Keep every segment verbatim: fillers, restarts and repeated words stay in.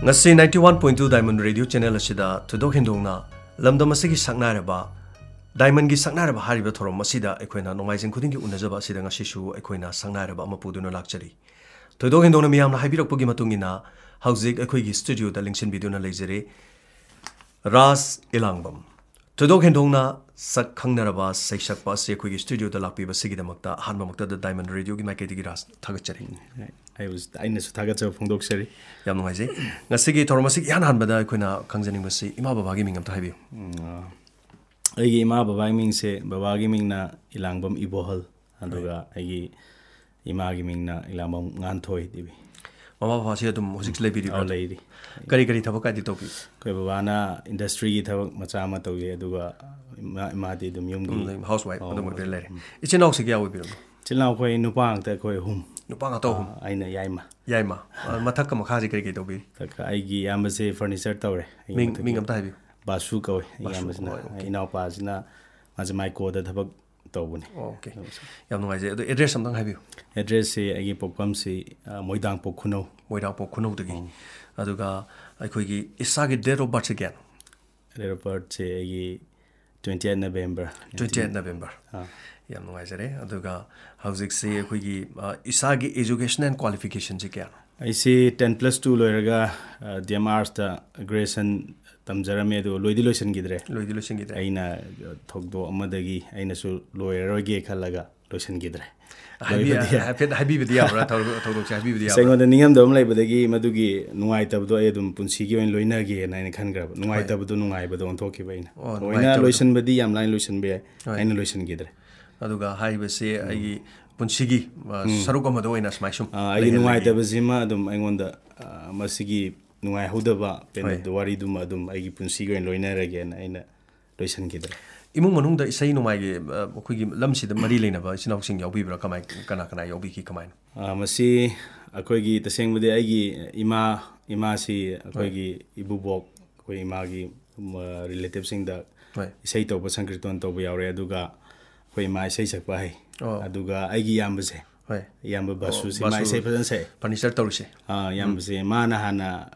ꯉꯁꯤ ninety one point two Diamond Radio Channel ꯑꯁꯤꯗ ꯊꯣꯏꯗꯣꯛ ꯍꯦꯟꯗꯣꯛꯅ ꯂꯝꯗꯝ ꯑꯁꯤꯒꯤ ꯁꯛꯅꯥꯏꯔꯕ, Diamondꯒꯤ ꯁꯛꯅꯥꯏꯔꯕ ꯍꯥꯏꯔꯤꯕ ꯊꯧꯔꯝ ꯑꯁꯤꯗ ꯑꯩꯈꯣꯏꯅ ꯅꯣꯡꯃꯥꯏꯖꯤꯡ ꯈꯨꯗꯤꯡꯒꯤ ꯎꯅꯖꯕ ꯑꯁꯤꯗ ꯉꯁꯤꯁꯨ ꯑꯩꯈꯣꯏꯅ ꯁꯛꯅꯥꯏꯔꯕ ꯑꯃ ꯄꯨꯗꯨꯅ ꯂꯥꯛꯆꯔꯤ꯫ ꯊꯣꯏꯗꯣꯛ ꯍꯦꯟꯗꯣꯛꯅ ꯃꯤꯌꯥꯝꯅ ꯍꯥꯏꯕꯤꯔꯛꯄꯒꯤ ꯃꯇꯨꯡ ꯏꯟꯅ ꯍꯧꯖꯤꯛ ꯑꯩꯈꯣꯏꯒꯤ studioꯗ ꯂꯦꯡꯁꯤꯟꯕꯤꯗꯨꯅ ꯂꯩꯖꯔꯤ ꯔꯥꯖ ꯏꯂꯥꯡꯕꯝ꯫ ꯊꯣꯏꯗꯣꯛ ꯍꯦꯟꯗꯣꯛꯅ ꯁꯛ ꯈꯪꯅꯔꯕ ꯁꯩꯁꯛꯄ ꯑꯁꯤ ꯑꯩꯈꯣꯏꯒꯤ studioꯗ ꯂꯥꯛꯄꯤꯕꯁꯤꯒꯤꯗꯃꯛꯇ ꯑꯍꯥꯟꯕꯃꯛꯇꯗ Diamond Radioꯒꯤ ꯃꯥꯏꯀꯩꯗꯒꯤ ꯔꯥꯖ ꯊꯥꯒꯠꯆꯔꯤ꯫ ꯑꯩꯕꯨ ꯑꯩꯅꯁꯨ ꯊꯥꯒꯠꯆꯕ ꯐꯣꯡꯗꯣꯛꯆꯔꯤ꯫ ꯌꯥꯝ ꯅꯨꯡꯉꯥꯏꯖꯩ꯫ ꯉꯁꯤꯒꯤ ꯊꯧꯔꯝ ꯑꯁꯤꯒꯤ ꯏꯍꯥꯟ ꯍꯥꯟꯕꯗ ꯑꯩꯈꯣꯏꯅ ꯈꯪꯖꯅꯤꯡꯕꯁꯤ ꯏꯃꯥ ꯕꯕꯥꯒꯤ ꯃꯤꯡ ꯑꯝꯇ ꯍꯥꯏꯕꯤꯌꯨ꯫ ꯑꯩꯒꯤ ꯏꯃꯥ ꯕꯕꯥꯒꯤ ꯃꯤꯡꯁꯦ, ꯕꯕꯥꯒꯤ ꯃꯤꯡꯅ ꯏꯂꯥꯡꯕꯝ ꯏꯕꯣꯍꯜ, ꯑꯗꯨꯒ ꯑꯩꯒꯤ ꯏꯃꯥꯒꯤ ꯃꯤꯡꯅ ꯏꯂꯥꯡꯕꯝ ꯉꯥꯟꯊꯣꯏ ꯗꯦꯕꯤ꯫ ꯃꯃꯥ ꯕꯕꯥꯁꯤ ꯑꯗꯨꯝ ꯍꯧꯖꯤꯛꯁꯨ ꯂꯩꯕꯤꯔꯤꯕ꯭ꯔꯥ? ꯑꯧ, ꯂꯩꯔꯤ꯫ ꯀꯔꯤ ꯀꯔꯤ ꯊꯕꯛ ꯀꯥꯏꯗꯤ ꯇꯧꯕꯤ? ꯑꯩꯈꯣꯏ ꯕꯕꯥꯅ industryꯒꯤ ꯊꯕꯛ ꯃꯆꯥ ꯑꯃ ꯇꯧꯖꯩ, ꯑꯗꯨꯒ ꯏꯃꯥ, ꯏꯃꯥꯗꯤ ꯑꯗꯨꯝ ꯌꯨꯝꯒꯤ ꯑꯗꯨꯝ housewife ꯑꯧ, ꯑꯗꯨꯝ ꯑꯣꯏꯕꯤꯔ ꯂꯩꯔꯦ꯫ ꯏꯆꯤꯟ ꯏꯅꯥꯎꯁꯤ ꯀꯌꯥ ꯑꯣꯏꯕꯤꯔꯕꯅꯣ? ꯏꯆꯤꯟ ꯏꯅꯥꯎ ꯑꯩꯈꯣꯏ ꯅꯨꯄꯥ ꯉꯥꯛꯇ, ꯑꯩꯈꯣꯏ ꯑꯍꯨꯝ꯫ ꯅꯨꯄꯥ ꯉꯥꯛꯇ ꯑꯍꯨꯝ? ꯑꯥ, ꯑꯩꯅ ꯌꯥꯏꯃ꯫ ꯌꯥꯏꯃ꯫ ꯑ, ꯃꯊꯛꯀ ꯃꯈꯥꯁꯤ ꯀꯔꯤ ꯀꯔꯤ ꯇꯧꯕꯤꯔꯤ? ꯃꯊꯛꯀ ꯑꯩꯒꯤ ꯏꯌꯥꯝꯕꯁꯦ furniture ꯇꯧꯔꯦ꯫ ꯑꯩꯒꯤ ꯃꯤꯡ, ꯃꯊꯛꯀꯤ ꯃꯤꯡ ꯑꯝꯇ ꯍꯥꯏꯕꯤꯌꯨ꯫ ꯕꯥꯁꯨ ꯀꯧꯋꯦ ꯑꯩꯒꯤ ꯕꯥꯁꯨ, ꯏꯌꯥꯝꯕꯁꯤꯅ꯫ ꯍꯣꯏ, okay꯫ ꯏꯅꯥꯎꯄꯥꯁꯤꯅ ꯃꯥꯁꯦ ꯃꯥꯏꯀꯣꯗ ꯊꯕꯛ ꯇꯧꯕꯅꯦ꯫ Okay꯫ ꯌꯥꯝ ꯅꯨꯡꯉꯥꯏꯖꯩ꯫ ꯑꯗꯣ address ꯑꯝꯇꯪ ꯍꯥꯏꯕꯤꯌꯨ꯫ Addressꯁꯦ ꯑꯩꯒꯤ ꯄꯣꯛꯐꯝꯁꯤ, ꯑ, ꯃꯣꯏꯗꯥꯡꯄꯣꯛ ꯈꯨꯅꯧ꯫ ꯃꯣꯏꯗꯥꯡꯄꯣꯛ ꯈꯨꯅꯧꯗꯒꯤ꯫ ꯎꯝ꯫ ꯑꯗꯨꯒ ꯑꯩꯈꯣꯏꯒꯤ ꯏꯁꯥꯒꯤ date of birthꯁꯦ ꯀꯌꯥꯅꯣ? Date of birthꯁꯦ ꯑꯩꯒꯤ twenty eight November. Twenty eight November꯫ ꯑꯥ꯫ ꯌꯥꯝ ꯅꯨꯡꯉꯥꯏꯖꯔꯦ꯫ ꯑꯗꯨꯒ ꯍꯧꯖꯤꯛꯁꯤ ꯑꯩꯈꯣꯏꯒꯤ, ꯑ, ꯏꯁꯥꯒꯤ education and qualificationꯁꯤ ꯀꯌꯥꯅꯣ? ꯑꯩꯁꯤ ten plus two ꯂꯣꯏꯔꯒ, ꯑ, D M Artsꯇ graduation ꯇꯝꯖꯔꯝꯃꯦ, ꯑꯗꯨꯒ ꯂꯣꯏꯗꯤ ꯂꯣꯏꯁꯤꯟꯈꯤꯗ꯭ꯔꯦ꯫ ꯂꯣꯏꯗꯤ ꯂꯣꯏꯁꯤꯟꯈꯤꯗ꯭ꯔꯦ꯫ ꯑꯩꯅ ꯊꯧꯗꯣꯛ ꯑꯃꯗꯒꯤ ꯑꯩꯅꯁꯨ ꯂꯣꯏꯔꯔꯣꯏꯒꯦ ꯈꯜꯂꯒ ꯂꯣꯏꯁꯤꯟꯈꯤꯗ꯭ꯔꯦ꯫ ꯍꯥꯏꯕꯤ-, ꯂꯣꯏꯕꯗꯤ ꯌꯥ- ꯍꯥꯏꯐꯦꯠ ꯍꯥꯏꯕꯤꯕꯗꯤ ꯌꯥꯕ꯭ꯔꯥ? ꯊꯧꯗꯣꯛ-, ꯊꯧꯗꯣꯛꯁꯦ ꯍꯥꯏꯕꯤꯕꯗꯤ ꯑꯁ, ꯌꯥꯕ꯭ꯔꯥ? ꯑꯩꯉꯣꯟꯗ ꯅꯤꯡꯉꯝꯗꯕ ꯑꯃ ꯂꯩꯕꯗꯒꯤ ꯃꯗꯨꯒꯤ ꯅꯨꯡꯉꯥꯏꯇꯕꯗꯣ ꯑꯩ ꯑꯗꯨꯝ ꯄꯨꯟꯁꯤꯒꯤ ꯑꯣꯏꯅ ꯂꯣꯏꯅꯒꯦꯅ ꯑꯩꯅ ꯈꯟꯈ꯭ꯔꯕ꯫ ꯍꯣꯏ꯫ ꯅꯨꯡꯉꯥꯏꯇꯕꯗꯣ ꯅꯨꯡꯉꯥꯏꯕꯗ ꯑꯣꯟꯊꯣꯛꯈꯤꯕ ꯑꯩꯅ꯫ ꯑꯣ, ꯊꯑꯣꯏꯅ ꯅꯨꯡꯉꯥꯏꯇꯕꯗꯣ꯫ ꯂꯣꯏꯁꯤꯟꯕꯗꯤ ꯌꯥꯝ ꯂꯥꯏꯅ ꯂꯣꯏꯁꯤꯟꯕ ꯌꯥꯏ꯫ ꯍꯣꯏ꯫ ꯑꯩꯅ ꯂꯣꯏꯁꯤꯟꯈꯤꯗ꯭ꯔꯦ꯫ ꯑꯗꯨꯒ ꯍꯥꯏꯔꯤꯕꯁꯦ ꯎꯝ꯫ ꯑꯩꯒꯤ ꯄꯨꯟꯁꯤꯒꯤ, ꯑ, ꯎꯝ꯫ ꯁꯔꯨꯛ ꯑꯃꯗ ꯑꯣꯏꯅ ꯁꯨꯃꯥꯏ ꯁꯨꯝ ꯑ, ꯑꯩꯒꯤ ꯂꯩꯍꯜꯂꯒꯦ꯫ ꯅꯨꯡꯉꯥꯏꯇꯕꯁꯤꯃ ꯑꯗꯨꯝ ꯑꯩꯉꯣꯟꯗ, ꯑ, ꯃꯁꯤꯒꯤ ꯅꯨꯡꯉꯥꯏꯍꯧꯗꯕ ꯄꯦꯟꯗꯕ ꯍꯣꯏ꯫ ꯋꯥꯔꯤꯗꯨꯃ ꯑꯗꯨꯝ ꯑꯩꯒꯤ ꯄꯨꯟꯁꯤꯒꯤ ꯑꯣꯏꯅ ꯂꯣꯏꯅꯔꯒꯦꯅ ꯑꯩꯅ ꯂꯣꯏꯁꯤꯟꯈꯤꯗ꯭ꯔꯦ꯫ ꯏꯃꯨꯡ ꯃꯅꯨꯡꯗ ꯏꯁꯩ ꯅꯣꯡꯃꯥꯏꯒꯤ, ꯑ, ꯑꯩꯈꯣꯏꯒꯤ ꯂꯝꯁꯤꯗ ꯃꯔꯤ ꯂꯩꯅꯕ ꯏꯆꯤꯟ ꯏꯅꯥꯎꯁꯤꯡ ꯌꯥꯎꯕꯤꯕ꯭ꯔꯥ? ꯀꯃꯥꯏ, ꯀꯅꯥ ꯀꯅꯥ ꯌꯥꯎꯕꯤꯈꯤ? ꯀꯃꯥꯏꯅ? ꯑ, ꯃꯁꯤ ꯑꯩꯈꯣꯏꯒꯤ ꯇꯁꯦꯡꯕꯗꯤ ꯑꯩꯒꯤ ꯏꯃꯥ, ꯏꯃꯥꯁꯤ ꯍꯣꯏ꯫ ꯑꯩꯈꯣꯏꯒꯤ ꯏꯕꯨꯕꯣꯛ, ꯑꯩꯈꯣꯏ ꯏꯃꯥꯒꯤ, ꯃ-, relativeꯁꯤꯡꯗ ꯍꯣꯏ꯫ ꯏꯁꯩ ꯇꯧꯕ, ꯁꯪꯀ꯭ꯔꯤꯇꯣꯟ ꯇꯧꯕ ꯌꯥꯎꯔꯦ꯫ ꯑꯗꯨꯒ ꯑꯩꯈꯣꯏ ꯏꯃꯥ ꯏꯁꯩ ꯁꯛꯄ ꯍꯩ꯫ ꯑꯣ꯫ ꯑꯗꯨꯒ ꯑꯩꯒꯤ ꯏꯌꯥꯝꯕꯁꯦ, ꯍꯣꯏ꯫ ꯏꯌꯥꯝꯕ ꯑꯣ, ꯕꯥꯁꯨꯁꯤ ꯃꯥ ꯕꯥꯁꯨ꯫ ꯏꯁꯩ ꯐꯖꯅ ꯁꯛꯑꯦ꯫ ꯐꯔꯅꯤꯆꯔ ꯇꯧꯔꯤꯁꯦ꯫ ꯑꯥ, ꯏꯌꯥꯝꯕꯁꯦ ꯃꯥꯅ ꯍꯥꯟꯅ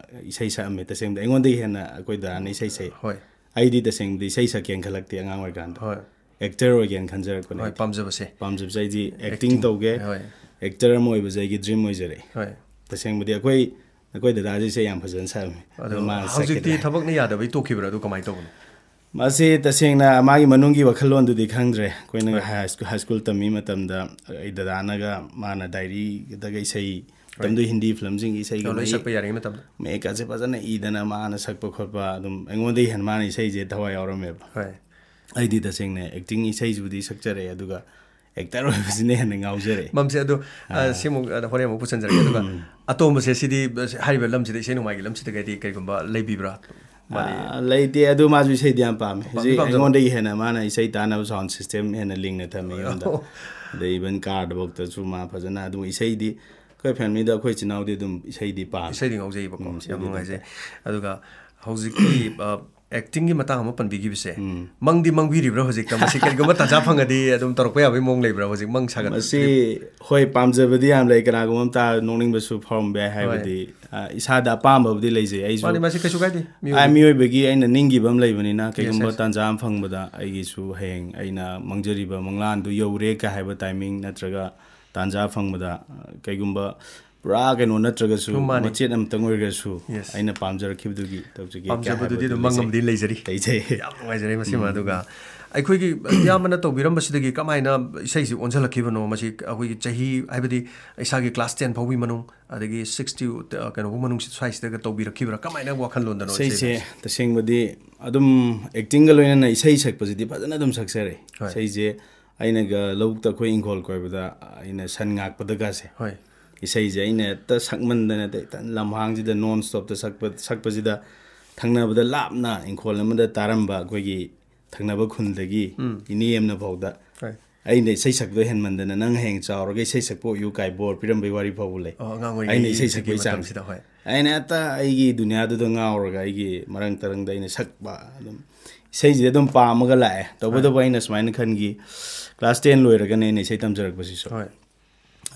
ꯏꯁꯩ ꯁꯛꯑꯝꯃꯦ꯫ ꯇꯁꯦꯡꯕꯗꯤ ꯑꯩꯉꯣꯟꯗꯒꯤ ꯍꯦꯟꯅ ꯑꯩꯈꯣꯏ ꯗꯥꯅ ꯏꯁꯩ ꯁꯛꯑꯦ꯫ ꯍꯣꯏ꯫ ꯑꯩꯗꯤ ꯇꯁꯦꯡꯕꯗꯤ ꯏꯁꯩ ꯁꯛꯀꯦꯅ ꯈꯜꯂꯛꯇꯦ ꯑꯉꯥꯡ ꯑꯣꯏꯔꯤꯀꯥꯟꯗ꯫ ꯍꯣꯏ꯫ ꯑꯦꯛꯇꯔ ꯑꯣꯏꯒꯦꯅ ꯈꯟꯖꯔꯛꯄꯅꯦ ꯍꯣꯏ, ꯑꯩꯗꯤ꯫ ꯄꯥꯝꯖꯕꯁꯦ꯫ ꯄꯥꯝꯖꯕꯁꯦ ꯑꯩꯗꯤ ꯑꯦꯛꯇꯤꯡ ꯑꯦꯛꯇꯤꯡ꯫ ꯇꯧꯒꯦ, ꯍꯣꯏ꯫ ꯑꯦꯛꯇꯔ ꯑꯃ ꯑꯣꯏꯕꯁꯦ ꯑꯩꯒꯤ ꯗ꯭ꯔꯤꯝ ꯑꯣꯏꯖꯔꯛꯑꯦ꯫ ꯍꯣꯏ꯫ ꯇꯁꯦꯡꯕꯗꯤ ꯑꯩꯈꯣꯏ, ꯑꯩꯈꯣꯏ ꯗꯗꯥꯁꯦ ꯏꯁꯩ ꯌꯥꯝ ꯐꯖꯅ ꯁꯛꯑꯝꯃꯦ꯫ ꯑꯗꯣ ꯑꯗꯣ ꯃꯥ ꯍꯧꯖꯤꯛꯇꯤ ꯁꯛꯈꯤꯗ꯭ꯔꯦ꯫ ꯊꯕꯛꯅ ꯌꯥꯗꯕꯩ ꯇꯣꯛꯈꯤꯕ꯭ꯔꯥ? ꯑꯗꯨ ꯀꯃꯥꯏꯅ ꯇꯧꯕꯅꯣ? ꯃꯁꯤ ꯇꯁꯦꯡꯅ ꯃꯥꯒꯤ ꯃꯅꯨꯡꯒꯤ ꯋꯥꯈꯜꯂꯣꯟꯗꯨꯗꯤ ꯈꯪꯗ꯭ꯔꯦ꯫ ꯑꯩꯈꯣꯏꯅ ꯍꯣꯏ꯫ ꯍꯥꯏ ꯁ꯭ꯀꯨꯜ, ꯍꯥꯏ ꯁ꯭ꯀꯨꯜ ꯇꯝꯃꯤ ꯃꯇꯝꯗ ꯑꯩ ꯗꯗꯥꯅꯒ ꯃꯥꯅ ꯗꯥꯏꯔꯤꯗꯒ ꯏꯁꯩ, ꯃꯇꯝꯗꯨ ꯍꯤꯟꯗꯤ ꯐꯤꯂꯝꯁꯤꯡꯒꯤ ꯏꯁꯩꯒ ꯂꯣꯏ ꯃꯌꯦꯛ-, ꯁꯛꯄ ꯌꯥꯔꯤꯉꯩ ꯃꯇꯝꯗ꯫ ꯃꯌꯦꯛꯀꯁꯦ ꯐꯖꯅ ꯏꯗꯅ ꯃꯥꯅ ꯁꯛꯄ ꯈꯣꯠꯄ, ꯑꯗꯨꯝ ꯑꯩꯉꯣꯟꯗꯒꯤ ꯍꯦꯟꯅ ꯃꯥꯅ ꯏꯁꯩꯁꯦ ꯊꯋꯥꯏ ꯌꯥꯎꯔꯝꯃꯦꯕ꯫ ꯍꯣꯏ꯫ ꯑꯩꯗꯤ ꯇꯁꯦꯡꯅ ꯑꯦꯛꯇꯤꯡ ꯏꯁꯩꯁꯤꯕꯨꯗꯤ ꯁꯛꯆꯔꯛꯑꯦ, ꯑꯗꯨꯒ ꯑꯦꯛꯇꯔ ꯑꯣꯏꯕꯁꯤꯅ ꯍꯦꯟꯅ ꯉꯥꯎꯖꯔꯛꯑꯦ꯫ ꯃꯝꯁꯦ ꯑꯗꯨ, ꯑ, ꯁꯤꯃꯨꯛ, ꯑ, ꯍꯣꯔꯦꯟ ꯑꯃꯨꯛ ꯄꯨꯁꯟꯖꯔꯛꯀꯦ꯫ ꯑꯗꯨꯒ ꯑꯇꯣꯝꯕꯁꯦ ꯁꯤꯗꯤ, ꯑ, ꯍꯥꯏꯔꯤꯕ ꯂꯝꯁꯤꯗ, ꯏꯁꯩ ꯅꯣꯡꯃꯥꯏꯒꯤ ꯂꯝꯁꯤꯗꯒꯗꯤ ꯀꯩꯒꯨꯝꯕ ꯂꯩꯕꯤꯕ꯭ꯔꯥ? ꯃꯥꯗꯤ ꯑ, ꯂꯩꯇꯦ, ꯑꯗꯨ ꯃꯥꯁꯨ ꯏꯁꯩꯗꯤ ꯌꯥꯝ ꯄꯥꯝꯃꯦ꯫ ꯄꯥꯝꯗꯤ ꯍꯧꯖꯤꯛ ꯄꯥꯝꯖꯕ꯫ ꯑꯩꯉꯣꯟꯗꯒꯤ ꯍꯦꯟꯅ ꯃꯥꯅ ꯏꯁꯩ ꯇꯥꯅꯕ ꯁꯥꯎꯟ ꯁꯤꯁꯇꯦꯝ ꯍꯦꯟꯅ ꯂꯤꯡꯅ ꯊꯝꯃꯤ ꯌꯨꯝꯗ꯫ ꯑꯣ꯫ ꯑꯗꯩ ꯏꯚꯟ ꯀꯥꯔꯗꯐꯥꯎꯗꯁꯨ ꯃꯥ ꯐꯖꯅ ꯑꯗꯨꯝ ꯏꯁꯩꯗꯤ, ꯑꯩꯈꯣꯏ ꯐꯦꯃꯤꯂꯤꯗ ꯑꯩꯈꯣꯏ ꯏꯆꯤꯟ ꯏꯅꯥꯎꯗꯤ ꯑꯗꯨꯝ ꯏꯁꯩꯗꯤ ꯄꯥꯝꯃꯤ꯫ ꯏꯁꯩꯗꯤ ꯉꯥꯎꯖꯩꯕꯀꯣ꯫ ꯎꯝ, ꯌꯥꯝ ꯏꯁꯩꯗꯤ ꯅꯨꯡꯉꯥꯏꯖꯩ꯫ ꯑꯗꯨꯒ ꯍꯧꯖꯤꯛꯀꯤ, ꯑ, ꯑꯦꯛꯇꯤꯡꯒꯤ ꯃꯇꯥꯡ ꯑꯃ ꯄꯟꯕꯤꯈꯤꯕꯁꯦ, ꯎꯝ꯫ ꯃꯪꯗꯤ ꯃꯪꯕꯤꯔꯤꯕ꯭ꯔꯥ ꯍꯧꯖꯤꯛꯇ? ꯃꯁꯤ ꯀꯔꯤꯒꯨꯝꯕ ꯇꯥꯟꯖꯥ ꯐꯪꯉꯗꯤ ꯑꯗꯨꯝ ꯇꯧꯔꯛꯄ ꯌꯥꯕꯒꯤ ꯃꯑꯣꯡ ꯂꯩꯕ꯭ꯔꯥ? ꯍꯧꯖꯤꯛ ꯃꯪ ꯁꯥꯒꯠ- ꯃꯁꯤ, ꯍꯣꯏ, ꯄꯥꯝꯖꯕꯗꯤ ꯌꯥꯝ ꯂꯩ꯫ ꯀꯅꯥꯒꯨꯝꯕ ꯑꯃꯇ ꯅꯣꯛꯅꯤꯡꯕꯁꯨ ꯐꯥꯎꯔꯝꯕ ꯌꯥꯏ꯫ ꯍꯥꯏꯕꯗꯤ, ꯑ, ꯏꯁꯥꯗ ꯑꯄꯥꯝꯕꯕꯨꯗꯤ ꯂꯩꯖꯩ꯫ ꯑꯩꯁꯨ, ꯃꯥꯅꯤ, ꯃꯁꯤ ꯀꯩꯁꯨ ꯀꯥꯏꯗꯦ꯫ ꯑ, ꯃꯤꯑꯣꯏꯕꯒꯤ ꯑꯩꯅ ꯅꯤꯡꯈꯤꯕ ꯑꯃ ꯂꯩꯕꯅꯤꯅ, Yes, ꯀꯩꯒꯨꯝꯕ yes. ꯇꯥꯟꯖꯥ ꯑꯃ ꯐꯪꯕꯗ ꯑꯩꯒꯤꯁꯨ ꯍꯌꯦꯡ ꯑꯩꯅ ꯃꯪꯖꯔꯤꯕ ꯃꯪꯂꯥꯟꯗꯨ ꯌꯧꯔꯦ ꯀ ꯍꯥꯏꯕ ꯇꯥꯏꯃꯤꯡ ꯅꯠꯇ꯭ꯔꯒ ꯇꯥꯟꯖꯥ ꯐꯪꯕꯗ, ꯑ, ꯀꯩꯒꯨꯝꯕ ꯄꯨꯔꯥ ꯀꯩꯅꯣ ꯅꯠꯇ꯭ꯔꯒꯁꯨ, ꯃꯥꯅꯤ꯫ ꯃꯆꯦꯠ ꯑꯃꯇꯪ ꯑꯣꯏꯔꯒꯁꯨ, Yes. ꯑꯩꯅ ꯄꯥꯝꯖꯔꯛꯈꯤꯕꯗꯨꯒꯤ ꯇꯧꯖꯒꯦ ꯀ ꯄꯥꯝꯖꯕꯗꯨꯗꯤ ꯍꯥꯏꯕꯗꯨ ꯑꯗꯨꯝ ꯂꯩꯖꯩ꯫ ꯃꯪ ꯑꯃꯗꯤ ꯂꯩꯖꯔꯤ꯫ ꯂꯩꯖꯩ꯫ ꯌꯥꯝ ꯅꯨꯡꯉꯥꯏꯖꯔꯦ ꯃꯁꯤꯃ꯫ ꯑꯗꯨꯒ ꯑꯩꯈꯣꯏꯒꯤ ꯏꯌꯥꯝꯕꯅ ꯇꯧꯕꯤꯔꯝꯕꯁꯤꯗꯒꯤ ꯀꯃꯥꯏꯅ ꯏꯁꯩꯁꯤ ꯑꯣꯟꯁꯤꯜꯂꯛꯈꯤꯕꯅꯣ? ꯃꯁꯤ ꯑꯩꯈꯣꯏꯒꯤ ꯆꯍꯤ, ꯍꯥꯏꯕꯗꯤ ꯏꯁꯥꯒꯤ ꯀ꯭ꯂꯥꯁ ꯇꯦꯟ ꯐꯥꯎꯒꯤ ꯃꯅꯨꯡ, ꯑꯗꯒꯤ ꯁꯤꯛꯁ ꯇꯨ, ꯑ, ꯀꯩꯅꯣ ꯐꯥꯎ ꯃꯅꯨꯡ ꯁ꯭ꯋꯥꯏꯁꯤꯗꯒ ꯇꯧꯕꯤꯔꯛꯈꯤꯕ꯭ꯔꯥ? ꯀꯃꯥꯏꯅ ꯋꯥꯈꯜꯂꯣꯟꯗꯅꯣ ꯏꯁꯩꯁꯦ? ꯏꯁꯩꯁꯦ? ꯇꯁꯦꯡꯕꯗꯤ ꯑꯗꯨꯝ ꯑꯦꯛꯇꯤꯡꯒ ꯂꯣꯏꯅꯅ ꯏꯁꯩ ꯁꯛꯄꯁꯤꯗꯤ ꯐꯖꯅ ꯑꯗꯨꯝ ꯁꯛꯆꯔꯦ꯫ ꯍꯣꯏ꯫ ꯏꯁꯩꯁꯦ ꯑꯩꯅꯒ ꯂꯧꯕꯨꯛꯇ ꯑꯩꯈꯣꯏ ꯏꯪꯈꯣꯜ ꯀꯣꯏꯕꯗ ꯑꯩꯅ ꯁꯟ ꯉꯥꯛꯄꯗꯒꯁꯦ, ꯍꯣꯏ꯫ ꯏꯁꯩꯁꯦ ꯑꯩꯅ ꯍꯦꯛꯇ ꯁꯛꯃꯟꯗꯅ ꯍꯦꯛꯇ ꯂꯝꯍꯥꯡꯁꯤꯗ ꯅꯣꯟ ꯁ꯭ꯇꯣꯞꯇ ꯁꯛꯄ, ꯁꯛꯄꯁꯤꯗ ꯊꯪꯅꯕꯗ ꯂꯥꯞꯅ ꯏꯪꯈꯣꯜ ꯑꯃꯗ ꯇꯥꯔꯝꯕ ꯑꯩꯈꯣꯏꯒꯤ ꯊꯪꯅꯕ ꯈꯨꯟꯗꯒꯤ ꯎꯝ꯫ ꯏꯅꯦ ꯑꯃꯅ ꯐꯥꯎꯗ ꯍꯣꯏ꯫ ꯑꯩꯅ ꯏꯁꯩ ꯁꯛꯄꯗꯣ ꯍꯦꯟꯃꯟꯗꯅ ꯅꯪ ꯍꯌꯦꯡ ꯆꯥꯎꯔꯒ ꯏꯁꯩ ꯁꯛꯄ ꯑꯣꯏꯌꯨ ꯀꯥꯏ ꯕꯣꯔ ꯄꯤꯔꯝꯕꯩ ꯋꯥꯔꯤ ꯐꯥꯎꯕ ꯂꯩ꯫ ꯑꯣ, ꯑꯉꯥꯡ ꯑꯩꯅ ꯏꯁꯩ ꯑꯣꯏꯔꯤꯉꯩꯒꯤ ꯁꯛꯄꯒꯤ ꯆꯥꯡꯁꯦ꯫ ꯃꯇꯝꯁꯤꯗ, ꯍꯣꯏ꯫ ꯑꯩꯅ ꯍꯦꯛꯇ ꯑꯩꯒꯤ ꯗꯨꯅꯤꯌꯥꯗꯨꯗ ꯉꯥꯎꯔꯒ ꯑꯩꯒꯤ ꯃꯔꯪ ꯇꯔꯪꯗ ꯑꯩꯅ ꯁꯛꯄ ꯑꯗꯨꯝ, ꯏꯁꯩꯁꯤꯗꯤ ꯑꯗꯨꯝ ꯄꯥꯝꯃꯒ ꯂꯥꯛꯑꯦ꯫ ꯇꯧꯕꯇꯕꯨ ꯑꯩꯅ ꯁꯨꯃꯥꯏꯅ ꯈꯟꯈꯤ, ꯀ꯭ꯂꯥꯁ ꯇꯦꯟ ꯂꯣꯏꯔꯒꯅꯦ ꯑꯩꯅ ꯏꯁꯩ ꯇꯝꯖꯔꯛꯄꯁꯤꯁꯨ꯫ ꯍꯣꯏ꯫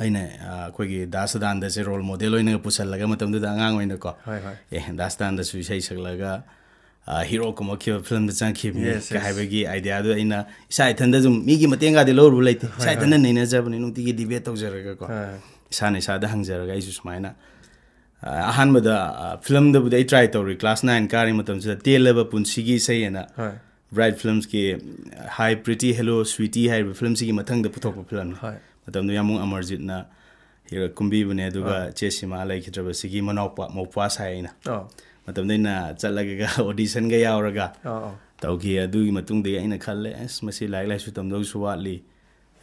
ꯑꯩꯅ ꯑ, ꯑꯩꯈꯣꯏꯒꯤ ꯗꯥꯁ ꯁꯗꯥꯅꯟꯗꯁꯦ ꯔꯣꯜ ꯃꯣꯗꯦꯜ ꯑꯣꯏꯅꯒ ꯄꯨꯁꯜꯂꯒ ꯃꯇꯝꯗꯨꯗ ꯑꯉꯥꯡ ꯑꯣꯏꯅꯀꯣ, ꯍꯣꯏ ꯍꯣꯏ ꯑꯦ, ꯗꯥꯁ ꯁꯗꯥꯅꯟꯗꯁꯨ ꯏꯁꯩ ꯁꯛꯂꯒ ꯍꯤꯔꯣ ꯀꯨꯝꯃꯛꯈꯤꯕ ꯐꯤꯂꯝꯗ ꯆꯪꯈꯤꯕꯅꯤ Yes, yes. ꯍꯥꯏꯕꯒꯤ ꯑꯥꯏꯗꯤꯌꯥꯗꯨ ꯑꯩꯅ ꯏꯁꯥ ꯏꯊꯟꯗ ꯁꯨꯝ ꯃꯤꯒꯤ ꯃꯇꯦꯡꯒꯗꯤ ꯂꯧꯔꯨꯕ ꯂꯩꯇꯦ, ꯏꯁꯥ ꯍꯣꯏ, ꯏꯊꯟꯗ ꯅꯩꯅꯖꯕꯅꯤ, ꯅꯨꯡꯇꯤꯒꯤ ꯗꯤꯕꯦꯠ ꯇꯧꯖꯔꯒꯀꯣ, ꯍꯣꯏ. ꯏꯁꯥꯅ ꯏꯁꯥꯗ ꯍꯪꯖꯔꯒ ꯑꯩꯁꯨ ꯁꯨꯃꯥꯏꯅ ꯑ, ꯑꯍꯥꯟꯕꯗ ꯑ, ꯐꯤꯂꯝꯗꯕꯨꯗꯤ ꯑꯩ ꯇ꯭ꯔꯥꯏ ꯇꯧꯔꯤ, ꯀ꯭ꯂꯥꯁ ꯅꯥꯏꯟ ꯀꯥꯔꯤ ꯃꯇꯝꯁꯤꯗ ꯇꯦꯜꯂꯕ ꯄꯨꯟꯁꯤꯒꯤ ꯏꯁꯩ ꯍꯥꯏꯅ ꯍꯣꯏ ꯕ꯭ꯔꯥꯏꯠ ꯐꯤꯂꯝꯁꯀꯤ ꯍꯥꯏ ꯄ꯭ꯔꯤꯇꯤ ꯍꯦꯂꯣ ꯁ꯭ꯋꯤꯇꯤ ꯍꯥꯏꯔꯤꯕ ꯐꯤꯂꯝꯁꯤꯒꯤ ꯃꯊꯪꯗ ꯄꯨꯊꯣꯛꯄ ꯐꯤꯂꯝꯅꯤ꯫ ꯍꯣꯏ ꯃꯇꯝꯗꯨ ꯌꯥꯝꯕꯨꯡ ꯑꯃꯔꯖꯤꯠꯅ ꯍꯤꯔꯣ ꯀꯨꯝꯕꯤꯕꯅꯦ, ꯑꯗꯨꯒ ꯆꯦ ꯁꯤꯃꯥ ꯂꯩꯈꯤꯗ꯭ꯔꯕꯁꯤꯒꯤ ꯃꯅꯥꯎꯄꯥ ꯃꯧꯄ꯭ꯋꯥ ꯁꯥꯏ ꯑꯩꯅ꯫ ꯑꯣ ꯃꯇꯝꯗ ꯑꯩꯅ ꯆꯠꯂꯒ ꯑꯣꯗꯤꯁꯟꯒ ꯌꯥꯎꯔꯒ ꯑꯣ ꯑꯣ ꯇꯧꯈꯤ꯫ ꯑꯗꯨꯒꯤ ꯃꯇꯨꯡꯗꯒꯤ ꯑꯩꯅ ꯈꯜꯂꯦ, ꯑꯁ, ꯃꯁꯤ ꯂꯥꯏꯔꯤꯛ ꯂꯥꯏꯁꯨ ꯇꯝꯗꯧꯁꯨ ꯋꯥꯠꯂꯤ,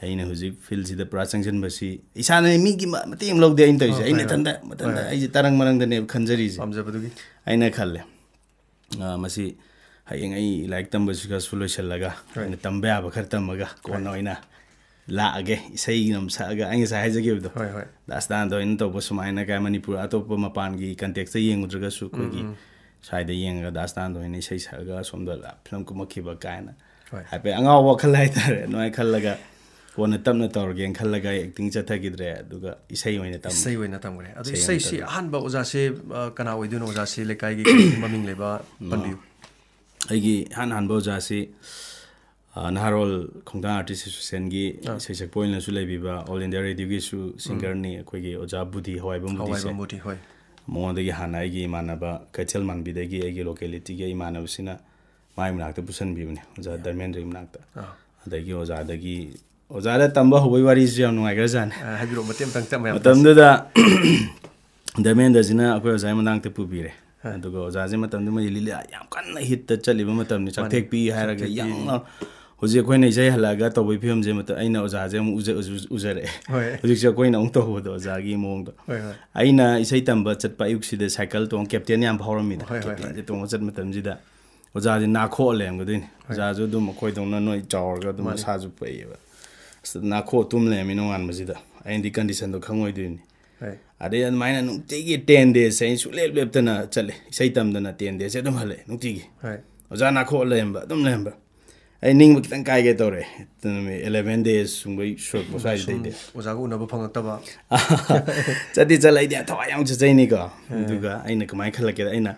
ꯑꯩꯅ ꯍꯧꯖꯤꯛ ꯐꯤꯜꯁꯤꯗ ꯄꯨꯔꯥ ꯆꯪꯁꯤꯟꯕꯁꯤ ꯏꯁꯥꯅ ꯃꯤꯒꯤ ꯃ- ꯃꯇꯦꯡ ꯑꯃ ꯂꯧꯗꯦ ꯑꯩꯅ ꯇꯧꯔꯤꯁꯦ꯫ ꯑꯣ, ꯑꯩꯅ ꯍꯣꯏ, ꯏꯊꯟꯗ ꯃꯊꯟꯗ ꯍꯣꯏ. ꯑꯩꯁꯦ ꯇꯔꯪ ꯃꯔꯪꯗꯅꯦꯕ ꯈꯟꯖꯔꯤꯁꯦ꯫ ꯄꯥꯝꯖꯕꯗꯨꯒꯤ ꯑꯩꯅ ꯈꯜꯂꯦ, ꯑ, ꯃꯁꯤ ꯍꯌꯦꯡ ꯑꯩ ꯂꯥꯏꯔꯤꯛ ꯇꯝꯕꯁꯤꯒꯁꯨ ꯂꯣꯏꯁꯤꯜꯂꯒ ꯍꯣꯏ. ꯑꯩꯅ ꯇꯝꯕ ꯌꯥꯕ ꯈꯔ ꯇꯝꯃꯒ ꯀꯣꯟꯅ ꯑꯣꯏꯅ ꯂꯥꯛꯑꯒꯦ, ꯏꯁꯩ ꯑꯃ ꯁꯛꯑꯒ, ꯑꯩ ꯉꯁꯥꯏ ꯍꯥꯏꯖꯈꯤꯕꯗꯣ, ꯍꯣꯏ ꯍꯣꯏ ꯗꯥꯁ ꯁꯗꯥꯅꯟꯗ ꯑꯣꯏꯅ ꯇꯧꯕ ꯁꯨꯃꯥꯏꯅ ꯀꯥꯏ ꯃꯅꯤꯄꯨꯔ ꯑꯇꯣꯞꯄ ꯃꯄꯥꯟꯒꯤ ꯀꯟꯇꯦꯛꯁꯇ ꯌꯦꯡꯉꯨꯗ꯭ꯔꯒꯁꯨ ꯑꯩꯈꯣꯏꯒꯤ ꯁ꯭ꯋꯥꯏꯗ ꯌꯦꯡꯉꯒ ꯗꯥꯁ ꯁꯗꯥꯅꯟꯗ ꯑꯣꯏꯅ ꯏꯁꯩ ꯁꯛꯑꯒ ꯑꯁꯣꯝꯗ ꯐꯤꯂꯝ ꯀꯨꯝꯃꯛꯈꯤꯕ ꯀꯥꯏꯅ ꯍꯣꯏ. ꯍꯥꯏꯐꯦꯠ ꯑꯉꯥꯎꯕ ꯋꯥꯈꯜ ꯍꯥꯏꯇꯥꯔꯦ, ꯑꯗꯨꯃꯥꯏꯅ ꯈꯜꯂꯒ ꯀꯣꯟꯅ ꯇꯞꯅ ꯇꯧꯔꯒꯦꯅ ꯈꯜꯂꯒ ꯑꯦꯛꯇꯤꯡ ꯆꯠꯊꯈꯤꯗ꯭ꯔꯦ, ꯑꯗꯨꯒ ꯏꯁꯩ ꯑꯣꯏꯅ ꯇꯝꯃꯦ꯫ ꯏꯁꯩ ꯑꯣꯏꯅ ꯇꯝꯈ꯭ꯔꯦ꯫ ꯑꯗꯣ ꯏꯁꯩ ꯏꯁꯩꯁꯤ ꯑꯣꯏꯅ ꯇꯝꯈ꯭ꯔꯦ꯫ ꯑꯍꯥꯟꯕ ꯑꯣꯖꯥꯁꯦ ꯑ, ꯀꯅꯥ ꯑꯣꯏꯗꯣꯏꯅꯣ? ꯑꯣꯖꯥꯁꯤ ꯂꯩꯀꯥꯏꯒꯤ ꯀꯩꯅꯣꯒꯤ ꯃꯃꯤꯡ ꯂꯩꯕ ꯄꯟꯕꯤꯌꯨ꯫ ꯑꯩꯒꯤ ꯏꯍꯥꯟ ꯍꯥꯟꯕ ꯑꯣꯖꯥꯁꯤ ꯑ, ꯅꯍꯥꯔꯣꯜ ꯈꯣꯡꯊꯥꯡ ꯑꯥꯔꯇꯤꯁ ꯑꯦꯁꯣꯁꯤꯌꯦꯁꯟꯒꯤ ꯏꯁꯩ ꯁꯛꯄ ꯑꯣꯏꯅꯁꯨ ꯂꯩꯕꯤꯕ, ꯑꯣꯜ ꯏꯟꯗꯤꯌꯥ ꯔꯦꯗꯤꯑꯣꯒꯤꯁꯨ ꯁꯤꯡꯒꯔꯅꯤ, ꯑꯩꯈꯣꯏꯒꯤ ꯑꯣꯖꯥ ꯕꯨꯙꯤ ꯍꯋꯥꯏꯕꯝ ꯕꯨꯙꯤꯁꯦ꯫ ꯍꯋꯥꯏꯕꯝ ꯕꯨꯙꯤ, ꯍꯣꯏ꯫ ꯃꯉꯣꯟꯗꯒꯤ ꯍꯥꯟꯅ ꯑꯩꯒꯤ ꯏꯃꯥꯟꯅꯕ ꯀꯩꯊꯦꯜ ꯃꯥꯟꯕꯤꯗꯒꯤ ꯑꯩꯒꯤ ꯂꯣꯀꯦꯂꯤꯇꯤꯒꯤ ꯏꯃꯥꯟꯅꯕꯁꯤꯅ ꯃꯥꯏ ꯃꯅꯥꯛꯇ ꯄꯨꯁꯟꯕꯤꯕꯅꯦ, ꯑꯣꯖꯥ ꯙꯔꯃꯦꯟꯗ꯭ꯔꯒꯤ ꯃꯅꯥꯛꯇ꯫ ꯑꯥ. ꯑꯗꯒꯤ ꯑꯣꯖꯥꯗꯒꯤ, ꯑꯣꯖꯥꯗ ꯇꯝꯕ ꯍꯧꯕꯒꯤ ꯋꯥꯔꯤꯁꯨ ꯌꯥꯝ ꯅꯨꯡꯉꯥꯏꯈ꯭ꯔꯖꯥꯠꯅꯤ꯫ ꯑ, ꯍꯥꯏꯕꯤꯔꯛꯑꯣ, ꯃꯇꯦꯛ ꯑꯃꯇꯪ ꯇꯞꯅ ꯌꯥꯝ ꯃꯇꯝꯗꯨꯗ ꯙꯔꯃꯦꯟꯗ꯭ꯔꯁꯤꯅ ꯑꯩꯈꯣꯏ ꯑꯣꯖꯥꯒꯤ ꯃꯅꯥꯛꯇ ꯄꯨꯕꯤꯔꯦ꯫ ꯑꯗꯨꯒ ꯑꯣꯖꯥꯁꯦ ꯃꯇꯝꯗꯨꯃꯗꯤ ꯂꯤꯂꯥ ꯌꯥꯝ ꯀꯟꯅ ꯍꯤꯠꯇ ꯆꯠꯂꯤꯕ ꯃꯇꯝꯅꯤ, ꯆꯥꯛꯊꯦꯛꯄꯤ ꯍꯥꯏꯔꯒ ꯆꯥꯛꯊꯦꯛꯄꯤ. ꯌꯥꯝꯅ꯫ ꯍꯧꯖꯤꯛ ꯑꯩꯈꯣꯏꯅ ꯏꯁꯩ ꯍꯜꯂꯛꯑꯒ ꯇꯧꯕꯒꯤ ꯐꯤꯕꯝꯁꯦ ꯃꯇꯝ ꯑꯩꯅ ꯑꯣꯖꯥꯁꯦ ꯑꯃꯨꯛ ꯎꯖ-, ꯎꯖ-, ꯎꯖꯔꯛꯑꯦ꯫ ꯍꯣꯏ. ꯍꯧꯖꯤꯛꯁꯦ ꯑꯩꯈꯣꯏꯅ ꯑꯃꯨꯛ ꯇꯧꯕꯗꯣ ꯑꯣꯖꯥꯒꯤ ꯃꯑꯣꯡꯗꯣ꯫ ꯍꯣꯏ ꯍꯣꯏ. ꯑꯩꯅ ꯏꯁꯩ ꯇꯝꯕ ꯆꯠꯄ ꯑꯌꯨꯛꯁꯤꯗ ꯁꯥꯏꯀꯜ ꯇꯣꯡꯉ ꯀꯦꯞꯇꯦꯟ ꯌꯥꯝ ꯐꯥꯎꯔꯝꯃꯤꯗ꯫ ꯍꯣꯏ, ꯍꯣꯏ, ꯀꯦꯞꯇꯦꯟꯁꯦ ꯇꯣꯡꯉ ꯆꯠꯄ ꯃꯇꯝꯁꯤꯗ ꯑꯣꯖꯥꯁꯦ ꯅꯥꯈꯣꯛꯑ ꯂꯩꯔꯝꯒꯗꯣꯏꯅꯤ꯫ ꯑꯣꯖꯥꯁꯨ ꯑꯗꯨꯝ ꯑꯩꯈꯣꯏꯗꯧꯅ ꯅꯣꯏ ꯆꯥꯎꯔꯒ ꯑꯗꯨꯝ ꯃꯥꯅꯤ. ꯃꯁꯥꯁꯨ ꯄꯩꯌꯦꯕ꯫ ꯑꯁ, ꯅꯥꯈꯣꯛꯑ ꯇꯨꯝ ꯂꯩꯔꯝꯃꯤ ꯅꯣꯡꯉꯥꯟꯕꯁꯤꯗ꯫ ꯑꯩꯅꯗꯤ ꯀꯟꯗꯤꯁꯟꯗꯣ ꯈꯪꯉꯣꯏꯗꯣꯏꯅꯤ꯫ ꯍꯣꯏ. ꯑꯗꯩ ꯑꯗꯨꯃꯥꯏꯅ ꯅꯨꯡꯇꯤꯒꯤ ꯇꯦꯟ ꯗꯦꯖꯁꯦ ꯑꯩ ꯁꯨꯡꯂꯦꯞ ꯂꯦꯞꯇꯅ ꯆꯠꯂꯦ꯫ ꯏꯁꯩ ꯇꯝꯗꯅ ꯇꯦꯟ ꯗꯦꯖꯁꯦ ꯑꯗꯨꯝ ꯍꯜꯂꯛꯑꯦ ꯅꯨꯡꯇꯤꯒꯤ꯫ ꯍꯣꯏ. ꯑꯣꯖꯥ ꯅꯥꯈꯣꯛꯑ ꯂꯩꯔꯝꯕ, ꯑꯗꯨꯝ ꯂꯩꯔꯝꯕ꯫ ꯑꯩ ꯅꯤꯡꯕ ꯈꯤꯇꯪ ꯀꯥꯏꯒꯦ ꯇꯧꯔꯦ꯫ ꯅꯨꯃꯤꯠ eleven days ꯁꯨꯝꯕꯩ ꯁꯨꯔꯛꯄ ꯁ꯭ꯋꯥꯏꯗꯩꯗꯤ꯫ ꯑꯣꯖꯥꯒ ꯎꯅꯕ ꯐꯪꯉꯛꯇꯕ꯫ ꯆꯠꯇꯤ ꯆꯠꯂꯦ, ꯑꯩꯗꯤ ꯌꯥꯝ ꯊꯋꯥꯏ ꯌꯥꯝ ꯆꯠꯆꯩꯅꯤꯀꯣ꯫ ꯑꯗꯨꯒ ꯑꯩꯅ ꯀꯃꯥꯏꯅ ꯈꯜꯂꯛꯀꯦꯗ, ꯑꯩꯅ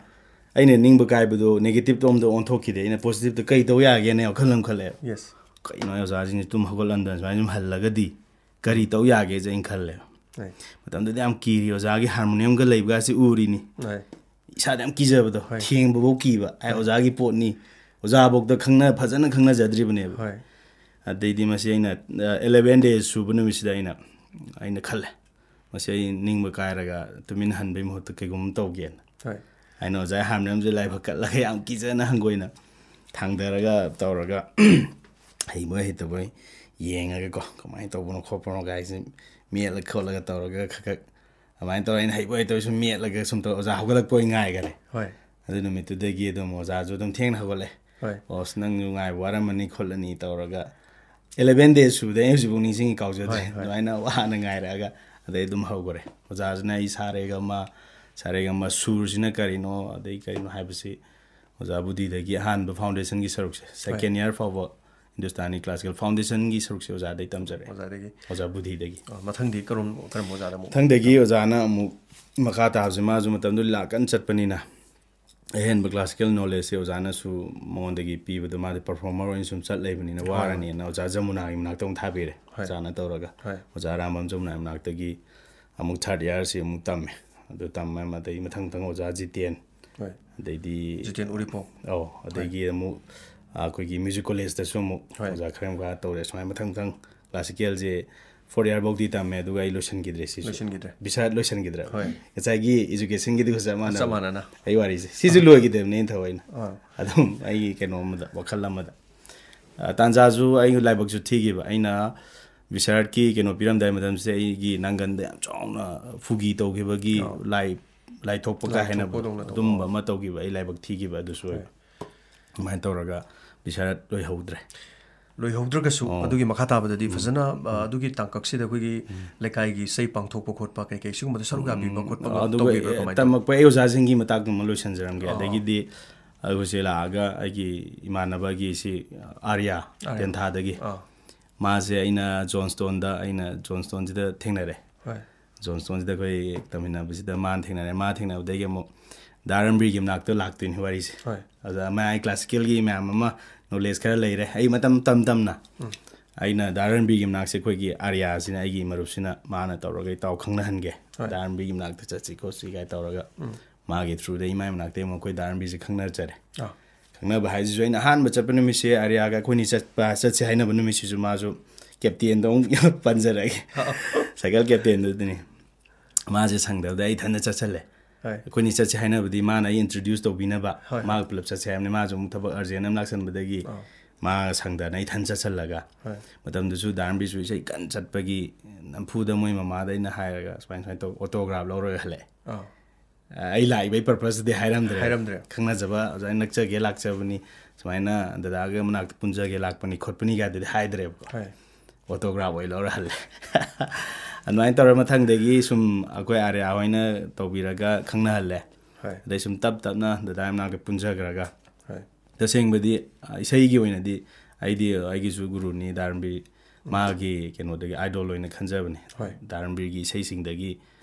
ꯑꯩꯅ ꯅꯤꯡꯕ ꯀꯥꯏꯕꯗꯣ negative ꯇꯣꯝꯗ ꯑꯣꯟꯊꯣꯛꯈꯤꯗꯦ꯫ ꯑꯩꯅ positive ꯇ ꯀꯩ ꯇꯧ ꯌꯥꯒꯦꯅ ꯋꯥꯈꯜ ꯑꯃ ꯈꯜꯂꯛꯑꯦꯕ꯫ Yes. ꯀꯩꯅꯣ, ꯑꯣꯖꯥꯁꯤꯡꯁꯦ ꯇꯨꯝ ꯍꯧꯒꯠꯍꯟꯗꯅ ꯁꯨꯃꯥꯏꯅ ꯁꯨꯝ ꯍꯜꯂꯒꯗꯤ ꯀꯔꯤ ꯇꯧ ꯌꯥꯒꯦꯁꯦ ꯑꯩꯅ ꯈꯜꯂꯦꯕ꯫ Right. ꯃꯇꯝꯗꯨꯗ ꯌꯥꯝ ꯀꯤꯔꯤ, ꯑꯣꯖꯥꯒꯤ harmonium ꯒ ꯂꯩꯕꯒꯁꯦ ꯎꯔꯤꯅꯤ꯫ Right. ꯏꯁꯥꯗ ꯌꯥꯝ ꯀꯤꯖꯕꯗꯣ, ꯍꯣꯏ꯫ ꯊꯦꯡꯕꯐꯧ ꯀꯤꯕ꯫ ꯑꯩ ꯑꯣꯖꯥꯒꯤ ꯄꯣꯠꯅꯤ, ꯑꯣꯖꯥꯐꯧꯗ ꯈꯪꯅ ꯐꯖꯅ ꯈꯪꯅꯖꯗ꯭ꯔꯤꯕꯅꯦꯕ꯫ ꯍꯣꯏ꯫ ꯑꯗꯩꯗꯤ ꯃꯁꯤ ꯑꯩꯅ eleven days ꯁꯨꯕ ꯅꯨꯃꯤꯠꯁꯤꯗ ꯑꯩꯅ ꯑꯩꯅ ꯈꯜꯂꯦ, ꯃꯁꯤ ꯑꯩ ꯅꯤꯡꯕ ꯀꯥꯏꯔꯒ ꯇꯨꯃꯤꯟ ꯍꯟꯕꯩ ꯃꯍꯨꯠꯇ ꯀꯩꯒꯨꯝꯕ ꯇꯧꯒꯦꯅ꯫ ꯍꯣꯏ꯫ ꯑꯩꯅ ꯑꯣꯖꯥ harmonium ꯁꯦ ꯂꯥꯏꯕꯛ ꯀꯠꯂꯒ ꯌꯥꯝ ꯀꯤꯖꯅ ꯍꯪꯒꯣꯏꯅ ꯊꯥꯡꯗꯔꯒ ꯇꯧꯔꯒ ꯍꯩꯕꯣꯏ ꯍꯩꯇꯕꯣꯏ ꯌꯦꯡꯉꯒꯀꯣ, ꯀꯃꯥꯏꯅ ꯇꯧꯕꯅꯣ ꯈꯣꯠꯄꯅꯣ ꯀꯥꯏꯁꯦ ꯃꯦꯠꯂ ꯈꯣꯠꯂꯒ ꯇꯧꯔꯒ ꯈꯛ ꯈꯛ ꯑꯗꯨꯃꯥꯏꯅ ꯇꯧꯔꯒ ꯑꯩꯅ ꯍꯩꯕꯣꯏ ꯍꯩꯇꯕꯣꯏ ꯁꯨꯝ ꯃꯦꯠꯂꯒ ꯁꯨꯝ ꯇꯧꯔ ꯑꯣꯖꯥ ꯍꯧꯒꯠꯂꯛꯄ ꯑꯣꯏ ꯉꯥꯏꯈꯔꯦ꯫ ꯍꯣꯏ꯫ ꯑꯗꯨ ꯅꯨꯃꯤꯠꯇꯨꯗꯒꯤ ꯑꯗꯨꯝ ꯑꯣꯖꯥꯁꯨ ꯑꯗꯨꯝ ꯊꯦꯡꯅ ꯍꯧꯒꯠꯂꯦ꯫ ꯍꯣꯏ꯫ "ꯑꯣꯁ, ꯅꯪꯁꯨ ꯉꯥꯏꯕ ꯋꯥꯔꯝꯃꯅꯤ ꯈꯣꯠꯂꯅꯤ" ꯇꯧꯔꯒ eleven days ꯁꯨꯕꯗ ꯑꯩ ꯍꯧꯖꯤꯛꯐꯥꯎ ꯅꯤꯡꯁꯤꯡꯉꯤ, ꯀꯥꯎꯖꯗ꯭ꯔꯦ꯫ ꯍꯣꯏ, ꯍꯣꯏ꯫ ꯑꯗꯨꯃꯥꯏꯅ ꯋꯥꯅ ꯉꯥꯏꯔꯛꯑꯒ ꯑꯗꯩ ꯑꯗꯨꯝ ꯍꯧꯈꯔꯦ꯫ ꯑꯣꯖꯥꯁꯤꯅ ꯑꯩ ꯁꯥꯔꯦꯒꯃ, ꯁꯥꯔꯦꯒꯃ ꯁꯨꯔꯁꯤꯅ ꯀꯔꯤꯅꯣ, ꯑꯗꯩ ꯀꯔꯤꯅꯣ ꯍꯥꯏꯕꯁꯤ ꯑꯣꯖꯥ ꯕꯨꯙꯤꯗꯒꯤ ꯑꯍꯥꯟꯕ foundation ꯒꯤ ꯁꯔꯨꯛꯁꯦ, second year ꯐꯥꯎꯕ ꯍꯤꯟꯗꯨꯁꯇꯥꯅꯤ classical foundation ꯒꯤ ꯁꯔꯨꯛꯁꯦ ꯑꯣꯖꯥꯗꯩ ꯇꯝꯖꯔꯦ꯫ ꯑꯣꯖꯥꯗꯒꯤ꯫ ꯑꯣꯖꯥ ꯕꯨꯙꯤꯗꯒꯤ꯫ ꯑ, ꯃꯊꯪꯗꯤ ꯀꯔꯝ-, ꯀꯔꯝꯕ ꯑꯣꯖꯥꯗ ꯑꯃꯨꯛ? ꯃꯊꯪꯗꯒꯤ ꯑꯣꯖꯥꯅ ꯑꯃꯨꯛ ꯃꯈꯥ ꯇꯥꯕꯁꯦ, ꯃꯥꯁꯨ ꯃꯇꯝꯗꯨ ꯂꯤꯂꯥ ꯀꯟꯅ ꯆꯠꯄꯅꯤꯅ ꯑꯍꯦꯟꯕ classical knowledge ꯁꯦ ꯑꯣꯖꯥꯅꯁꯨ ꯃꯉꯣꯟꯗꯒꯤ ꯄꯤꯕꯗ ꯃꯥꯗꯤ performer ꯑꯣꯏꯅ ꯁꯨꯝ ꯆꯠ ꯂꯩꯕꯅꯤꯅ ꯍꯣꯏ, ꯍꯣꯏ꯫ ꯋꯥꯔꯅꯤꯅ ꯑꯣꯖꯥ ꯖꯃꯨꯅꯥꯒꯤ ꯃꯅꯥꯛꯇ ꯑꯃꯨꯛ ꯊꯥꯕꯤꯔꯦ꯫ ꯍꯣꯏ꯫ ꯑꯣꯖꯥꯅ ꯇꯧꯔꯒ ꯍꯣꯏ꯫ ꯑꯣꯖꯥ ꯔꯥꯝꯕꯝ ꯖꯃꯨꯅꯥꯒꯤ ꯃꯅꯥꯛꯇꯒꯤ ꯑꯃꯨꯛ third year ꯁꯤ ꯑꯃꯨꯛ ꯇꯝꯃꯦ꯫ ꯑꯗꯨ ꯇꯝꯃ ꯃꯇꯩ ꯃꯊꯪ ꯃꯊꯪ ꯑꯣꯖꯥ ꯖꯤꯇꯦꯟ, ꯍꯣꯏ꯫ ꯑꯗꯩꯗꯤ ꯖꯤꯇꯦꯟ ꯎꯔꯤꯄꯣꯛ꯫ ꯑꯧ, ꯑꯗꯒꯤ ꯑꯃꯨꯛ, ꯑ, ꯑꯩꯈꯣꯏꯒꯤ music college ꯇꯁꯨ ꯑꯃꯨꯛ ꯍꯣꯏ꯫ ꯑꯣꯖꯥ ꯈꯔ ꯑꯃ ꯈꯔ ꯇꯧꯔꯦ꯫ ꯁꯨꯃꯥꯏꯅ ꯃꯊꯪ ꯃꯊꯪ classical ꯁꯦ four year ꯐꯧꯗꯤ ꯇꯝꯃꯦ, ꯑꯗꯨꯒ ꯑꯩ ꯂꯣꯏꯁꯤꯟꯈꯤꯗ꯭ꯔꯦ ꯁꯤꯁꯨ꯫ ꯂꯣꯏꯁꯤꯟꯈꯤꯗ꯭ꯔꯦ꯫ ꯕꯤꯁꯥꯔꯠ ꯂꯣꯏꯁꯤꯟꯈꯤꯗ꯭ꯔꯦ꯫ ꯍꯣꯏ꯫ ꯉꯁꯥꯏꯒꯤ education ꯒꯤꯗꯨꯒ ꯆꯞ ꯃꯥꯟꯅꯕ꯫ ꯆꯞ ꯃꯥꯟꯅꯅ꯫ ꯑꯩ ꯋꯥꯔꯤꯁꯦ ꯁꯤꯁꯨ ꯂꯣꯏꯈꯤꯗꯕꯅꯦ, ꯑꯩꯅ ꯊꯑꯣꯏꯅ꯫ ꯑꯥ꯫ ꯑꯗꯨꯝ ꯑꯩꯒꯤ ꯀꯩꯅꯣ ꯑꯃꯗ, ꯋꯥꯈꯜ ꯑꯃꯗ꯫ ꯑ, ꯇꯥꯟꯖꯥꯁꯨ ꯑꯩ ꯂꯥꯏꯕꯛꯁꯨ ꯊꯤꯈꯤꯕ꯫ ꯑꯩꯅ ꯕꯤꯁꯥꯔꯠꯀꯤ ꯀꯩꯅꯣ ꯄꯤꯔꯝꯗꯥꯏ ꯃꯇꯝꯁꯤꯗ ꯑꯩꯒꯤ ꯅꯪꯒꯟꯗ ꯌꯥꯝ ꯆꯥꯎꯅ ꯐꯨꯒꯤ ꯇꯧꯈꯤꯕꯒꯤ ꯑꯥ꯫ ꯂꯥꯏ, ꯂꯥꯏ ꯊꯣꯛꯄ ꯀꯥ ꯂꯥꯏ ꯍꯦꯟꯅ ꯊꯣꯛꯄꯗꯧꯅ ꯇꯧꯕ꯫ ꯑꯗꯨꯝꯕ ꯑꯃ ꯇꯧꯈꯤꯕ, ꯑꯩ ꯂꯥꯏꯕꯛ ꯊꯤꯈꯤꯕ ꯑꯗꯨꯁꯨ ꯑꯣꯏꯕ꯫ ꯑꯗꯨꯃꯥꯏꯅ ꯇꯧꯔꯒ ꯕꯤꯁꯥꯔꯠ ꯂꯣꯏꯍꯧꯗ꯭ꯔꯦ꯫ ꯂꯣꯏꯍꯧꯗ꯭ꯔꯒꯁꯨ ꯑꯣ꯫ ꯑꯗꯨꯒꯤ ꯃꯈꯥ ꯇꯥꯕꯗꯗꯤ ꯐꯖꯅ, ꯑ, ꯑꯗꯨꯒꯤ ꯇꯥꯡꯀꯛꯁꯤꯗ ꯑꯩꯈꯣꯏꯒꯤ ꯂꯩꯀꯥꯏꯒꯤ ꯏꯁꯩ ꯄꯥꯡꯊꯣꯛꯄ ꯈꯣꯠꯄ ꯀꯩ ꯀꯩ ꯁꯤꯒꯨꯝꯕꯗ ꯁꯔꯨꯛ ꯌꯥꯕꯤꯕ ꯈꯣꯠꯄ ꯑꯗꯨꯒ, ꯇꯧꯕꯤꯕ꯭ꯔꯥ, ꯑꯦ, ꯀꯃꯥꯏꯅ ꯇꯧꯕ? ꯇꯝꯃꯛꯄ ꯑꯩ ꯑꯣꯖꯥꯁꯤꯡꯒꯤ ꯃꯇꯥꯡꯗꯨꯃ ꯂꯣꯏꯁꯤꯟꯖꯔꯝꯒꯦ꯫ ꯑꯣ꯫ ꯑꯗꯒꯤꯗꯤ, ꯑꯩꯈꯣꯏꯁꯦ ꯂꯥꯛꯑꯒ ꯑꯩꯒꯤ ꯏꯃꯥꯟꯅꯕꯒꯤ ꯁꯤ ꯑꯥꯔꯌꯥ, ꯑꯥꯔꯌꯥ꯫ ꯇꯦꯟꯊꯥꯗꯒꯤ꯫ ꯑꯥ꯫ ꯃꯥꯁꯦ ꯑꯩꯅ ꯖꯣꯟꯁꯇꯣꯟꯗ, ꯑꯩꯅ ꯖꯣꯟꯁꯇꯣꯟꯁꯤꯗ ꯊꯦꯡꯅꯔꯦ꯫ ꯍꯣꯏ꯫ ꯖꯣꯟꯁꯇꯣꯟꯁꯤꯗ ꯑꯩꯈꯣꯏ ꯇꯝꯃꯤꯟꯅꯕꯁꯤꯗ ꯃꯥꯅ ꯊꯦꯡꯅꯔꯦ꯫ ꯃꯥ ꯊꯦꯡꯅꯕꯗꯒꯤ ꯑꯃꯨꯛ ꯗꯥ ꯔꯟꯕꯤꯔꯒꯤ ꯃꯅꯥꯛꯇ ꯂꯥꯛꯇꯣꯏꯅꯤ ꯋꯥꯔꯤꯁꯦ꯫ ꯍꯣꯏ꯫ ꯑꯗ ꯃꯌꯥꯏ ꯀ꯭ꯂꯥꯁꯤꯀꯦꯜꯒꯤ ꯃꯌꯥꯝ ꯑꯃ ꯅꯣꯂꯦꯖ ꯈꯔ ꯂꯩꯔꯦ꯫ ꯑꯩ ꯃꯇꯝ ꯇꯝ ꯇꯝꯅ ꯎꯝ꯫ ꯑꯩꯅ ꯗꯥ ꯔꯟꯕꯤꯔꯒꯤ ꯃꯅꯥꯛꯁꯦ ꯑꯩꯈꯣꯏꯒꯤ ꯑꯥꯔꯌꯥꯁꯤꯅ, ꯑꯩꯒꯤ ꯃꯔꯨꯞꯁꯤꯅ, ꯃꯥꯅ ꯇꯧꯔꯒ "ꯏꯇꯥꯎ ꯈꯪꯅꯍꯟꯒꯦ, ꯍꯣꯏ꯫ ꯗꯥ ꯔꯟꯕꯤꯔꯒꯤ ꯃꯅꯥꯛꯇ ꯆꯠꯁꯤ ꯈꯣꯠꯁꯤ" ꯀꯥꯏ ꯇꯧꯔꯒ ꯎꯝ꯫ ꯃꯥꯒꯤ ꯊ꯭ꯔꯨꯗ ꯏꯃꯥꯏ ꯃꯅꯥꯛꯇ ꯑꯃꯨꯛ ꯑꯩꯈꯣꯏ ꯗꯥ ꯔꯟꯕꯤꯔꯁꯦ ꯈꯪꯅꯖꯔꯦ꯫ ꯑꯥ꯫ ꯈꯪꯅꯕ ꯍꯥꯏꯁꯤꯁꯨ ꯑꯩꯅ ꯑꯍꯥꯟꯕ ꯆꯠꯄ ꯅꯨꯃꯤꯠꯁꯦ, ꯑꯥꯔꯌꯥꯒ ꯑꯩꯈꯣꯏꯅꯤ ꯆꯠꯄ, ꯆꯠꯁꯦ ꯍꯥꯏꯅꯕ ꯅꯨꯃꯤꯠꯁꯤꯁꯨ ꯃꯥꯁꯨ ꯀꯦꯞꯇꯦꯟꯗ ꯑꯃꯨꯛ ꯄꯟꯖꯔꯒꯦ꯫ ꯑꯥ꯫ ꯁꯥꯏꯀꯜ ꯀꯦꯞꯇꯦꯟꯗꯨꯗꯅꯤ꯫ ꯃꯥꯁꯦ ꯁꯪꯗꯕꯗ ꯑꯩ ꯏꯊꯟꯗ ꯆꯠꯁꯜꯂꯦ꯫ ꯍꯣꯏ꯫ ꯑꯩꯈꯣꯏꯅꯤ ꯆꯠꯁꯦ ꯍꯥꯏꯅꯕꯗꯤ ꯃꯥꯅ ꯑꯩ ꯏꯟꯇ꯭ꯔꯣꯗ꯭ꯌꯨꯁ ꯇꯧꯕꯤꯅꯕ, ꯍꯣꯏ, ꯍꯣꯏ꯫ ꯃꯥꯒ ꯄꯨꯂꯞ ꯆꯠꯁꯦ ꯍꯥꯏꯕꯅꯤ꯫ ꯃꯥꯁꯨ ꯑꯃꯨꯛ ꯊꯕꯛ ꯑꯔꯖꯦꯟ ꯑꯃ ꯂꯥꯛꯁꯟꯕꯗꯒꯤ ꯑꯥ꯫ ꯃꯥ ꯁꯪꯗꯅ ꯑꯩ ꯏꯊꯟ ꯆꯠꯁꯜꯂꯒ ꯍꯣꯏ꯫ ꯃꯇꯝꯗꯨꯁꯨ ꯗꯥ ꯔꯟꯕꯤꯔꯁꯨ ꯏꯁꯩ ꯀꯟꯅ ꯆꯠꯄꯒꯤ ꯅꯝꯐꯨꯗ ꯃꯣꯏ ꯃꯃꯥꯗ ꯑꯩꯅ ꯍꯥꯏꯔꯒ ꯁꯨꯃꯥꯏꯅ ꯁꯨꯃꯥꯏꯅ ꯇꯧ, ꯑꯣꯇꯣꯒ꯭ꯔꯥꯐ ꯂꯧꯔꯒ ꯍꯜꯂꯛꯑꯦ꯫ ꯑꯥ꯫ ꯑꯩ ꯂꯥꯛꯏꯕꯩ ꯄꯔꯄꯁꯇꯨꯗꯤ ꯍꯥꯏꯔꯝꯗ꯭ꯔꯦ꯫ ꯍꯥꯏꯔꯝꯗ꯭ꯔꯦ꯫ ꯈꯪꯅꯖꯕ ꯑꯣꯖꯥ ꯅꯛꯆꯒꯦ ꯂꯥꯛꯆꯕꯅꯤ, ꯁꯨꯃꯥꯏꯅ ꯗꯗꯥꯒ ꯃꯅꯥꯛꯇ ꯄꯨꯟꯖꯒꯦ ꯂꯥꯛꯄꯅꯤ ꯈꯣꯠꯄꯅꯤ ꯀꯥꯏꯗꯨꯗꯤ ꯍꯥꯏꯗ꯭ꯔꯦꯕꯀꯣ꯫ ꯍꯣꯏ꯫ ꯑꯣꯇꯣꯒ꯭ꯔꯥꯐ ꯑꯣꯏ ꯂꯧꯔ ꯍꯜꯂꯦ꯫ ꯑꯗꯨꯃꯥꯏꯅ ꯇꯧꯔ ꯃꯊꯪꯗꯒꯤ ꯁꯨꯝ ꯑꯩꯈꯣꯏ ꯑꯥꯔꯌꯥ ꯍꯣꯏꯅ ꯇꯧꯕꯤꯔꯒ ꯈꯪꯅꯍꯜꯂꯦ꯫ ꯍꯣꯏ꯫ ꯑꯗꯩ ꯁꯨꯝ ꯇꯞ ꯇꯞꯅ ꯗꯗꯥ ꯃꯅꯥꯛꯇ ꯄꯨꯟꯖꯈ꯭ꯔꯒ꯫ ꯍꯣꯏ꯫ ꯇꯁꯦꯡꯕꯗꯤ, ꯑ, ꯏꯁꯩꯒꯤ ꯑꯣꯏꯅꯗꯤ ꯑꯩꯗꯤ ꯑꯩꯒꯤꯁꯨ ꯒꯨꯔꯨꯅꯤ ꯗꯥ ꯔꯟꯕꯤꯔ, ꯎꯝ꯫ ꯃꯥꯒꯤ ꯀꯩꯅꯣꯗꯒꯤ ꯑꯥꯏꯗꯣꯜ ꯑꯣꯏꯅ ꯈꯟꯖꯕꯅꯤ꯫ ꯍꯣꯏ꯫ ꯗꯥ ꯔꯟꯕꯤꯔꯒꯤ ꯏꯁꯩꯁꯤꯡꯗꯒꯤ,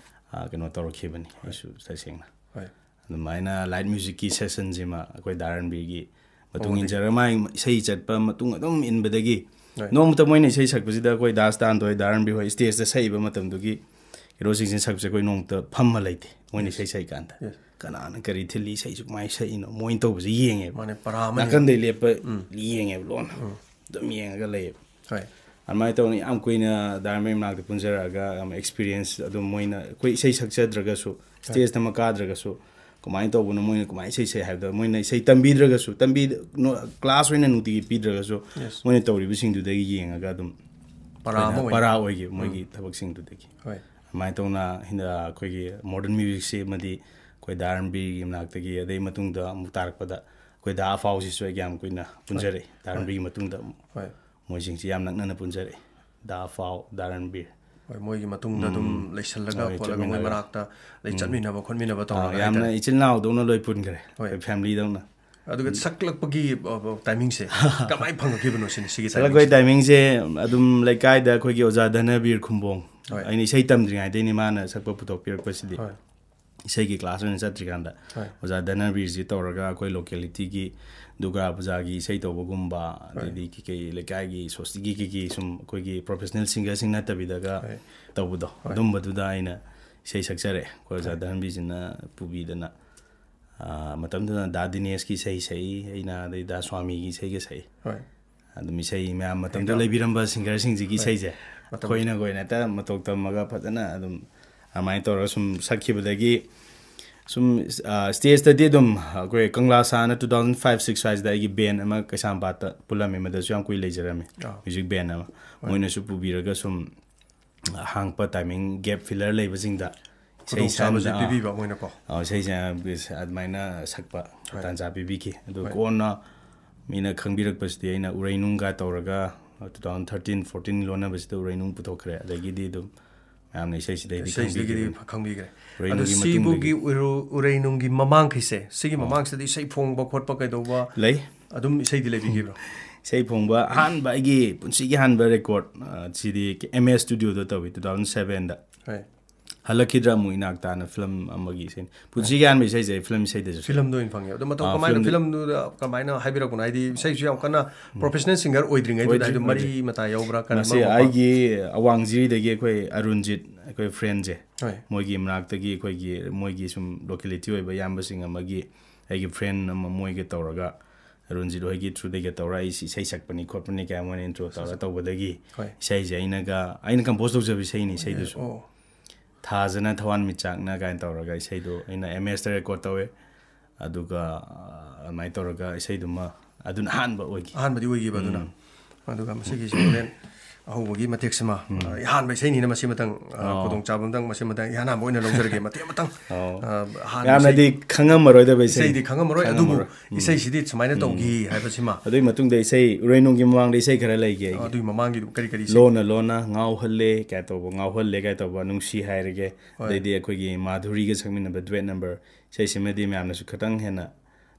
ꯑ, ꯀꯩꯅꯣ ꯇꯧꯔꯛꯈꯤꯕꯅꯤ ꯍꯣꯏ꯫ ꯑꯩꯁꯨ ꯇꯁꯦꯡꯅ꯫ ꯍꯣꯏ꯫ ꯑꯗꯨꯃꯥꯏꯅ ꯂꯥꯏꯠ ꯃ꯭ꯌꯨꯖꯤꯛꯀꯤ ꯁꯦꯁꯟꯁꯤꯃ ꯑꯩꯈꯣꯏ ꯗꯥ ꯔꯟꯕꯤꯔꯒꯤ ꯃꯇꯨꯡ ꯑꯣ, ꯏꯟꯖꯔꯒ ꯃꯥꯒꯤ ꯏꯁꯩ ꯆꯠꯄ ꯃꯇꯨꯡ ꯑꯗꯨꯝ ꯏꯟꯕꯗꯒꯤ ꯍꯣꯏ꯫ ꯅꯣꯡꯃꯇ ꯃꯣꯏꯅ ꯏꯁꯩ ꯁꯛꯄꯁꯤꯗ ꯑꯩꯈꯣꯏ ꯗꯥꯁ ꯇꯥꯟꯗꯣꯏ, ꯗꯥ ꯔꯟꯕꯤꯔ ꯍꯣꯏ ꯁ꯭ꯇꯦꯖꯇ ꯁꯛꯏꯕ ꯃꯇꯝꯗꯨꯒꯤ ꯍꯤꯔꯣꯁꯤꯡꯁꯤꯅ ꯁꯛꯄꯁꯦ ꯑꯩꯈꯣꯏ ꯅꯣꯡꯃꯇ ꯐꯝꯃ ꯂꯩꯇꯦ꯫ ꯃꯣꯏꯅ ꯌꯦꯁ꯫ ꯏꯁꯩ ꯁꯛꯏꯀꯥꯟꯗ ꯌꯦꯁ꯫ ꯀꯅꯥꯅ ꯀꯔꯤ ꯊꯤꯜꯂꯤ, ꯏꯁꯩꯁꯨ ꯀꯃꯥꯏꯅ ꯁꯛꯏꯅꯣ, ꯃꯣꯏꯅ ꯇꯧꯕꯁꯦ ꯌꯦꯡꯉꯦꯕ꯫ ꯃꯥꯅꯦ, ꯄꯔꯥ ꯑꯃꯅꯤ꯫ ꯅꯥꯀꯟꯗꯩ ꯂꯦꯞꯄ ꯎꯝ꯫ ꯌꯦꯡꯉꯦꯕ ꯂꯣꯟꯅ꯫ ꯎꯝ꯫ ꯑꯗꯨꯝ ꯌꯦꯡꯉꯒ ꯂꯩꯌꯦꯕ꯫ ꯍꯣꯏ꯫ ꯑꯗꯨꯃꯥꯏꯅ ꯇꯧꯗꯅ ꯌꯥꯝ ꯀꯨꯏꯅ ꯗꯥ ꯔꯟꯕꯤꯔ ꯃꯅꯥꯛꯇ ꯄꯨꯟꯖꯔꯛꯑꯒ, ꯌꯥꯝ ꯑꯦꯛꯁꯄꯤꯔꯤꯌꯦꯟꯁ ꯑꯗꯨꯝ ꯃꯣꯏꯅ, ꯑꯩꯈꯣꯏ ꯏꯁꯩ ꯁꯛꯆꯗ꯭ꯔꯒꯁꯨ, ꯍꯣꯏ꯫ ꯁ꯭ꯇꯦꯖꯇ ꯑꯃ ꯀꯥꯗ꯭ꯔꯒꯁꯨ, ꯀꯃꯥꯏꯅ ꯇꯧꯕꯅꯣ, ꯃꯣꯏꯅ ꯀꯃꯥꯏꯅ ꯏꯁꯩ ꯁꯛꯏ ꯍꯥꯏꯕꯗꯣ, ꯃꯣꯏꯅ ꯏꯁꯩ ꯇꯝꯕꯤꯗ꯭ꯔꯒꯁꯨ, ꯇꯝꯕꯤ-, ꯅꯣ-, ꯀ꯭ꯂꯥꯁ ꯑꯣꯏꯅ ꯅꯨꯡꯇꯤꯒꯤ ꯄꯤꯗ꯭ꯔꯒꯁꯨ, ꯌꯦꯁ꯫ ꯃꯣꯏꯅ ꯇꯧꯔꯤꯕꯁꯤꯡꯗꯨꯗꯒꯤ ꯌꯦꯡꯉꯒ ꯑꯗꯨꯝ ꯄꯔꯥ ꯑꯃ ꯑꯩꯈꯣꯏꯅ ꯑꯣꯏꯅ꯫ ꯄꯔꯥ ꯑꯣꯏꯈꯤꯕ ꯃꯣꯏꯒꯤ ꯎꯝ꯫ ꯊꯕꯛꯁꯤꯡꯗꯨꯗꯒꯤ꯫ ꯍꯣꯏ꯫ ꯑꯗꯨꯃꯥꯏꯅ ꯇꯧꯅ ꯍꯤꯟꯗ-, ꯑꯩꯈꯣꯏꯒꯤ ꯃꯣꯗꯔꯟ ꯃ꯭ꯌꯨꯖꯤꯛꯁꯤ ꯑꯃꯗꯤ ꯑꯩꯈꯣꯏ ꯗꯥ ꯔꯟꯕꯤꯔꯒꯤ ꯃꯅꯥꯛꯇꯒꯤ, ꯑꯗꯩ ꯃꯇꯨꯡꯗ ꯑꯃꯨꯛ ꯇꯥꯔꯛꯄꯗ ꯑꯩꯈꯣꯏ ꯗꯥ ꯑꯐꯥꯎꯁꯤꯁꯨ ꯑꯩꯒ ꯌꯥꯝ ꯀꯨꯏꯅ ꯍꯣꯏ꯫ ꯄꯨꯟꯖꯔꯛꯏ꯫ ꯗꯥ ꯍꯣꯏ꯫ ꯔꯟꯕꯤꯔꯒꯤ ꯃꯇꯨꯡꯗ ꯑꯃꯨꯛ ꯍꯣꯏ꯫ ꯃꯣꯏꯁꯤꯡꯁꯤ ꯌꯥꯝ ꯅꯛꯅꯅ ꯄꯨꯟꯖꯔꯛꯏ꯫ ꯗꯥ ꯐꯥꯎ, ꯗꯥ ꯔꯟꯕꯤꯔ꯫ ꯍꯣꯏ, ꯃꯣꯏꯒꯤ ꯃꯇꯨꯡꯗ ꯑꯗꯨꯝ ꯎꯝ꯫ ꯂꯩꯁꯜꯂꯒ ꯍꯣꯏ, ꯈꯣꯠꯂꯒ ꯃꯣꯏ ꯆꯠꯃꯤꯟꯅꯔꯒ꯫ ꯃꯅꯥꯛꯇ ꯑꯗꯩ ꯎꯝ꯫ ꯆꯠꯃꯤꯟꯅꯕ ꯈꯣꯠꯃꯤꯟꯅꯕ ꯑꯥ, ꯇꯧꯔꯒ ꯌꯥꯝꯅ ꯍꯥꯏꯇꯥꯔꯦ꯫ ꯏꯆꯤꯜ ꯏꯅꯥꯎꯗꯧꯅ ꯂꯣꯏ ꯄꯨꯟꯈ꯭ꯔꯦ꯫ ꯍꯣꯏ꯫ ꯑꯩꯈꯣꯏ ꯐꯦꯃꯤꯂꯤꯗꯧꯅ꯫ ꯑꯗꯨꯒ ꯁꯛꯂꯛꯄꯒꯤ ꯇꯥꯏꯃꯤꯡꯁꯦ ꯀꯃꯥꯏꯅ ꯐꯪꯉꯛꯈꯤꯕꯅꯣ ꯁꯤꯅꯤ, ꯁꯤꯒꯤ ꯁꯛꯂꯛꯄꯒꯤ ꯇꯥꯏꯃꯤꯡꯁꯦ? ꯑꯗꯨꯝ ꯂꯩꯀꯥꯏꯗ ꯑꯩꯈꯣꯏꯒꯤ ꯑꯣꯖꯥ ꯙꯅꯕꯤꯔ ꯈꯨꯝꯕꯣꯡ, ꯍꯣꯏ꯫ ꯑꯩꯅ ꯏꯁꯩ ꯇꯝꯗ꯭ꯔꯤꯉꯩꯗꯩꯅꯤ ꯃꯥꯅ ꯁꯛꯄ ꯄꯨꯊꯣꯛꯄꯤꯔꯛꯄꯁꯤꯗꯤ꯫ ꯍꯣꯏ꯫ ꯏꯁꯩꯒꯤ ꯀ꯭ꯂꯥꯁ ꯑꯣꯏꯅ ꯆꯠꯇ꯭ꯔꯤꯀꯥꯟꯗ ꯍꯣꯏ꯫ ꯑꯣꯖꯥ ꯙꯅꯕꯤꯔꯁꯤ ꯇꯧꯔꯒ ꯑꯩꯈꯣꯏ ꯂꯣꯀꯦꯂꯤꯇꯤꯒꯤ ꯗꯨꯔꯒꯥ ꯄꯨꯖꯥꯒꯤ ꯏꯁꯩ ꯇꯧꯕꯒꯨꯝꯕ, ꯍꯣꯏ꯫ ꯑꯗꯩꯗꯤ ꯀꯩꯀꯩ ꯂꯩꯀꯥꯏꯒꯤ ꯁꯣꯁꯇꯤꯒꯤ ꯀꯩꯀꯩ ꯁꯨꯝ ꯑꯩꯈꯣꯏꯒꯤ ꯄ꯭ꯔꯣꯐꯦꯁꯅꯦꯜ ꯁꯤꯡꯒꯔꯁꯤꯡ ꯅꯠꯇꯕꯤꯗꯒ ꯍꯣꯏ꯫ ꯇꯧꯕꯗꯣ, ꯍꯣꯏ꯫ ꯑꯗꯨꯝꯕꯗꯨꯗ ꯑꯩꯅ ꯏꯁꯩ ꯁꯛꯆꯔꯦ꯫ ꯑꯩꯈꯣꯏ ꯑꯣꯖꯥ ꯍꯣꯏ꯫ ꯙꯅꯕꯤꯔꯁꯤꯅ ꯄꯨꯕꯤꯗꯅ, ꯑ, ꯃꯇꯝꯗꯨꯗ ꯗꯥ ꯗꯤꯅꯦꯁꯀꯤ ꯏꯁꯩ ꯁꯛꯏ ꯑꯩꯅ, ꯑꯗꯩ ꯗꯥ ꯁ꯭ꯋꯥꯃꯤꯒꯤ ꯏꯁꯩꯒ ꯁꯛꯏ꯫ ꯍꯣꯏ꯫ ꯑꯗꯨꯝ ꯏꯁꯩ ꯃꯌꯥꯝ ꯃꯇꯝꯗꯨꯗ ꯍꯩꯗ-, ꯂꯩꯕꯤꯔꯝꯕ ꯁꯤꯡꯒꯔꯁꯤꯡꯁꯤꯒꯤ ꯍꯣꯏ꯫ ꯏꯁꯩꯁꯦ ꯃꯇꯝ ꯑꯩꯈꯣꯏꯅ ꯑꯩꯈꯣꯏꯅ ꯍꯦꯛꯇ ꯃꯇꯧ ꯇꯝꯃꯒ ꯐꯖꯅ ꯑꯗꯨꯝ ꯑꯗꯨꯃꯥꯏꯅ ꯇꯧꯔꯒ ꯁꯨꯝ ꯁꯛꯈꯤꯕꯗꯒꯤ ꯁꯨꯝ, ꯑ, ꯁ꯭ꯇꯦꯖꯇꯗꯤ ꯑꯗꯨꯝ ꯑꯩꯈꯣꯏ ꯀꯪꯂꯥ ꯁꯥꯅ two thousand five six ꯁ꯭ꯋꯥꯏꯁꯤꯗ ꯑꯩꯒꯤ ꯕꯦꯟ ꯑꯃ ꯀꯩꯁꯥꯝꯄꯥꯠꯇ ꯄꯨꯜꯂꯝꯃꯤ, ꯃꯗꯁꯨ ꯌꯥꯝ ꯀꯨꯏ ꯂꯩꯖꯔꯝꯃꯤ, ꯑꯥ꯫ ꯃ꯭ꯌꯨꯖꯤꯛ ꯕꯦꯟ ꯑꯃ꯫ ꯍꯣꯏ꯫ ꯃꯣꯏꯅꯁꯨ ꯄꯨꯕꯤꯔꯒ ꯁꯨꯝ ꯍꯥꯡꯄ ꯇꯥꯏꯃꯤꯡ, ꯒꯦꯞ ꯐꯤꯂꯔ ꯂꯩꯕꯁꯤꯡꯗ ꯏꯁꯩ ꯈꯨꯗꯣꯡꯆꯥꯕꯁꯦ ꯁꯟꯗ, ꯑꯥ꯫ ꯄꯤꯕꯤꯕ ꯃꯣꯏꯅꯀꯣ꯫ ꯑꯥ, ꯏꯁꯩꯁꯦ ꯑꯗꯨꯃꯥꯏꯅ ꯁꯛꯄ ꯍꯣꯏ꯫ ꯇꯥꯟꯖꯥ ꯄꯤꯕꯤꯈꯤ꯫ ꯑꯗꯨ ꯍꯣꯏ꯫ ꯀꯣꯟꯅ ꯃꯤꯅ ꯈꯪꯕꯤꯔꯛꯄꯁꯤꯗꯤ ꯑꯩꯅ ꯎꯔꯩꯅꯨꯡꯒ ꯇꯧꯔꯒ two thousand thirteen fourteen ꯂꯣꯟꯅꯕꯁꯤꯗ ꯎꯔꯩꯅꯨꯡ ꯄꯨꯊꯣꯛꯈ꯭ꯔꯦ꯫ ꯑꯗꯒꯤꯗꯤ ꯑꯗꯨꯝ ꯃꯌꯥꯝꯅ ꯏꯁꯩꯁꯤꯗꯩꯗꯤ ꯏꯁꯩꯁꯤꯗꯒꯤꯗꯤ ꯈꯪꯕꯤꯈ꯭ꯔꯦ꯫ ꯈꯪꯕꯤꯈ꯭ꯔꯦ꯫ ꯑꯗꯣ ꯎꯔꯩꯅꯨꯡꯒꯤ ꯁꯤꯕꯨꯒꯤ ꯃꯇꯨꯡꯗꯒꯤ ꯎꯔꯨ-, ꯎꯔꯩꯅꯨꯡꯒꯤ ꯃꯃꯥꯡꯈꯩꯁꯦ, ꯁꯤꯒꯤ ꯑꯥ꯫ ꯃꯃꯥꯡꯁꯤꯗꯗꯤ ꯏꯁꯩ ꯐꯣꯡꯕ ꯈꯣꯠꯄ ꯀꯩꯗꯧꯕ ꯂꯩ꯫ ꯑꯗꯨꯝ ꯏꯁꯩꯗꯤ ꯂꯩꯕꯤꯈꯤꯕ꯭ꯔꯣ? ꯏꯁꯩ ꯐꯣꯡꯕ ꯑꯍꯥꯟꯕ, ꯑꯩꯒꯤ ꯄꯨꯟꯁꯤꯒꯤ ꯑꯍꯥꯟꯕ ꯔꯦꯀꯣꯔꯠ, ꯑ, ꯁꯤꯗꯤ ꯑꯦꯝ ꯑꯦꯁ ꯁ꯭ꯇꯨꯗꯤꯑꯣꯗ ꯇꯧꯏ, two thousand sevenꯗ꯫ ꯍꯣꯏ꯫ ꯍꯜꯂꯛꯈꯤꯗ꯭ꯔꯥ ꯑꯃꯨꯛ ꯏꯅꯥꯛꯇꯥꯅ ꯐꯤꯂꯝ ꯑꯃꯒꯤ ꯏꯁꯩꯅꯤ꯫ ꯄꯨꯟꯁꯤꯒꯤ ꯑꯍꯥꯟꯕ ꯏꯁꯩꯁꯦ ꯑꯩ ꯐꯤꯂꯝ ꯏꯁꯩꯗꯁꯨ ꯁꯛꯏ꯫ ꯐꯤꯂꯝꯗ ꯑꯣꯏꯅ ꯐꯪꯉꯦ꯫ ꯑꯗꯣ ꯃꯇꯧ ꯑꯥ, ꯀꯃꯥꯏꯅ ꯐꯤꯂꯝꯗ꯫ ꯐꯤꯂꯝꯗꯨꯗ ꯀꯃꯥꯏꯅ ꯍꯥꯏꯕꯤꯔꯛꯄꯅꯣ? ꯍꯥꯏꯗꯤ ꯏꯁꯩꯁꯨ ꯌꯥꯝ ꯀꯟꯅ ꯎꯝ꯫ ꯄ꯭ꯔꯣꯐꯦꯁꯅꯦꯜ ꯁꯤꯡꯒꯔ ꯑꯣꯏꯗ꯭ꯔꯤꯉꯩꯗꯨꯗ, ꯑꯣꯏꯗ꯭ꯔꯤ, ꯍꯥꯏꯗꯤ ꯃꯔꯤ ꯑꯣꯏꯗ꯭ꯔꯤ꯫ ꯃꯇꯥ ꯌꯥꯎꯕ꯭ꯔꯥ? ꯀꯔꯝꯕ ꯃꯁꯤ ꯃꯄꯥ? ꯑꯩꯒꯤ ꯑꯋꯥꯡꯖꯤꯔꯤꯗꯒꯤ ꯑꯩꯈꯣꯏ ꯑꯔꯨꯟꯖꯤꯠ, ꯑꯩꯈꯣꯏ ꯐ꯭ꯔꯦꯟꯁꯦ, ꯍꯣꯏ꯫ ꯃꯣꯏꯒꯤ ꯃꯅꯥꯛꯇꯒꯤ ꯑꯩꯈꯣꯏꯒꯤ, ꯃꯣꯏꯒꯤ ꯁꯨꯝ ꯂꯣꯀꯦꯂꯤꯇꯤ ꯑꯣꯏꯕ ꯏꯌꯥꯝꯕꯁꯤꯡ ꯑꯃꯒꯤ, ꯑꯩꯒꯤ ꯐ꯭ꯔꯦꯟ ꯑꯃ ꯃꯣꯏꯒ ꯇꯧꯔꯒ, ꯑꯔꯨꯟꯖꯤꯠ ꯍꯣꯏꯒꯤ ꯊ꯭ꯔꯨꯗꯒꯤ ꯇꯧꯔ ꯑꯩꯁꯤ ꯏꯁꯩ ꯁꯛꯄꯅꯤ ꯈꯣꯠꯄꯅꯤ ꯀꯥꯏ ꯃꯣꯏꯅ ꯏꯟꯇ꯭ꯔꯣ ꯇꯧꯔ ꯇꯧꯕꯗꯒꯤ ꯍꯣꯏ꯫ ꯏꯁꯩꯁꯦ ꯑꯩꯅꯒ, ꯑꯩꯅ ꯀꯝꯄꯣꯖ ꯇꯧꯖꯕ ꯏꯁꯩꯅꯤ ꯏꯁꯩꯗꯨꯁꯨ꯫ ꯑꯣ꯫ ꯊꯥꯖꯅ ꯊꯋꯥꯟꯃꯤꯆꯥꯛꯅ ꯀꯥꯏꯅ ꯇꯧꯔꯒ ꯏꯁꯩꯗꯣ ꯑꯩꯅ ꯑꯦꯝ ꯑꯦꯁꯇ ꯔꯦꯀꯣꯔꯗ ꯇꯧꯋꯦ꯫ ꯑꯗꯨꯒ, ꯑ, ꯑꯗꯨꯃꯥꯏꯅ ꯇꯧꯔꯒ ꯏꯁꯩꯗꯨꯃ ꯑꯗꯨꯅ ꯑꯍꯥꯟꯕ ꯑꯣꯏꯈꯤ꯫ ꯑꯍꯥꯟꯕꯗꯤ ꯑꯣꯏꯈꯤꯕ ꯑꯗꯨꯅ꯫ ꯎꯝ꯫ ꯑꯗꯨꯒ ꯃꯁꯤꯒꯤꯁꯤ ꯍꯣꯔꯦꯟ ꯑꯍꯧꯕꯒꯤ ꯃꯇꯦꯛꯁꯤꯃ, ꯎꯝ꯫ ꯑ, ꯑꯍꯥꯟꯕ ꯏꯁꯩꯅꯤꯅ ꯃꯁꯤꯃꯇꯪ, ꯑ, ꯑꯣ꯫ ꯈꯨꯗꯣꯡꯆꯥꯕ ꯑꯃꯇꯪ ꯃꯁꯤꯃꯇꯪ ꯏꯍꯥꯟ ꯍꯥꯟꯕ ꯑꯣꯏꯅ ꯂꯧꯖꯔꯒꯦ꯫ ꯃꯇꯦꯛ ꯑꯃꯇꯪ, ꯑꯣ꯫ ꯑ, ꯑꯍꯥꯟꯕ ꯃꯌꯥꯝꯅꯗꯤ ꯏꯁꯩ-, ꯈꯪꯉꯝꯃꯔꯣꯏꯗꯕ ꯏꯁꯩ꯫ ꯏꯁꯩꯗꯤ ꯈꯪꯉꯝꯃꯔꯣꯏ, ꯑꯗꯨꯕꯨ ꯈꯪꯉꯝꯃꯔꯣꯏ꯫ ꯎꯝ꯫ ꯏꯁꯩꯁꯤꯗꯤ ꯁꯨꯃꯥꯏꯅ ꯎꯝ꯫ ꯇꯧꯈꯤ ꯍꯥꯏꯕꯁꯤꯃ꯫ ꯑꯗꯨꯒꯤ ꯃꯇꯨꯡꯗ ꯏꯁꯩ ꯎꯔꯩꯅꯨꯡꯒꯤ ꯃꯃꯥꯡꯗ ꯏꯁꯩ ꯈꯔ ꯂꯩꯒꯦ ꯑꯩꯒꯤ꯫ ꯑꯗꯨꯒꯤ ꯃꯃꯥꯡꯒꯤꯗꯨ ꯀꯔꯤ ꯀꯔꯤ ꯏꯁꯩ? ꯂꯣꯟꯅ ꯂꯣꯟꯅ, ꯉꯥꯎꯍꯜꯂꯦ ꯀꯥꯏ ꯇꯧꯕ, ꯉꯥꯎꯍꯜꯂꯦ ꯀꯥꯏ ꯇꯧꯕ, ꯅꯨꯡꯁꯤ ꯍꯥꯏꯔꯒꯦ, ꯍꯣꯏ꯫ ꯑꯗꯩꯗꯤ ꯑꯩꯈꯣꯏꯒꯤ ꯃꯥꯙꯨꯔꯤꯒ ꯁꯛꯃꯤꯟꯅꯕ ꯗꯨꯋꯦꯠ ꯅꯝꯕꯔ, ꯏꯁꯩꯁꯤꯃꯗꯤ ꯃꯌꯥꯝꯅꯁꯨ ꯈꯤꯇꯪ ꯍꯦꯟꯅ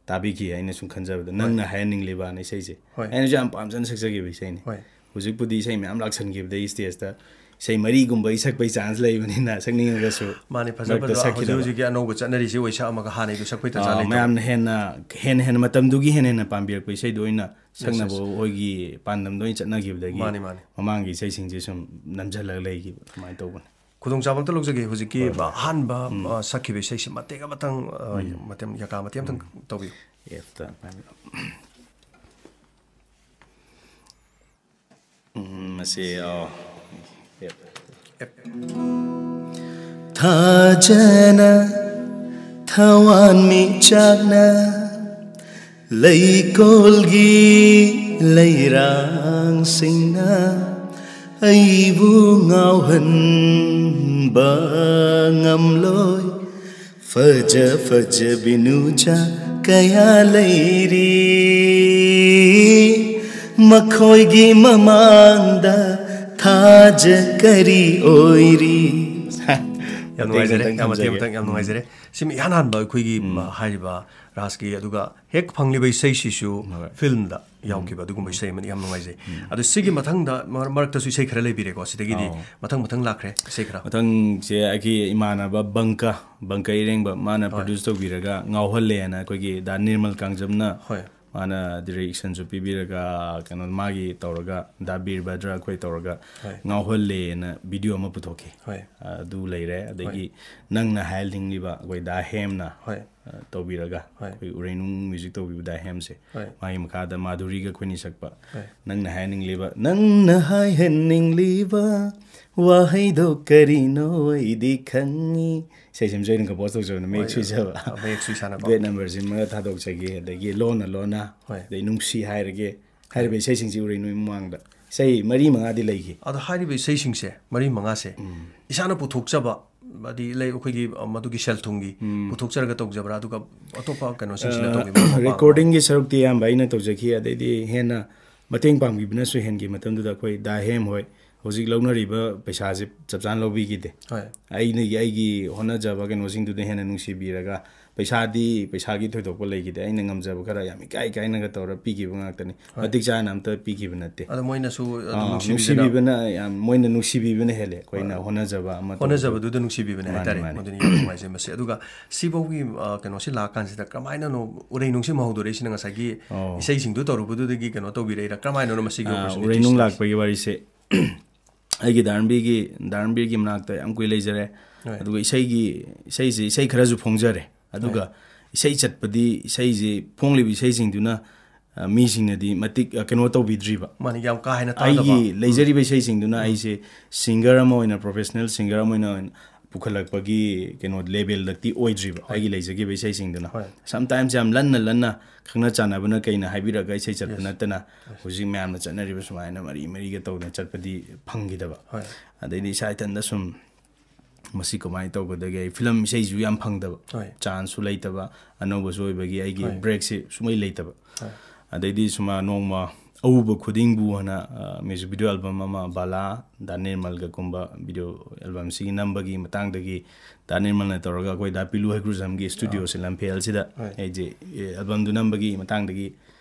ꯇꯥꯕꯤꯈꯤ꯫ ꯑꯩꯅ ꯁꯨꯝ ꯈꯟꯖꯕꯗ, ꯅꯪꯅ ꯍꯥꯏꯍꯟꯅꯤꯡꯂꯤꯕꯅ ꯏꯁꯩꯁꯦ꯫ ꯍꯣꯏ꯫ ꯑꯩꯅꯁꯨ ꯌꯥꯝ ꯄꯥꯝꯖꯅ ꯁꯛꯆꯈꯤꯕ ꯏꯁꯩꯅꯤ꯫ ꯍꯣꯏ꯫ ꯍꯧꯖꯤꯛꯄꯨꯗꯤ ꯏꯁꯩ ꯃꯌꯥꯝ ꯂꯥꯛꯁꯟꯈꯤꯕꯗꯒꯤ ꯁ꯭ꯇꯦꯖꯇ ꯏꯁꯩ ꯃꯔꯤꯒꯨꯝꯕ ꯑꯩ ꯁꯛꯄꯩ ꯆꯥꯟꯁ ꯂꯩꯕꯅꯤꯅ, ꯁꯛꯅꯤꯡꯉꯒꯁꯨ ꯃꯥꯅꯦ, ꯐꯖ ꯃꯔꯛꯇ ꯐꯖꯕ ꯍꯧꯖꯤꯛ ꯁꯛꯈꯤꯗꯕ꯫ ꯍꯧꯖꯤꯛꯀꯤ ꯑꯅꯧꯕ ꯆꯠꯅꯔꯤꯁꯦ ꯑꯣꯏ ꯁꯛꯑꯝꯃꯒ ꯍꯥꯟꯅꯩꯗꯣ ꯁꯛꯄꯩ ꯇꯥꯟꯖꯥ ꯑꯥ, ꯂꯩꯇꯕ꯫ ꯃꯌꯥꯝꯅ ꯍꯦꯟꯅ, ꯍꯦꯟꯅ ꯍꯦꯟꯅ ꯃꯇꯝꯗꯨꯒꯤ ꯍꯦꯟꯅ ꯍꯦꯟꯅ ꯄꯥꯝꯕꯤꯔꯛꯄ ꯏꯁꯩꯗꯣ ꯑꯣꯏꯅ ꯁꯛꯅꯕ ꯌꯦꯁ꯫ ꯑꯩꯈꯣꯏꯒꯤ ꯄꯥꯟꯗꯝꯗ ꯑꯣꯏꯅ ꯆꯠꯅꯈꯤꯕꯗꯒꯤ ꯃꯥꯅꯤ, ꯃꯥꯅꯤ꯫ ꯃꯃꯥꯡꯒꯤ ꯏꯁꯩꯁꯤꯡꯁꯦ ꯁꯨꯝ ꯅꯝꯁꯤꯜꯂꯒ ꯂꯩꯈꯤꯕ ꯑꯗꯨꯃꯥꯏꯅ ꯇꯧꯕꯅꯤ꯫ ꯈꯨꯗꯣꯡꯆꯥꯕ ꯑꯝꯇ ꯂꯧꯖꯒꯦ꯫ ꯍꯧꯖꯤꯛꯀꯤ ꯍꯣꯏ, ꯍꯣꯏ꯫ ꯑꯍꯥꯟꯕ, ꯎꯝ꯫ ꯑ, ꯁꯛꯈꯤꯕ ꯏꯁꯩꯁꯤ ꯃꯇꯦꯛ ꯑꯃꯇꯪ, ꯑ, ꯎꯝ꯫ ꯃꯇꯦꯛ, ꯌꯥꯀꯥ ꯃꯇꯦꯛ ꯑꯃꯇꯪ ꯎꯝ꯫ ꯇꯧꯕꯤꯌꯨ꯫ ꯑꯦꯞꯇ ꯄꯥꯏꯕꯤꯔꯣ꯫ ꯎꯝ, ꯃꯁꯤ, ꯑꯣ, ꯑꯦꯞ꯫ ꯑꯦꯞ꯫ ꯊꯥꯖꯅ ꯊꯋꯥꯟꯃꯤꯆꯥꯛꯅ ꯂꯩꯀꯣꯜꯒꯤ ꯂꯩꯔꯥꯡꯁꯤꯡꯅ ꯑꯩꯕꯨ ꯉꯥꯎꯍꯟꯕ ꯉꯝꯂꯣꯏ꯫ ꯐꯖ ꯐꯖꯕꯤ ꯅꯨꯆꯥ ꯀꯌꯥ ꯂꯩꯔꯤ, ꯃꯈꯣꯏꯒꯤ ꯃꯃꯥꯡꯗ ꯊꯥꯖ ꯀꯔꯤ ꯑꯣꯏꯔꯤ? ꯌꯥꯝ ꯃꯇꯦꯡ ꯅꯨꯡꯉꯥꯏꯖꯔꯦ, ꯈꯤꯇꯪ ꯌꯥꯝ ꯃꯇꯦꯡ ꯊꯝꯖꯒꯦ꯫ ꯃꯇꯦꯡ ꯌꯥꯝ ꯎꯝ꯫ ꯅꯨꯡꯉꯥꯏꯖꯔꯦ꯫ ꯁꯤꯃ ꯏꯍꯥꯟ ꯍꯥꯟꯕ ꯑꯩꯈꯣꯏꯒꯤ, ꯎꯝ꯫ ꯍꯥꯏꯔꯤꯕ ꯔꯥꯖꯀꯤ, ꯑꯗꯨꯒ ꯍꯦꯛ ꯐꯪꯂꯤꯕ ꯏꯁꯩꯁꯤꯁꯨ ꯍꯣꯏ꯫ ꯐꯤꯜꯝꯗ ꯎꯝ꯫ ꯌꯥꯎꯈꯤꯕ ꯑꯗꯨꯒꯨꯝꯕ ꯏꯁꯩ ꯑꯃꯅꯤ꯫ ꯌꯥꯝ ꯅꯨꯡꯉꯥꯏꯖꯩ꯫ ꯎꯝ꯫ ꯑꯗꯣ ꯁꯤꯒꯤ ꯃꯊꯪꯗ ꯃꯔ-, ꯃꯔꯛꯇꯁꯨ ꯏꯁꯩ ꯈꯔ ꯂꯩꯕꯤꯔꯦꯀꯣ꯫ ꯁꯤꯗꯒꯤꯗꯤ ꯑꯧ꯫ ꯃꯊꯪ ꯃꯊꯪ ꯂꯥꯛꯈ꯭ꯔꯦ ꯏꯁꯩ ꯈꯔ꯫ ꯃꯊꯪꯁꯦ ꯑꯩꯒꯤ ꯏꯃꯥꯟꯅꯕ ꯕꯪꯀ, ꯕꯪꯀ ꯏꯔꯦꯡꯕ, ꯃꯥꯅ ꯍꯣꯏ꯫ ꯄ꯭ꯔꯣꯗ꯭ꯌꯨꯁ ꯇꯧꯕꯤꯔꯒ ꯉꯥꯎꯍꯜꯂꯦꯅ ꯑꯩꯈꯣꯏꯒꯤ ꯗꯥ ꯅꯤꯔꯃꯜ ꯀꯥꯡꯖꯝꯅ ꯍꯣꯏ꯫ ꯃꯥꯅ ꯗꯤꯔꯦꯛꯁꯟꯁꯨ ꯄꯤꯕꯤꯔꯒ, ꯀꯩꯅꯣ, ꯃꯥꯒꯤ ꯇꯧꯔꯒ, ꯗꯥ ꯕꯤꯔꯚꯗ꯭ꯔ ꯑꯩꯈꯣꯏ ꯇꯧꯔꯒ ꯍꯣꯏ꯫ ꯉꯥꯎꯍꯜꯂꯦꯅ ꯚꯤꯗꯤꯑꯣ ꯑꯃ ꯄꯨꯊꯣꯛꯈꯤ꯫ ꯍꯣꯏ꯫ ꯑꯗꯨ ꯂꯩꯔꯦ꯫ ꯑꯗꯒꯤ ꯍꯣꯏ꯫ ꯅꯪꯅ ꯍꯥꯏꯍꯟꯅꯤꯡꯂꯤꯕ ꯑꯩꯈꯣꯏ ꯗꯥ ꯍꯦꯝꯅ, ꯍꯣꯏ꯫ ꯑ, ꯇꯧꯕꯤꯔꯒ, ꯍꯣꯏ꯫ ꯑꯩꯈꯣꯏ ꯎꯔꯩꯅꯨꯡ ꯃ꯭ꯌꯨꯖꯤꯛ ꯇꯧꯕꯤꯕ ꯗꯥ ꯍꯦꯝꯁꯦ, ꯍꯣꯏ꯫ ꯃꯥꯒꯤ ꯃꯈꯥꯗ ꯃꯥꯙꯨꯔꯤꯒ ꯑꯩꯈꯣꯏꯅꯤ ꯁꯛꯄ, ꯍꯣꯏ꯫ ꯅꯪꯅ ꯍꯥꯏꯍꯟꯅꯤꯡꯂꯤꯕ, ꯅꯪꯅ ꯍꯥꯏꯍꯟꯅꯤꯡꯂꯤꯕ ꯋꯥꯍꯩꯗꯣ ꯀꯔꯤꯅꯣ ꯑꯩꯗꯤ ꯈꯪꯉꯤ꯫ ꯏꯁꯩꯁꯤꯃꯁꯨ ꯑꯩꯅ ꯀꯝꯄꯣꯖ ꯇꯧꯖꯕꯅꯦ, ꯃꯌꯦꯛ ꯍꯣꯏ, ꯁꯨꯏꯖꯕ꯫ ꯃꯌꯦꯛ ꯁꯨꯏ ꯁꯥꯟꯅꯀꯣ꯫ ꯗꯨꯋꯦꯠ ꯅꯝꯕꯔꯁꯤꯃꯒ ꯊꯥꯗꯣꯛꯆꯒꯦ, ꯑꯗꯒꯤ ꯂꯣꯟꯅ ꯂꯣꯟꯅ, ꯍꯣꯏ꯫ ꯑꯗꯩ ꯅꯨꯡꯁꯤ ꯍꯥꯏꯔꯒꯦ꯫ ꯍꯥꯏꯔꯤꯕ ꯏꯁꯩꯁꯤꯡꯁꯤ ꯎꯔꯩꯅꯨꯒꯤ ꯃꯃꯥꯡꯗ ꯏꯁꯩ ꯃꯔꯤ ꯃꯉꯥꯗꯤ ꯂꯩꯈꯤ꯫ ꯑꯗꯣ ꯍꯥꯏꯔꯤꯕ ꯏꯁꯩꯁꯤꯡꯁꯦ ꯃꯔꯤ ꯃꯉꯥꯁꯦ ꯎꯝ꯫ ꯏꯁꯥꯅ ꯄꯨꯊꯣꯛꯆꯕ, ꯍꯥꯏꯗꯤ ꯂꯩ ꯑꯩꯈꯣꯏꯒꯤ, ꯑ, ꯃꯗꯨꯒꯤ ꯁꯦꯜ ꯊꯨꯝꯒꯤ ꯎꯝ꯫ ꯄꯨꯊꯣꯛꯆꯔꯒ ꯇꯧꯖꯕ꯭ꯔꯥ? ꯑꯗꯨꯒ ꯑꯇꯣꯞꯄ ꯀꯩꯅꯣꯁꯤꯡꯁꯤꯅ ꯑ, ꯇꯧꯕꯤꯕ꯭ꯔꯥ? ꯃꯇꯦꯡ ꯄꯥꯡꯕ? ꯔꯦꯀꯣꯔꯗꯤꯡꯒꯤ ꯁꯔꯨꯛꯇꯤ ꯑꯌꯥꯝꯕ ꯑꯩꯅ ꯇꯧꯖꯈꯤ, ꯑꯗꯩꯗꯤ ꯍꯦꯟꯅ ꯃꯇꯦꯡ ꯄꯥꯡꯕꯤꯕꯅꯁꯨ ꯍꯦꯟꯈꯤ꯫ ꯃꯇꯝꯗꯨꯗ ꯑꯩꯈꯣꯏ ꯗꯥ ꯍꯦꯝ ꯍꯣꯏ ꯍꯧꯖꯤꯛ ꯂꯧꯅꯔꯤꯕ ꯄꯩꯁꯥꯁꯦ ꯆꯞ ꯆꯥꯅ ꯂꯧꯕꯤꯈꯤꯗꯦ꯫ ꯍꯣꯏ꯫ ꯑꯩꯅ ꯑꯩꯒꯤ ꯍꯣꯠꯅꯖꯕ ꯀꯩꯅꯣꯁꯤꯡꯗꯨꯗ ꯍꯦꯟꯅ ꯅꯨꯡꯁꯤꯕꯤꯔꯒ ꯄꯩꯁꯥꯗꯤ, ꯄꯩꯁꯥꯒꯤ ꯊꯣꯏꯗꯣꯛꯄ ꯂꯩꯈꯤꯗꯦ꯫ ꯑꯩꯅ ꯉꯝꯖꯕ ꯈꯔ ꯌꯥꯝ ꯏꯀꯥꯏ ꯏꯀꯥꯏꯅꯒ ꯇꯧꯔ ꯄꯤꯈꯤꯕ ꯉꯥꯛꯇꯅꯤ꯫ ꯍꯣꯏ꯫ ꯃꯇꯤꯛ ꯆꯥꯅ ꯑꯝꯇ ꯄꯤꯈꯤꯕ ꯅꯠꯇꯦ꯫ ꯑꯗꯣ ꯃꯣꯏꯅꯁꯨ ꯑꯗꯨꯝ ꯑꯥ, ꯅꯨꯡꯁꯤꯕꯤꯗꯅ ꯅꯨꯡꯁꯤꯕꯤꯕꯅ ꯌꯥꯝ, ꯃꯣꯏꯅ ꯅꯨꯡꯁꯤꯕꯤꯕꯅ ꯍꯦꯜꯂꯦ ꯑꯩꯈꯣꯏꯅ ꯍꯣꯠꯅꯖꯕ ꯑꯃ ꯇꯧꯕꯗ꯫ ꯍꯣꯠꯅꯖꯕꯗꯨꯗ ꯅꯨꯡꯁꯤꯕꯤꯕꯅꯦ ꯃꯥꯅꯦ, ꯍꯥꯏꯇꯥꯔꯦ꯫ ꯃꯥꯅꯦ꯫ ꯃꯗꯨꯅꯤ ꯌꯥꯝ ꯅꯨꯡꯉꯥꯏꯖꯩ꯫ ꯃꯁꯤ ꯑꯗꯨꯒ ꯁꯤꯐꯥꯎꯒꯤ ꯑ, ꯀꯩꯅꯣꯁꯤ ꯂꯥꯛꯀꯥꯟꯁꯤꯗ ꯀꯔꯝꯍꯥꯏꯅꯅꯣ ꯎꯔꯩꯅꯨꯡꯁꯤ ꯃꯍꯧꯗꯣꯔꯛꯏꯁꯤꯅ? ꯉꯁꯥꯏꯒꯤ ꯑꯣ꯫ ꯏꯁꯩꯁꯤꯡꯗꯨ ꯇꯧꯔꯨꯕꯗꯨꯗꯒꯤ ꯀꯩꯅꯣ ꯇꯧꯕꯤꯔꯛꯏꯔꯥ? ꯀꯔꯝꯍꯥꯏꯅꯅꯣ ꯃꯁꯤꯒꯤ ꯑꯥ, opportunity ꯎꯔꯩꯅꯨꯡ ꯁꯤ? ꯂꯥꯛꯄꯒꯤ ꯋꯥꯔꯤꯁꯦ ꯑꯩꯒꯤ ꯙꯔꯃꯕꯤꯔꯒꯤ, ꯙꯔꯃꯕꯤꯔꯒꯤ ꯃꯅꯥꯛꯇ ꯌꯥꯝ ꯀꯨꯏ ꯂꯩꯖꯔꯦ꯫ ꯍꯣꯏ꯫ ꯑꯗꯨꯒ ꯏꯁꯩꯒꯤ, ꯏꯁꯩꯁꯦ, ꯏꯁꯩ ꯈꯔꯁꯨ ꯐꯣꯡꯖꯔꯦ꯫ ꯑꯗꯨꯒ ꯏꯁꯩ ꯆꯠꯄꯗꯤ, ꯏꯁꯩꯁꯦ, ꯐꯣꯡꯂꯤꯕ ꯏꯁꯩꯁꯤꯡꯗꯨꯅ, ꯑ, ꯃꯤꯁꯤꯡꯅꯗꯤ ꯃꯇꯤꯛ, ꯑ, ꯀꯩꯅꯣ ꯇꯧꯕꯤꯗ꯭ꯔꯤꯕ꯫ ꯃꯥꯅꯤ, ꯌꯥꯝ ꯀꯥ ꯍꯦꯟꯅ ꯇꯥꯗꯕ꯫ ꯑꯩꯒꯤ ꯂꯩꯖꯔꯤꯕ ꯏꯁꯩꯁꯤꯡꯗꯨꯅ ꯑꯩꯁꯦ singer ꯑꯃ ꯑꯣꯏꯅ, professional singer ꯑꯃ ꯑꯣꯏꯅ, ꯑꯣꯏꯅ ꯄꯨꯈꯠꯂꯛꯄꯒꯤ ꯀꯩꯅꯣ levelꯗꯛꯇꯤ ꯑꯣꯏꯗ꯭ꯔꯤꯕ, ꯑꯩꯒꯤ ꯂꯩꯖꯈꯤꯕ ꯏꯁꯩꯁꯤꯡꯗꯨꯅ꯫ ꯍꯣꯏ꯫ Sometimes ꯌꯥꯝ ꯂꯟꯅ ꯂꯟꯅ ꯈꯪꯅ ꯆꯥꯟꯅꯕꯅ ꯀꯩꯅ ꯍꯥꯏꯕꯤꯔꯒ ꯏꯁꯩ ꯆꯠꯄ Yes. ꯅꯠꯇꯅ ꯍꯧꯖꯤꯛ ꯃꯌꯥꯝꯅ ꯆꯠꯅꯔꯤꯕ ꯁꯨꯃꯥꯏꯅ ꯃꯔꯤ ꯃꯔꯤꯒ ꯇꯧꯗꯅ ꯆꯠꯄꯗꯤ ꯐꯪꯈꯤꯗꯕ꯫ ꯍꯣꯏ꯫ ꯑꯗꯩꯗꯤ ꯏꯁꯥ ꯏꯊꯟꯗ ꯁꯨꯝ ꯃꯁꯤ ꯀꯃꯥꯏꯅ ꯇꯧꯒꯗꯒꯦ? ꯑꯩ ꯐꯤꯂꯝ ꯏꯁꯩꯁꯨ ꯌꯥꯝ ꯐꯪꯗꯕ, ꯍꯣꯏ꯫ ꯆꯥꯟꯁꯁꯨ ꯂꯩꯇꯕ, ꯑꯅꯧꯕꯁꯨ ꯑꯣꯏꯕꯒꯤ ꯑꯩꯒꯤ ꯍꯣꯏ꯫ ꯕ꯭ꯔꯦꯛꯁꯦ ꯁꯨꯡꯂꯩ ꯂꯩꯇꯕ꯫ ꯍꯣꯏ꯫ ꯑꯗꯩꯗꯤ ꯁꯨꯃꯥꯏꯅ ꯅꯣꯡꯃ ꯑꯎꯕ ꯈꯨꯗꯤꯡꯕꯨ ꯍꯥꯏꯅ, ꯑ, music video album ꯑꯃ, ꯕꯥꯂꯥ, ꯗꯥ ꯅꯤꯔꯃꯜꯒꯨꯝꯕ video albumꯁꯤꯒꯤ ꯅꯝꯕꯒꯤ ꯃꯇꯥꯡꯗꯒꯤ ꯗꯥ ꯅꯤꯔꯃꯜꯅ ꯇꯧꯔꯒ ꯑꯩꯈꯣꯏ ꯗꯥ ꯄꯤꯂꯨ ꯍꯩꯀ꯭ꯔꯨꯖꯝꯒꯤ studioꯁꯦ ꯂꯝꯐꯦꯜꯁꯤꯗ ꯍꯣꯏ꯫ ꯑꯩꯁꯦ, ꯑꯦ, albumꯗꯨ ꯅꯝꯕꯒꯤ ꯃꯇꯥꯡꯗꯒꯤ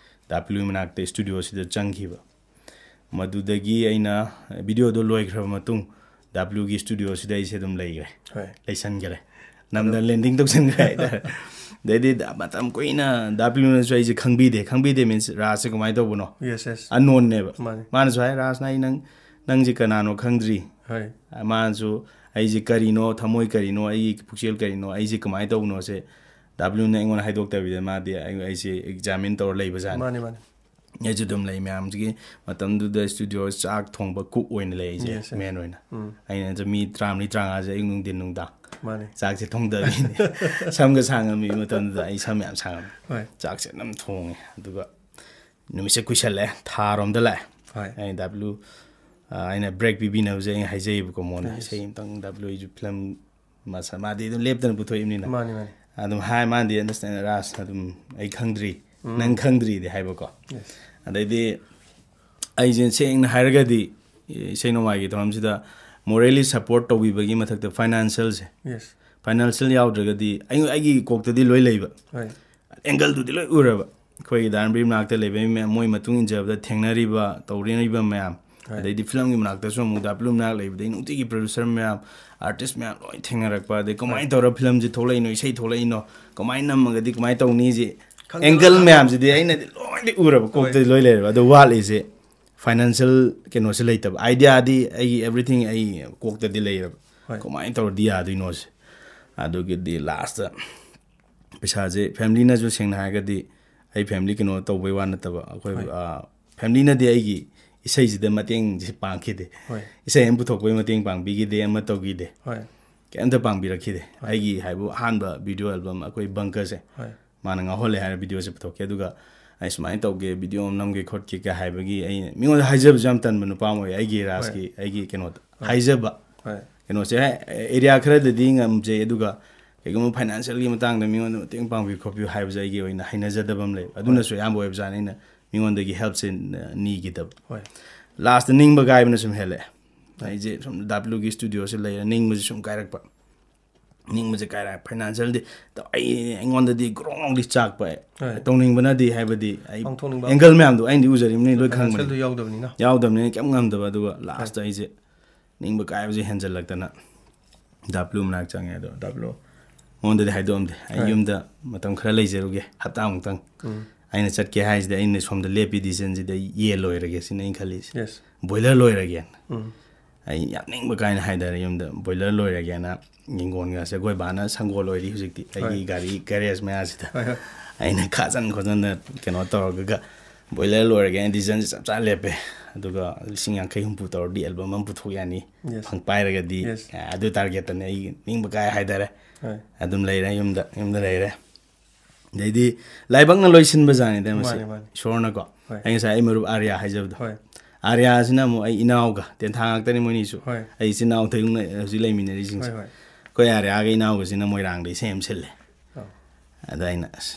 ꯗꯥ ꯄꯤꯂꯨꯒꯤ ꯃꯅꯥꯛꯇ studioꯁꯤꯗ ꯆꯪꯈꯤꯕ꯫ ꯃꯗꯨꯗꯒꯤ ꯑꯩꯅ videoꯗꯣ ꯂꯣꯏꯈ꯭ꯔꯕ ꯃꯇꯨꯡ ꯗꯥ ꯄꯤꯂꯨꯒꯤ studioꯁꯤꯗ ꯑꯩꯁꯦ ꯑꯗꯨꯝ ꯂꯩꯈ꯭ꯔꯦ꯫ ꯍꯣꯏ꯫ ꯂꯩꯁꯟꯈ꯭ꯔꯦ꯫ ꯅꯝꯗꯅ landing ꯇꯧꯁꯟꯈ꯭ꯔꯦ ꯍꯥꯏꯇꯥꯔꯦ꯫ ꯑꯗꯩꯗꯤ ꯗ-, ꯃꯇꯝ ꯀꯨꯏꯅ ꯗꯥ ꯄꯤꯂꯨꯅꯁꯨ ꯑꯩꯁꯦ ꯈꯪꯕꯤꯗꯦ꯫ ꯈꯪꯕꯤꯗꯦ means ꯔꯥꯖꯁꯦ ꯀꯃꯥꯏꯅ ꯇꯧꯕꯅꯣ? Yes, yes. Unknownꯅꯦꯕ꯫ ꯃꯥꯅꯤ꯫ ꯃꯥꯅꯁꯨ ꯍꯥꯏ, "ꯔꯥꯖꯅ ꯑꯩ ꯅꯪ, ꯅꯪꯁꯦ ꯀꯅꯥꯅꯣ ꯈꯪꯗ꯭ꯔꯤ꯫ ꯍꯣꯏ꯫ ꯃꯥꯅꯁꯨ ꯑꯩꯁꯦ ꯀꯔꯤꯅꯣ, ꯊꯃꯣꯏ ꯀꯔꯤꯅꯣ, ꯑꯩꯒꯤ ꯄꯨꯛꯆꯦꯜ ꯀꯔꯤꯅꯣ, ꯑꯩꯁꯦ ꯀꯃꯥꯏꯅ ꯇꯧꯕꯅꯣꯁꯦ ꯗꯥ ꯄꯤꯂꯨꯅ ꯑꯩꯉꯣꯟꯗ ꯍꯥꯏꯗꯣꯛꯇꯕꯤꯗ ꯃꯥꯗꯤ ꯑꯩ-, ꯑꯩꯁꯦ examine ꯇꯧꯔ ꯂꯩꯕꯖꯥꯠꯅꯤ"꯫ ꯃꯥꯅꯤ, ꯃꯥꯅꯤ꯫ ꯑꯩꯁꯨ ꯑꯗꯨꯝ ꯂꯩ ꯃꯌꯥꯝꯁꯤꯒꯤ ꯃꯇꯝꯗꯨꯗ studio ꯆꯥꯛ ꯊꯣꯡꯕ cook ꯑꯣꯏꯅ ꯂꯩ ꯑꯩꯁꯦ, Yes, yes. main ꯑꯣꯏꯅ꯫ ꯎꯝ꯫ ꯑꯩꯅ ꯃꯤ ꯇꯔꯥꯃꯔꯤ ꯇꯔꯥꯃꯉꯥꯁꯦ ꯑꯌꯨꯛ ꯅꯨꯡꯊꯤꯟ ꯅꯨꯡꯗꯥꯡ ꯃꯥꯅꯤ꯫ ꯆꯥꯛꯁꯦ ꯊꯣꯡꯗꯕꯤꯅꯤ꯫ ꯁꯝꯒ ꯁꯥꯡꯉꯝꯃꯤ ꯃꯇꯝꯗꯨꯗ, ꯑꯩ ꯁꯝ ꯌꯥꯝ ꯁꯥꯡꯉꯝꯃꯤ꯫ ꯍꯣꯏ꯫ ꯆꯥꯛꯁꯦ ꯑꯗꯨꯝ ꯊꯣꯡꯉꯦ꯫ ꯑꯗꯨꯒ ꯅꯨꯃꯤꯠꯁꯦ ꯀꯨꯏꯁꯜꯂꯛꯑꯦ, ꯊꯥꯔꯣꯝꯗ ꯂꯥꯛꯑꯦ꯫ ꯍꯣꯏ꯫ ꯑꯩꯅ ꯗꯥ ꯄꯤꯂꯨ, ꯑ, ꯑꯩꯅ break ꯄꯤꯕꯤꯅꯕꯁꯦ ꯑꯩꯅ ꯍꯥꯏꯖꯩꯌꯦꯕꯀꯣ ꯃꯉꯣꯟꯗ, "ꯏꯁꯩ ꯑꯝꯇꯪ ꯗꯥ ꯄꯤꯂꯨ, ꯑꯩꯁꯨ ꯐꯤꯂꯝ ꯃꯁꯥ", ꯃꯥꯗꯤ ꯑꯗꯨꯝ ꯂꯦꯞꯇꯅ ꯄꯨꯊꯣꯛꯏꯕꯅꯤꯅ꯫ ꯃꯥꯅꯤ, ꯃꯥꯅꯤ꯫ ꯑꯗꯨꯝ ꯍꯥꯏ, ꯃꯥꯅꯗꯤ understand, "ꯔꯥꯖ, ꯑꯗꯨꯝ ꯑꯩ ꯈꯪꯗ꯭ꯔꯤ, ꯅꯪ ꯈꯪꯗ꯭ꯔꯤꯗꯤ" ꯍꯥꯏꯕꯀꯣ꯫ Yes. ꯑꯗꯩꯗꯤ ꯑꯩꯁꯦ ꯁꯦꯡꯅ ꯍꯥꯏꯔꯒꯗꯤ, ꯏꯁꯩ ꯅꯣꯡꯃꯥꯏꯒꯤ ꯊꯧꯔꯝꯁꯤꯗ morally support ꯇꯧꯕꯤꯕꯒꯤ ꯃꯊꯛꯇ financialꯁꯦ, Yes. ꯐꯥꯏꯅꯥꯟꯁꯤꯌꯦꯜ ꯌꯥꯎꯗ꯭ꯔꯒꯗꯤ ꯑꯩ ꯑꯩꯒꯤ ꯀꯣꯛꯇꯗꯤ ꯂꯣꯏ ꯂꯩꯕ꯫ ꯍꯣꯏ ꯑꯦꯡꯒꯜꯗꯨꯗꯤ ꯂꯣꯏ ꯎꯔꯕ꯫ ꯑꯩꯈꯣꯏꯒꯤ ꯗꯥꯟꯕ꯭ꯔꯤ ꯃꯅꯥꯛꯇ ꯂꯩꯕ ꯃꯌꯥꯝ, ꯃꯣꯏ ꯃꯇꯨꯡ ꯏꯟꯖꯕꯗ ꯊꯦꯡꯅꯔꯤꯕ, ꯇꯧꯔꯤꯕ ꯃꯌꯥꯝ, ꯍꯣꯏ꯫ ꯑꯗꯩꯗꯤ ꯐꯤꯂꯝꯒꯤ ꯃꯅꯥꯛꯇꯁꯨ ꯑꯃꯨꯛ ꯗꯥ ꯕ꯭ꯂꯨ ꯃꯅꯥꯛ ꯂꯩꯕꯗꯩ ꯅꯨꯡꯇꯤꯒꯤ ꯄ꯭ꯔꯣꯗ꯭ꯌꯨꯁꯔ ꯃꯌꯥꯝ, ꯑꯥꯔꯇꯤꯁ ꯃꯌꯥꯝ ꯂꯣꯏ ꯊꯦꯡꯅꯔꯛꯄ, ꯑꯗꯩ ꯀꯃꯥꯏꯅ ꯍꯣꯏ꯫ ꯇꯧꯔ ꯐꯤꯂꯝꯁꯦ ꯊꯣꯛꯂꯛꯏꯅꯣ, ꯏꯁꯩ ꯊꯣꯛꯂꯛꯏꯅꯣ, ꯀꯃꯥꯏꯅ ꯅꯝꯃꯒꯗꯤ ꯀꯃꯥꯏꯅ ꯇꯧꯅꯤꯁꯦ, ꯈꯪꯗꯕ ꯑꯦꯡꯒꯜ ꯃꯌꯥꯝ꯫ ꯃꯌꯥꯝꯁꯤꯗꯤ ꯑꯩꯅꯗꯤ ꯂꯣꯏꯅꯗꯤ ꯎꯔꯕ, ꯍꯣꯏ꯫ ꯀꯣꯛꯇꯗꯤ ꯂꯣꯏ ꯂꯩꯔꯕ꯫ ꯑꯗꯣ ꯋꯥꯠꯂꯤꯁꯦ ꯐꯥꯏꯅꯥꯟꯁꯤꯌꯦꯜ ꯀꯩꯅꯣꯁꯦ ꯂꯩꯇꯕ, ꯑꯥꯏꯗꯤꯌꯥꯗꯤ ꯑꯩꯒꯤ ꯑꯦꯕ꯭ꯔꯤꯊꯤꯡ ꯑꯩ ꯀꯣꯛꯇꯗꯤ ꯂꯩꯔꯕ꯫ ꯍꯣꯏ꯫ ꯀꯃꯥꯏꯅ ꯇꯧꯔꯗꯤ ꯌꯥꯗꯣꯏꯅꯣꯁꯦ꯫ ꯑꯗꯨꯒꯤꯗꯤ ꯂꯥꯁꯇ ꯄꯩꯁꯥꯁꯦ ꯐꯦꯃꯤꯂꯤꯅꯁꯨ, ꯁꯦꯡꯅ ꯍꯥꯏꯔꯒꯗꯤ, ꯑꯩ ꯐꯦꯃꯤꯂꯤ ꯀꯩꯅꯣ ꯇꯧꯕꯩ ꯋꯥ ꯅꯠꯇꯕ, ꯑꯩꯈꯣꯏ ꯍꯣꯏ꯫ ꯑ, ꯐꯦꯃꯤꯂꯤꯅꯗꯤ ꯑꯩꯒꯤ ꯏꯁꯩꯁꯤꯗ ꯃꯇꯦꯡꯁꯦ ꯄꯥꯡꯈꯤꯗꯦ꯫ ꯍꯣꯏ ꯏꯁꯩ ꯑꯃ ꯄꯨꯊꯣꯛꯄꯩ ꯃꯇꯦꯡ ꯄꯥꯡꯕꯤꯈꯤꯗꯦ, ꯑꯃ ꯇꯧꯈꯤꯗꯦ, ꯍꯣꯏ ꯀꯩꯝꯇ ꯄꯥꯡꯕꯤꯔꯛꯈꯤꯗꯦ꯫ ꯍꯣꯏ꯫ ꯑꯩꯒꯤ ꯍꯥꯏꯕꯨ ꯑꯍꯥꯟꯕ ꯚꯤꯗꯤꯑꯣ ꯑꯦꯜꯕꯝ ꯑꯩꯈꯣꯏ ꯕꯪꯀꯔꯁꯦ, ꯍꯣꯏ ꯃꯥꯅ ꯉꯥꯎꯍꯜꯂꯦ ꯍꯥꯏꯔ ꯚꯤꯗꯤꯑꯣꯁꯦ ꯄꯨꯊꯣꯛꯈꯤ꯫ ꯑꯗꯨꯒ ꯑꯩ ꯁꯨꯃꯥꯏꯅ ꯇꯧꯒꯦ, ꯚꯤꯗꯤꯑꯣ ꯑꯃ ꯅꯝꯒꯦ ꯈꯣꯠꯀꯦ ꯀ ꯍꯥꯏꯕꯒꯤ ꯑꯩꯅ ꯃꯤꯉꯣꯟꯗ ꯍꯥꯏꯖꯕꯁꯨ ꯌꯥꯝ ꯇꯟꯕ ꯅꯨꯄꯥ ꯑꯃ ꯑꯣꯏ, ꯑꯩꯒꯤ ꯔꯥꯖꯀꯤ ꯑꯩꯒꯤ ꯀꯩꯅꯣꯗ ꯍꯣꯏ꯫ ꯍꯥꯏꯖꯕ ꯍꯣꯏ ꯀꯩꯅꯣꯁꯦ ꯑꯦꯔꯤꯌꯥ ꯈꯔꯗꯗꯤ ꯉꯝꯖꯩ, ꯑꯗꯨꯒ ꯀꯩꯒꯨꯝꯕ ꯐꯥꯏꯅꯥꯟꯁꯤꯌꯦꯜꯒꯤ ꯃꯇꯥꯡꯗ ꯃꯤꯉꯣꯟꯗ ꯃꯇꯦꯡ ꯄꯥꯡꯕꯤꯌꯨ ꯈꯣꯠꯄꯤꯌꯨ ꯍꯥꯏꯕꯁꯦ ꯑꯩꯒꯤ ꯑꯣꯏꯅ ꯍꯩꯅꯖꯗꯕ ꯑꯃ ꯂꯩ꯫ ꯑꯗꯨꯅꯁꯨ ꯑꯌꯥꯝꯕ ꯑꯣꯏꯕꯖꯥꯠꯅꯤ ꯑꯩꯅ ꯃꯤꯉꯣꯟꯗꯒꯤ ꯍꯦꯜꯞꯁꯦ ꯅꯤꯈꯤꯗꯕ꯫ ꯍꯣꯏ ꯂꯥꯁꯇ ꯅꯤꯡꯕ ꯀꯥꯏꯕꯅ ꯁꯨꯝ ꯍꯦꯜꯂꯛꯑꯦ꯫ ꯑꯩꯁꯦ ꯁꯨꯝ ꯗꯥ ꯕ꯭ꯂꯨꯒꯤ ꯁ꯭ꯇꯨꯗꯤꯑꯣꯁꯦ ꯂꯩꯔꯦ, ꯅꯤꯡꯕꯁꯦ ꯁꯨꯝ ꯀꯥꯏꯔꯛꯄ, ꯅꯤꯡꯕꯁꯦ ꯀꯥꯏꯔꯛꯑꯦ꯫ ꯐꯥꯏꯅꯥꯟꯁꯤꯌꯦꯜꯗꯤ ꯑꯩ ꯑꯩꯉꯣꯟꯗꯗꯤ ꯒ꯭ꯔꯣꯡꯂꯤ ꯆꯥꯛꯄ, ꯍꯣꯏ꯫ ꯇꯧꯅꯤꯡꯕꯅꯗꯤ, ꯍꯥꯏꯕꯗꯤ ꯑꯩ ꯄꯥꯡꯊꯣꯛꯅꯤꯡꯕ ꯑꯦꯡꯒꯜ ꯃꯌꯥꯝꯗꯣ ꯑꯩꯅꯗꯤ ꯎꯖꯔꯤꯕꯅꯤ, ꯂꯣꯏ ꯈꯪꯕꯅꯤ꯫ ꯐꯥꯏꯅꯥꯟꯁꯤꯌꯦꯜꯗꯨ ꯌꯥꯎꯗꯕꯅꯤꯅ꯫ ꯌꯥꯎꯗꯕꯅꯤꯅ ꯀꯩꯝ ꯉꯝꯗꯕ꯫ ꯑꯗꯨꯒ ꯂꯥꯁꯇ ꯑꯩꯁꯦ ꯅꯤꯡꯕ ꯀꯥꯏꯕꯁꯦ ꯍꯦꯟꯖꯜꯂꯛꯇꯅ ꯗꯥ ꯕ꯭ꯂꯨ ꯃꯅꯥꯛ ꯆꯪꯉꯦ꯫ ꯑꯗꯣ ꯗꯥ ꯕ꯭ꯂꯨ ꯃꯉꯣꯟꯗꯗꯤ ꯍꯥꯏꯗꯣꯛꯑꯝꯗꯦ, ꯑꯩ ꯍꯣꯏ꯫ ꯌꯨꯝꯗ ꯃꯇꯝ ꯈꯔ ꯂꯩꯖꯔꯨꯒꯦ, ꯍꯞꯇꯥꯃꯨꯛꯇꯪ꯫ ꯎꯝ ꯑꯩꯅ ꯆꯠꯀꯦ ꯍꯥꯏꯁꯤꯗꯤ ꯑꯩꯅ ꯁꯣꯝꯗ ꯂꯦꯞꯄꯤ ꯗꯤꯁꯤꯖꯟꯁꯤꯗꯤ ꯑꯩ ꯌꯦꯟ ꯂꯣꯏꯔꯒꯦ ꯁꯤꯅ ꯑꯩꯅ ꯈꯜꯂꯤꯁꯦ꯫ ꯌꯦꯁ ꯕꯣꯏꯂꯔ ꯂꯣꯏꯔꯒꯦꯅ ꯎꯝ ꯑꯩ ꯌꯥꯝ ꯅꯤꯡꯕ ꯀꯥꯏꯅ ꯍꯥꯏꯇꯥꯔꯦ ꯌꯨꯝꯗ ꯕꯣꯏꯂꯔ ꯂꯣꯏꯔꯒꯦꯅ꯫ ꯌꯦꯡꯒꯣꯟꯒꯁꯦ ꯑꯩꯈꯣꯏ ꯕꯥꯅ ꯁꯪꯒꯣꯜ ꯑꯣꯏꯔꯤ ꯍꯧꯖꯤꯛꯇꯤ ꯑꯩꯒꯤ ꯍꯣꯏ꯫ ꯒꯥꯔꯤ ꯒꯦꯔꯦꯖ ꯃꯌꯥꯁꯤꯗ꯫ ꯍꯣꯏ ꯍꯣꯏ ꯑꯩꯅ ꯈꯥꯖꯟ ꯈꯣꯠꯆꯟꯗ ꯀꯩꯅꯣ ꯇꯧꯔꯒ ꯕꯣꯏꯂꯔ ꯂꯣꯏꯔꯒꯦꯅ ꯗꯤꯁꯤꯖꯟꯁꯦ ꯆꯞ ꯆꯥ ꯂꯦꯞꯄꯦ꯫ ꯑꯗꯨꯒ ꯂꯤꯁꯤꯡ ꯌꯥꯡꯈꯩ ꯍꯨꯝꯐꯨ ꯇꯧꯔꯗꯤ ꯑꯦꯜꯕꯝ ꯑꯃ ꯄꯨꯊꯣꯛ ꯌꯥꯅꯤ, ꯌꯦꯁ ꯐꯪ ꯄꯥꯏꯔꯒꯗꯤ꯫ ꯌꯦꯁ ꯑꯗꯨ ꯇꯥꯔꯒꯦꯠꯇꯅꯦ ꯑꯩ ꯅꯤꯡꯕ ꯀꯥꯏ ꯍꯥꯏꯇꯥꯔꯦ꯫ ꯍꯣꯏ ꯑꯗꯨꯝ ꯂꯩꯔꯦ ꯌꯨꯝꯗ, ꯌꯨꯝꯗ ꯂꯩꯔꯦ꯫ ꯑꯗꯩꯗꯤ ꯂꯥꯏꯕꯛꯅ ꯂꯣꯏꯁꯤꯟꯕ ꯖꯥꯠꯅꯤꯗ ꯃꯁꯤ꯫ ꯃꯥꯅꯦ, ꯃꯥꯅꯦ꯫ ꯏꯁꯣꯔꯅꯀꯣ꯫ ꯍꯣꯏ꯫ ꯑꯩ ꯉꯁꯥꯏ ꯑꯩ ꯃꯔꯨꯞ ꯑꯥꯔꯌꯥ ꯍꯥꯏꯖꯕꯗꯣ꯫ ꯍꯣꯏ ꯑꯥꯔꯌꯥꯁꯤꯅ ꯑꯃꯨꯛ ꯑꯩ ꯏꯅꯥꯎꯒ, ꯇꯦꯟꯊꯥ ꯉꯥꯛꯇꯅꯤ ꯃꯣꯏꯅꯤꯁꯨ꯫ ꯍꯣꯏ꯫ ꯑꯩ ꯏꯆꯤꯟ ꯏꯅꯥꯎ ꯇꯔꯨꯛꯅ ꯍꯧꯖꯤꯛ ꯂꯩꯃꯤꯟꯅꯔꯤꯁꯤꯡꯁꯦ꯫ ꯍꯣꯏ ꯍꯣꯏ ꯑꯩꯈꯣꯏ ꯑꯥꯔꯌꯥꯒ ꯏꯅꯥꯎꯒꯁꯤꯅ ꯃꯣꯏꯔꯥꯡꯗ ꯏꯁꯩ ꯑꯃ ꯁꯤꯜꯂꯦ꯫ ꯑꯧ꯫ ꯑꯗ ꯑꯩꯅ, "ꯑꯁ,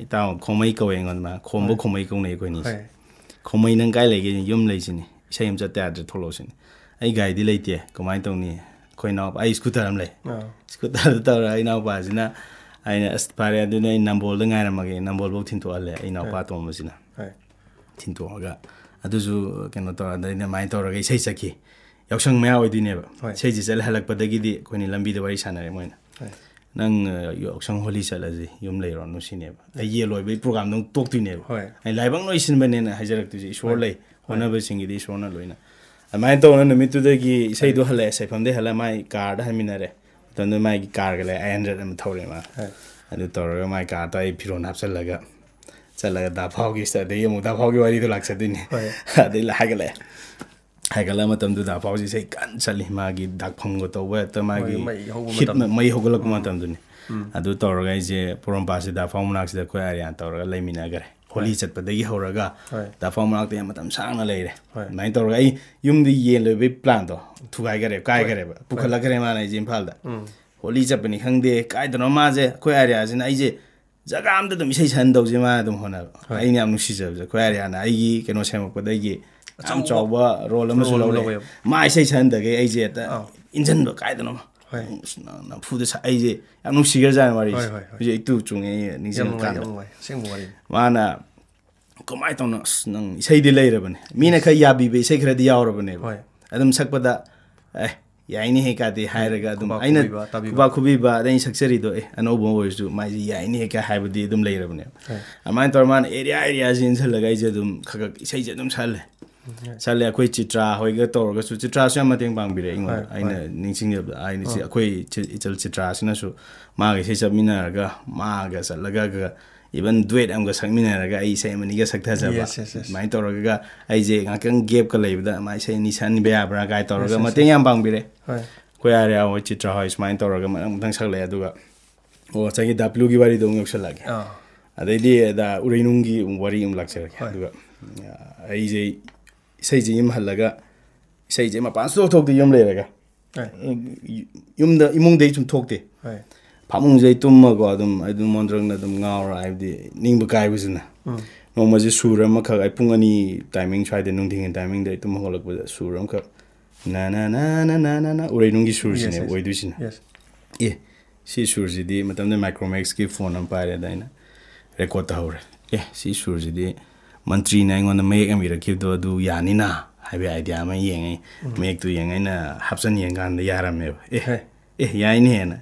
ꯏꯇꯥꯎ ꯈꯣꯃꯩ ꯀꯧꯋꯦ ꯑꯩꯉꯣꯟꯗ", ꯃꯥ ꯈꯣꯝꯕ ꯍꯣꯏ꯫ ꯈꯣꯃꯩ ꯀꯧꯅꯩ ꯑꯩꯈꯣꯏꯅꯤꯁꯦ꯫ ꯍꯣꯏ꯫ "ꯈꯣꯃꯩ, ꯅꯪ ꯀꯥꯏ ꯂꯩꯒꯦ?" "ꯌꯨꯝ ꯂꯩꯁꯤꯅꯤ, ꯏꯁꯩ ꯑꯃ ꯆꯠꯇ ꯌꯥꯗ꯭ꯔꯦ, ꯊꯣꯛꯂꯛꯑꯣ" ꯁꯤꯅꯤ꯫ "ꯑꯩ ꯒꯥꯔꯤꯗꯤ ꯂꯩꯇꯦ, ꯀꯃꯥꯏꯅ ꯇꯧꯅꯤ?" ꯑꯩꯈꯣꯏ ꯏꯅꯥꯎꯄꯥ, ꯑꯩ ꯁ꯭ꯀꯨꯇꯔ ꯑꯃ ꯂꯩ꯫ ꯑꯥ꯫ ꯁ꯭ꯀꯨꯇꯔꯗ ꯇꯧꯔꯒ ꯑꯩ ꯏꯅꯥꯎꯄꯥꯁꯤꯅ, ꯑꯩꯅ, "ꯑꯁ, ꯐꯔꯦ, ꯑꯗꯨꯗꯤ ꯑꯩ ꯅꯝꯕꯣꯜꯗ ꯉꯥꯏꯔꯝꯃꯒꯦ", ꯅꯝꯕꯣꯜꯐꯧ ꯊꯤꯟꯇꯣꯛꯍꯜꯂꯦ ꯑꯩ ꯏꯅꯥꯎꯄꯥ ꯍꯣꯏ꯫ ꯑꯇꯣꯝꯕꯁꯤꯅ꯫ ꯍꯣꯏ꯫ ꯊꯤꯟꯇꯣꯛꯑꯒ ꯑꯗꯨꯁꯨ ꯀꯩꯅꯣ ꯇꯧꯔ, ꯑꯗꯩꯗ ꯑꯗꯨꯃꯥꯏꯅ ꯇꯧꯔꯒ ꯏꯁꯩ ꯆꯠꯈꯤ꯫ ꯌꯥꯎꯁꯪ ꯃꯌꯥ ꯑꯣꯏꯗꯣꯏꯅꯦꯕ꯫ ꯍꯣꯏ꯫ ꯏꯁꯩꯁꯦ ꯆꯠꯂ ꯍꯜꯂꯛꯄꯗꯒꯤꯗꯤ ꯑꯩꯈꯣꯏꯅꯤ ꯂꯝꯕꯤꯗ ꯋꯥꯔꯤ ꯁꯥꯟꯅꯔꯦ ꯃꯣꯏꯅ꯫ ꯍꯣꯏ꯫ "ꯅꯪ, ꯑ, ꯌꯥꯎꯁꯪ ꯍꯣꯂꯤ ꯆꯠꯂꯁꯤ, ꯌꯨꯝ ꯂꯩꯔꯣ", ꯅꯨꯡꯁꯤꯅꯦꯕ꯫ ꯑꯩ ꯌꯦꯟ ꯂꯣꯏꯕꯒꯤ ꯄ꯭ꯔꯣꯒꯥꯝꯗꯣ ꯑꯃꯨꯛ ꯇꯣꯛꯇꯣꯏꯅꯦꯕ꯫ ꯍꯣꯏ꯫ ꯑꯩ ꯂꯥꯏꯕꯛ ꯂꯣꯏꯁꯤꯟꯕꯅꯦꯅ ꯍꯥꯏꯖꯔꯛꯇꯣꯏꯁꯦ, ꯏꯁꯣꯔ ꯍꯣꯏ꯫ ꯂꯩ, ꯍꯣꯏ꯫ ꯍꯣꯠꯅꯕꯁꯤꯡꯒꯤꯗꯤ ꯏꯁꯣꯔꯅ ꯂꯣꯏꯅ꯫ ꯑꯗꯨꯃꯥꯏꯅ ꯇꯧꯅ ꯅꯨꯃꯤꯠꯇꯨꯗꯒꯤ ꯏꯁꯩꯗꯣ ꯍꯜꯂꯛꯑꯦ, ꯁꯥꯏꯐꯝꯗꯩ ꯍꯜꯂ ꯃꯥꯏ ꯀꯥꯔꯗ ꯍꯟꯃꯤꯟꯅꯔꯦ꯫ ꯃꯇꯝꯗꯨꯗ ꯃꯥꯒꯤ ꯀꯥꯔꯒ ꯂꯩ, ꯑꯥꯏ ꯍꯟꯗ꯭ꯔꯦꯗ ꯑꯃ ꯊꯧꯔꯦ ꯃꯥ꯫ ꯍꯣꯏ꯫ ꯑꯗꯨ ꯇꯧꯔꯒ ꯃꯥꯏ ꯀꯥꯔꯗ ꯑꯩ ꯐꯤꯔꯣꯟ ꯍꯥꯞꯆꯜꯂꯒ ꯆꯠꯂꯒ ꯗꯥ ꯐꯥꯎꯒꯤ ꯁꯤꯗ, ꯑꯗꯒꯤ ꯑꯃꯨꯛ ꯗꯥ ꯐꯥꯎꯒꯤ ꯋꯥꯔꯤꯗꯣ ꯂꯥꯛꯆꯗꯣꯏꯅꯦ꯫ ꯍꯣꯏ꯫ ꯑꯗꯩ ꯍꯥꯏꯒꯠꯂꯛꯑꯦ꯫ ꯍꯥꯏꯒꯠꯂꯛꯑ ꯃꯇꯝꯗꯨꯗ ꯗꯥ ꯐꯥꯎꯁꯤ ꯏꯁꯩ ꯀꯟꯅ ꯆꯠꯂꯤ, ꯃꯥꯒꯤ ꯗꯥꯛꯐꯝꯒ ꯇꯧꯕ, ꯍꯦꯛꯇ ꯃꯥꯒꯤ ꯍꯣꯏ, ꯃꯩ ꯍꯧꯕ ꯍꯤꯠ ꯃꯇꯝ꯫ ꯃꯩ ꯍꯧꯒꯠꯂꯛꯄ ꯎꯝ꯫ ꯃꯇꯝꯗꯨꯅꯤ꯫ ꯎꯝ꯫ ꯑꯗꯨ ꯇꯧꯔꯒ ꯑꯩꯁꯦ ꯄꯣꯔꯣꯝꯄꯥꯠꯁꯤꯗ ꯗꯥ ꯐꯥꯎ ꯃꯅꯥꯛꯁꯤꯗ ꯑꯩꯈꯣꯏ ꯑꯥꯔꯤꯌꯥꯟ ꯇꯧꯔꯒ ꯂꯩꯃꯤꯟꯅꯈ꯭ꯔꯦ꯫ ꯍꯣꯂꯤ ꯍꯣꯏ꯫ ꯆꯠꯄꯗꯒꯤ ꯍꯧꯔꯒ ꯍꯣꯏ꯫ ꯗꯥ ꯐꯥꯎ ꯃꯅꯥꯛꯇ ꯌꯥꯝ ꯃꯇꯝ ꯁꯥꯡꯅ ꯂꯩꯔꯦ꯫ ꯍꯣꯏ꯫ ꯑꯗꯨꯃꯥꯏꯅ ꯇꯧꯔꯒ ꯑꯩ ꯌꯨꯝꯗ ꯌꯦꯟ ꯂꯣꯏꯕꯒꯤ ꯄ꯭ꯂꯥꯟꯗꯣ ꯊꯨꯒꯥꯏꯈꯔꯦ, ꯀꯥꯏꯈꯔꯦꯕ꯫ ꯍꯣꯏ꯫ ꯄꯨꯈꯠꯂꯛꯈ꯭ꯔꯦ ꯃꯥꯅ ꯑꯩꯁꯦ ꯏꯝꯐꯥꯜꯗ꯫ ꯎꯝ꯫ ꯍꯣꯂꯤ ꯆꯠꯄꯅꯤ ꯈꯪꯗꯦ, ꯀꯥꯏꯗꯅꯣ ꯃꯥꯁꯦ ꯑꯩꯈꯣꯏ ꯑꯥꯔꯤꯌꯥꯁꯤꯅ ꯑꯩꯁꯦ ꯖꯒꯥ ꯑꯝꯗ ꯑꯗꯨꯝ ꯏꯁꯩ ꯁꯛꯍꯟꯗꯧꯁꯦ ꯃꯥꯅ ꯑꯗꯨꯝ ꯍꯣꯠꯅꯕ꯫ ꯍꯣꯏ꯫ ꯑꯩꯅ ꯌꯥꯝ ꯅꯨꯡꯁꯤꯖꯕꯁꯦ ꯑꯩꯈꯣꯏ ꯑꯥꯔꯤꯌꯥꯅ ꯑꯩꯒꯤ ꯀꯩꯅꯣ ꯁꯦꯝꯃꯛꯄꯗꯒꯤ ꯌꯥꯝ ꯑꯆꯧꯕ ꯆꯥꯎꯕ ꯔꯣꯜ ꯑꯃꯁꯨ ꯔꯣꯜ ꯑꯃ ꯂꯧꯔꯦ꯫ ꯂꯧꯋꯦꯕ꯫ ꯃꯥ ꯏꯁꯩ ꯁꯛꯍꯟꯗꯒꯦ ꯑꯩꯁꯦ ꯍꯦꯛꯇ ꯑꯥ꯫ ꯏꯟꯁꯤꯟꯕ ꯀꯥꯏꯗꯅꯣ꯫ ꯍꯣꯏ꯫ ꯑꯁ, ꯅ-, ꯅꯝꯐꯨꯗ ꯁꯛ-, ꯑꯩꯁꯦ ꯌꯥꯝ ꯅꯨꯡꯁꯤꯈ꯭ꯔꯖꯥꯠꯅꯤ ꯋꯥꯔꯤꯁꯦ꯫ ꯍꯣꯏ, ꯍꯣꯏ, ꯍꯣꯏ꯫ ꯍꯧꯖꯤꯛ ꯑꯩ ꯇꯨ ꯆꯨꯡꯉꯦ ꯑꯩ ꯌꯥꯝ ꯅꯨꯡꯉꯥꯏ, ꯅꯤꯡꯁꯤꯡꯉꯀꯥꯟꯗ꯫ ꯌꯥꯝ ꯅꯨꯡꯉꯥꯏ꯫ ꯑꯁꯦꯡꯕ ꯋꯥꯔꯤꯅꯤ꯫ ꯃꯥꯅ ꯀꯃꯥꯏꯅ ꯇꯧꯅꯣ? "ꯑꯁ, ꯅꯪ ꯏꯁꯩꯗꯤ ꯂꯩꯔꯕꯅꯦ", ꯃꯤꯅ ꯈꯔ ꯌꯥꯕꯤꯕ ꯏꯁꯩ ꯈꯔꯗꯤ ꯌꯥꯎꯔꯕꯅꯦꯕ꯫ ꯍꯣꯏ꯫ ꯑꯗꯨꯝ ꯁꯛꯄꯗ, "ꯑꯦ, ꯌꯥꯏꯅꯦꯍꯦ" ꯀꯥꯗꯤ ꯍꯥꯏꯔꯒ ꯑꯗꯨꯝ ꯈꯨꯕꯥꯛ ꯑꯩꯅ ꯈꯨꯕꯤꯕ, ꯇꯥꯕꯤꯕ꯫ ꯈꯨꯕꯥꯛ ꯈꯨꯕꯤꯕ, ꯑꯗꯩ ꯑꯩꯅ ꯁꯛꯆꯔꯤꯗꯣ, "ꯑꯦ, ꯑꯅꯧꯕ ꯑꯣꯏꯔꯁꯨ ꯃꯥꯏꯁꯦ ꯌꯥꯏꯅꯦꯍꯦ" ꯀꯥꯏ ꯍꯥꯏꯕꯗꯤ ꯑꯗꯨꯝ ꯂꯩꯔꯕꯅꯦꯕ꯫ ꯍꯣꯏ꯫ ꯑꯗꯨꯃꯥꯏꯅ ꯇꯧꯔ ꯃꯥꯅ ꯑꯦꯔꯤꯌꯥ ꯑꯦꯔꯤꯌꯥꯁꯤ ꯏꯟꯁꯤꯜꯂꯒ ꯑꯩꯁꯦ ꯑꯗꯨꯝ ꯈꯔ ꯈꯔ ꯏꯁꯩꯁꯦ ꯑꯗꯨꯝ ꯁꯛꯍꯜꯂꯦ꯫ ꯎꯝ, ꯍꯣꯏ꯫ ꯁꯛꯍꯜꯂꯦ꯫ ꯑꯩꯈꯣꯏ ꯆꯤꯇ꯭ꯔꯥ ꯍꯣꯏꯒ ꯇꯧꯔꯒꯁꯨ, ꯆꯤꯇ꯭ꯔꯥꯁꯨ ꯌꯥꯝ ꯃꯇꯦꯡ ꯄꯥꯡꯕꯤꯔꯦ ꯑꯩꯉꯣꯟꯗ꯫ ꯍꯣꯏ, ꯑꯩꯅ ꯍꯣꯏ꯫ ꯅꯤꯡꯁꯤꯡꯖꯕꯗ ꯑꯩꯅ ꯁꯤ ꯑꯥ꯫ ꯑꯩꯈꯣꯏ ꯆꯤ-, ꯏꯆꯜ ꯆꯤꯇ꯭ꯔꯥꯁꯤꯅꯁꯨ ꯃꯥꯒ ꯏꯁꯩ ꯆꯠꯃꯤꯟꯅꯔꯒ ꯃꯥꯒ ꯆꯠꯂꯒ ꯏꯚꯟ ꯗꯨꯋꯦꯠ ꯑꯃꯒ ꯁꯛꯃꯤꯟꯅꯔꯒ ꯑꯩ ꯏꯁꯩ ꯑꯃꯅꯤꯒ ꯁꯛꯊꯖꯕ꯫ Yes, yes, yes. ꯑꯗꯨꯃꯥꯏꯅ ꯇꯧꯔꯒ ꯑꯩꯁꯦ ꯉꯥꯛꯇꯪ ꯒꯦꯞꯀ ꯂꯩꯕꯗ ꯃꯥ ꯏꯁꯩ ꯑꯅꯤ ꯁꯛꯍꯟꯕ ꯌꯥꯕ꯭ꯔꯥ ꯀꯥꯏ ꯇꯧꯔꯒ Yes, yes, ꯃꯇꯦꯡ yes. ꯌꯥꯝ ꯄꯥꯡꯕꯤꯔꯦ꯫ ꯍꯣꯏ꯫ ꯑꯩꯈꯣꯏ ꯑꯥꯔꯤꯌꯥ ꯍꯣꯏ, ꯆꯤꯇ꯭ꯔꯥ ꯍꯣꯏ ꯁꯨꯃꯥꯏꯅ ꯇꯧꯔꯒ ꯃꯊꯪ ꯃꯊꯪ ꯁꯛꯂꯛꯑꯦ꯫ ꯑꯗꯨꯒ ꯑꯣ, ꯉꯁꯥꯏꯒꯤ ꯗꯥ ꯄꯤꯂꯨꯒꯤ ꯋꯥꯔꯤꯗꯣ ꯑꯃꯨꯛ ꯌꯧꯁꯜꯂꯛꯑꯒꯦ꯫ ꯑꯥ꯫ ꯑꯗꯩꯗꯤ ꯗꯥ ꯎꯔꯩꯅꯨꯡꯒꯤ ꯋꯥꯔꯤ ꯑꯃꯨꯛ ꯂꯥꯛꯆꯔꯒꯦ꯫ ꯍꯣꯏ꯫ ꯑꯗꯨꯒ, ꯑ, ꯑꯩꯁꯦ ꯏꯁꯩꯁꯦ ꯌꯨꯝ ꯍꯜꯂꯒ ꯏꯁꯩꯁꯦ ꯃꯄꯥꯟ ꯁꯨꯡꯊꯣꯛ ꯊꯣꯛꯇꯦ ꯌꯨꯝ ꯂꯩꯔꯒ꯫ ꯍꯣꯏ꯫ ꯌꯨꯝꯗ, ꯏꯃꯨꯡꯗꯩ ꯁꯨꯝ ꯊꯣꯛꯇꯦ꯫ ꯍꯣꯏ꯫ ꯐꯃꯨꯡꯁꯦ ꯑꯩ ꯇꯨꯝꯃꯒꯣ ꯑꯗꯨꯝ, ꯑꯩ ꯑꯗꯨꯝ ꯃꯣꯟꯗ꯭ꯔꯪꯅ ꯑꯗꯨꯝ ꯉꯥꯎꯔ, ꯍꯥꯏꯕꯗꯤ ꯅꯤꯡꯕ ꯀꯥꯏꯕꯁꯤꯅ꯫ ꯎꯝ꯫ ꯅꯣꯡꯃꯁꯦ ꯁꯨꯔ ꯑꯃꯈꯛ ꯑꯩ ꯄꯨꯡ ꯑꯅꯤ ꯇꯥꯏꯃꯤꯡ ꯁ꯭ꯋꯥꯏꯗ, ꯅꯨꯡꯊꯤꯟꯒꯤ ꯇꯥꯏꯃꯤꯡꯗ ꯑꯩ ꯇꯨꯝ ꯍꯧꯒꯠꯂꯛꯄꯗ ꯁꯨꯔ ꯑꯃꯈꯛ ꯅ ꯅ ꯅ ꯅ ꯅ ꯅ ꯅ ꯎꯔꯩꯅꯨꯡꯒꯤ ꯁꯨꯔꯁꯤꯅꯦ Yes, yes. ꯑꯣꯏꯗꯣꯏꯁꯤꯅ꯫ Yes. ꯑꯦ, ꯁꯤ ꯁꯨꯔꯁꯤꯗꯤ ꯃꯇꯝꯗꯨꯗ Micromacꯀꯤ phone ꯑꯃ ꯄꯥꯏꯔꯦ, ꯑꯗ ꯑꯩꯅ record ꯇꯧꯍꯧꯔꯦ꯫ ꯑꯦ, ꯁꯤ ꯁꯨꯔꯁꯤꯗꯤ ꯃꯟꯇ꯭ꯔꯤꯅ ꯑꯩꯉꯣꯟꯗ ꯃꯌꯦꯛ ꯑꯃ ꯏꯔꯛꯈꯤꯕꯗꯣ ꯑꯗꯨ ꯌꯥꯅꯤꯅ ꯍꯥꯏꯕ idea ꯑꯃ ꯌꯦꯡꯉꯦ꯫ ꯃꯌꯦꯛꯇꯨ ꯌꯦꯡꯉꯦ, ꯑꯩꯅ ꯍꯥꯞꯆꯟ ꯌꯦꯡꯀꯥꯟꯗ ꯌꯥꯔꯝꯃꯦꯕ꯫ ꯑꯦ, ꯍꯣꯏ. ꯑꯦ, ꯌꯥꯏꯅꯦꯅ꯫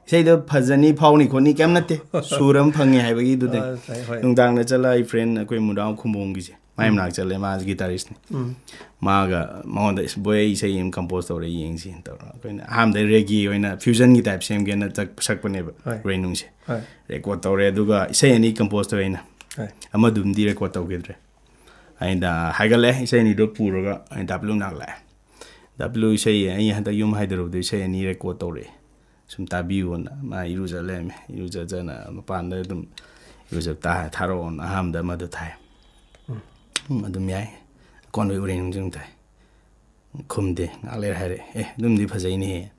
ꯏꯁꯩꯗꯣ ꯐꯖꯅꯤ, ꯐꯥꯎꯅꯤ ꯈꯣꯠꯅꯤ ꯀꯩꯝ ꯅꯠꯇꯦ꯫ ꯁꯨꯔ ꯑꯃ ꯐꯪꯉꯦ ꯍꯥꯏꯕꯒꯤꯗꯨꯗ꯫ ꯑ, ꯍꯣꯏ, ꯍꯣꯏ. ꯅꯨꯡꯗꯥꯡꯗ ꯆꯠꯂ ꯑꯩ friend ꯑꯩꯈꯣꯏ ꯃꯨꯗꯥꯎ ꯈꯨꯝꯕꯣꯡꯒꯤꯁꯦ, ꯃꯥꯏ ꯃꯅꯥꯛ ꯆꯠꯂꯦ, ꯃꯥꯁꯦ guitaristꯅꯤ꯫ ꯎꯝ. ꯃꯥꯒ ꯃꯉꯣꯟꯗ, "ꯏꯁ, ꯕꯣꯏ, ꯑꯩ ꯏꯁꯩ ꯑꯃ compose ꯇꯧꯔꯦ, ꯌꯦꯡꯁꯤ" ꯇꯧꯔꯒ ꯑꯩꯈꯣꯏꯅ ꯑꯍꯥꯟꯕꯗ reggae ꯑꯣꯏꯅ fusionꯒꯤ type ꯁꯦꯝꯒꯦꯅ ꯆꯠ-, ꯁꯛꯄꯅꯦꯕ꯫ ꯍꯣꯏ. ꯎꯔꯩꯅꯨꯡꯁꯦ꯫ ꯍꯣꯏ. Record ꯇꯧꯔꯦ, ꯑꯗꯨꯒ ꯏꯁꯩ ꯑꯅꯤ compose ꯇꯧꯔꯦ ꯑꯩꯅ꯫ ꯍꯣꯏ. ꯑꯃꯗꯨꯝꯗꯤ record ꯇꯧꯈꯤꯗ꯭ꯔꯦ꯫ ꯑꯩꯅ ꯍꯥꯏꯒꯠꯂꯦ, ꯏꯁꯩ ꯑꯅꯤꯗꯣ ꯄꯨꯔꯒ ꯑꯩꯅ ꯗꯥ ꯕ꯭ꯂꯨ ꯃꯅꯥꯛ ꯂꯥꯛꯑꯦ꯫ "ꯗꯥ ꯕ꯭ꯂꯨ, ꯏꯁꯩ ꯑꯩ ꯍꯟꯗꯛ ꯌꯨꯝ ꯍꯥꯏꯗꯔꯨꯕꯗ ꯏꯁꯩ ꯑꯅꯤ record ꯇꯧꯔꯛꯑꯦ, ꯁꯨꯝ ꯇꯥꯕꯤꯌꯨꯅ"꯫ ꯃꯥ ꯏꯔꯨꯖ ꯂꯩꯔꯝꯃꯦ꯫ ꯏꯔꯨꯖꯖꯅ ꯃꯄꯥꯟꯗ ꯑꯗꯨꯝ ꯏꯔꯨꯖ ꯇꯥ-, "ꯊꯥꯔꯛꯑꯣꯅ" ꯑꯍꯥꯟꯕꯗ ꯑꯃꯗꯣ ꯊꯥꯏ꯫ "ꯎꯝ, ꯑꯗꯨꯝ ꯌꯥꯏ"꯫ ꯑꯀꯣꯟꯕꯩ ꯎꯔꯩꯅꯨꯡꯁꯦ ꯑꯃꯨꯛ ꯊꯥꯏ꯫ ꯈꯨꯝꯗꯦ꯫ ꯉꯥꯏꯍꯥꯛ ꯂꯩꯔ ꯍꯥꯏꯔꯛꯑꯦ, "ꯑꯦ, ꯑꯗꯨꯝꯗꯤ ꯐꯖꯩꯅꯦꯍꯦ"꯫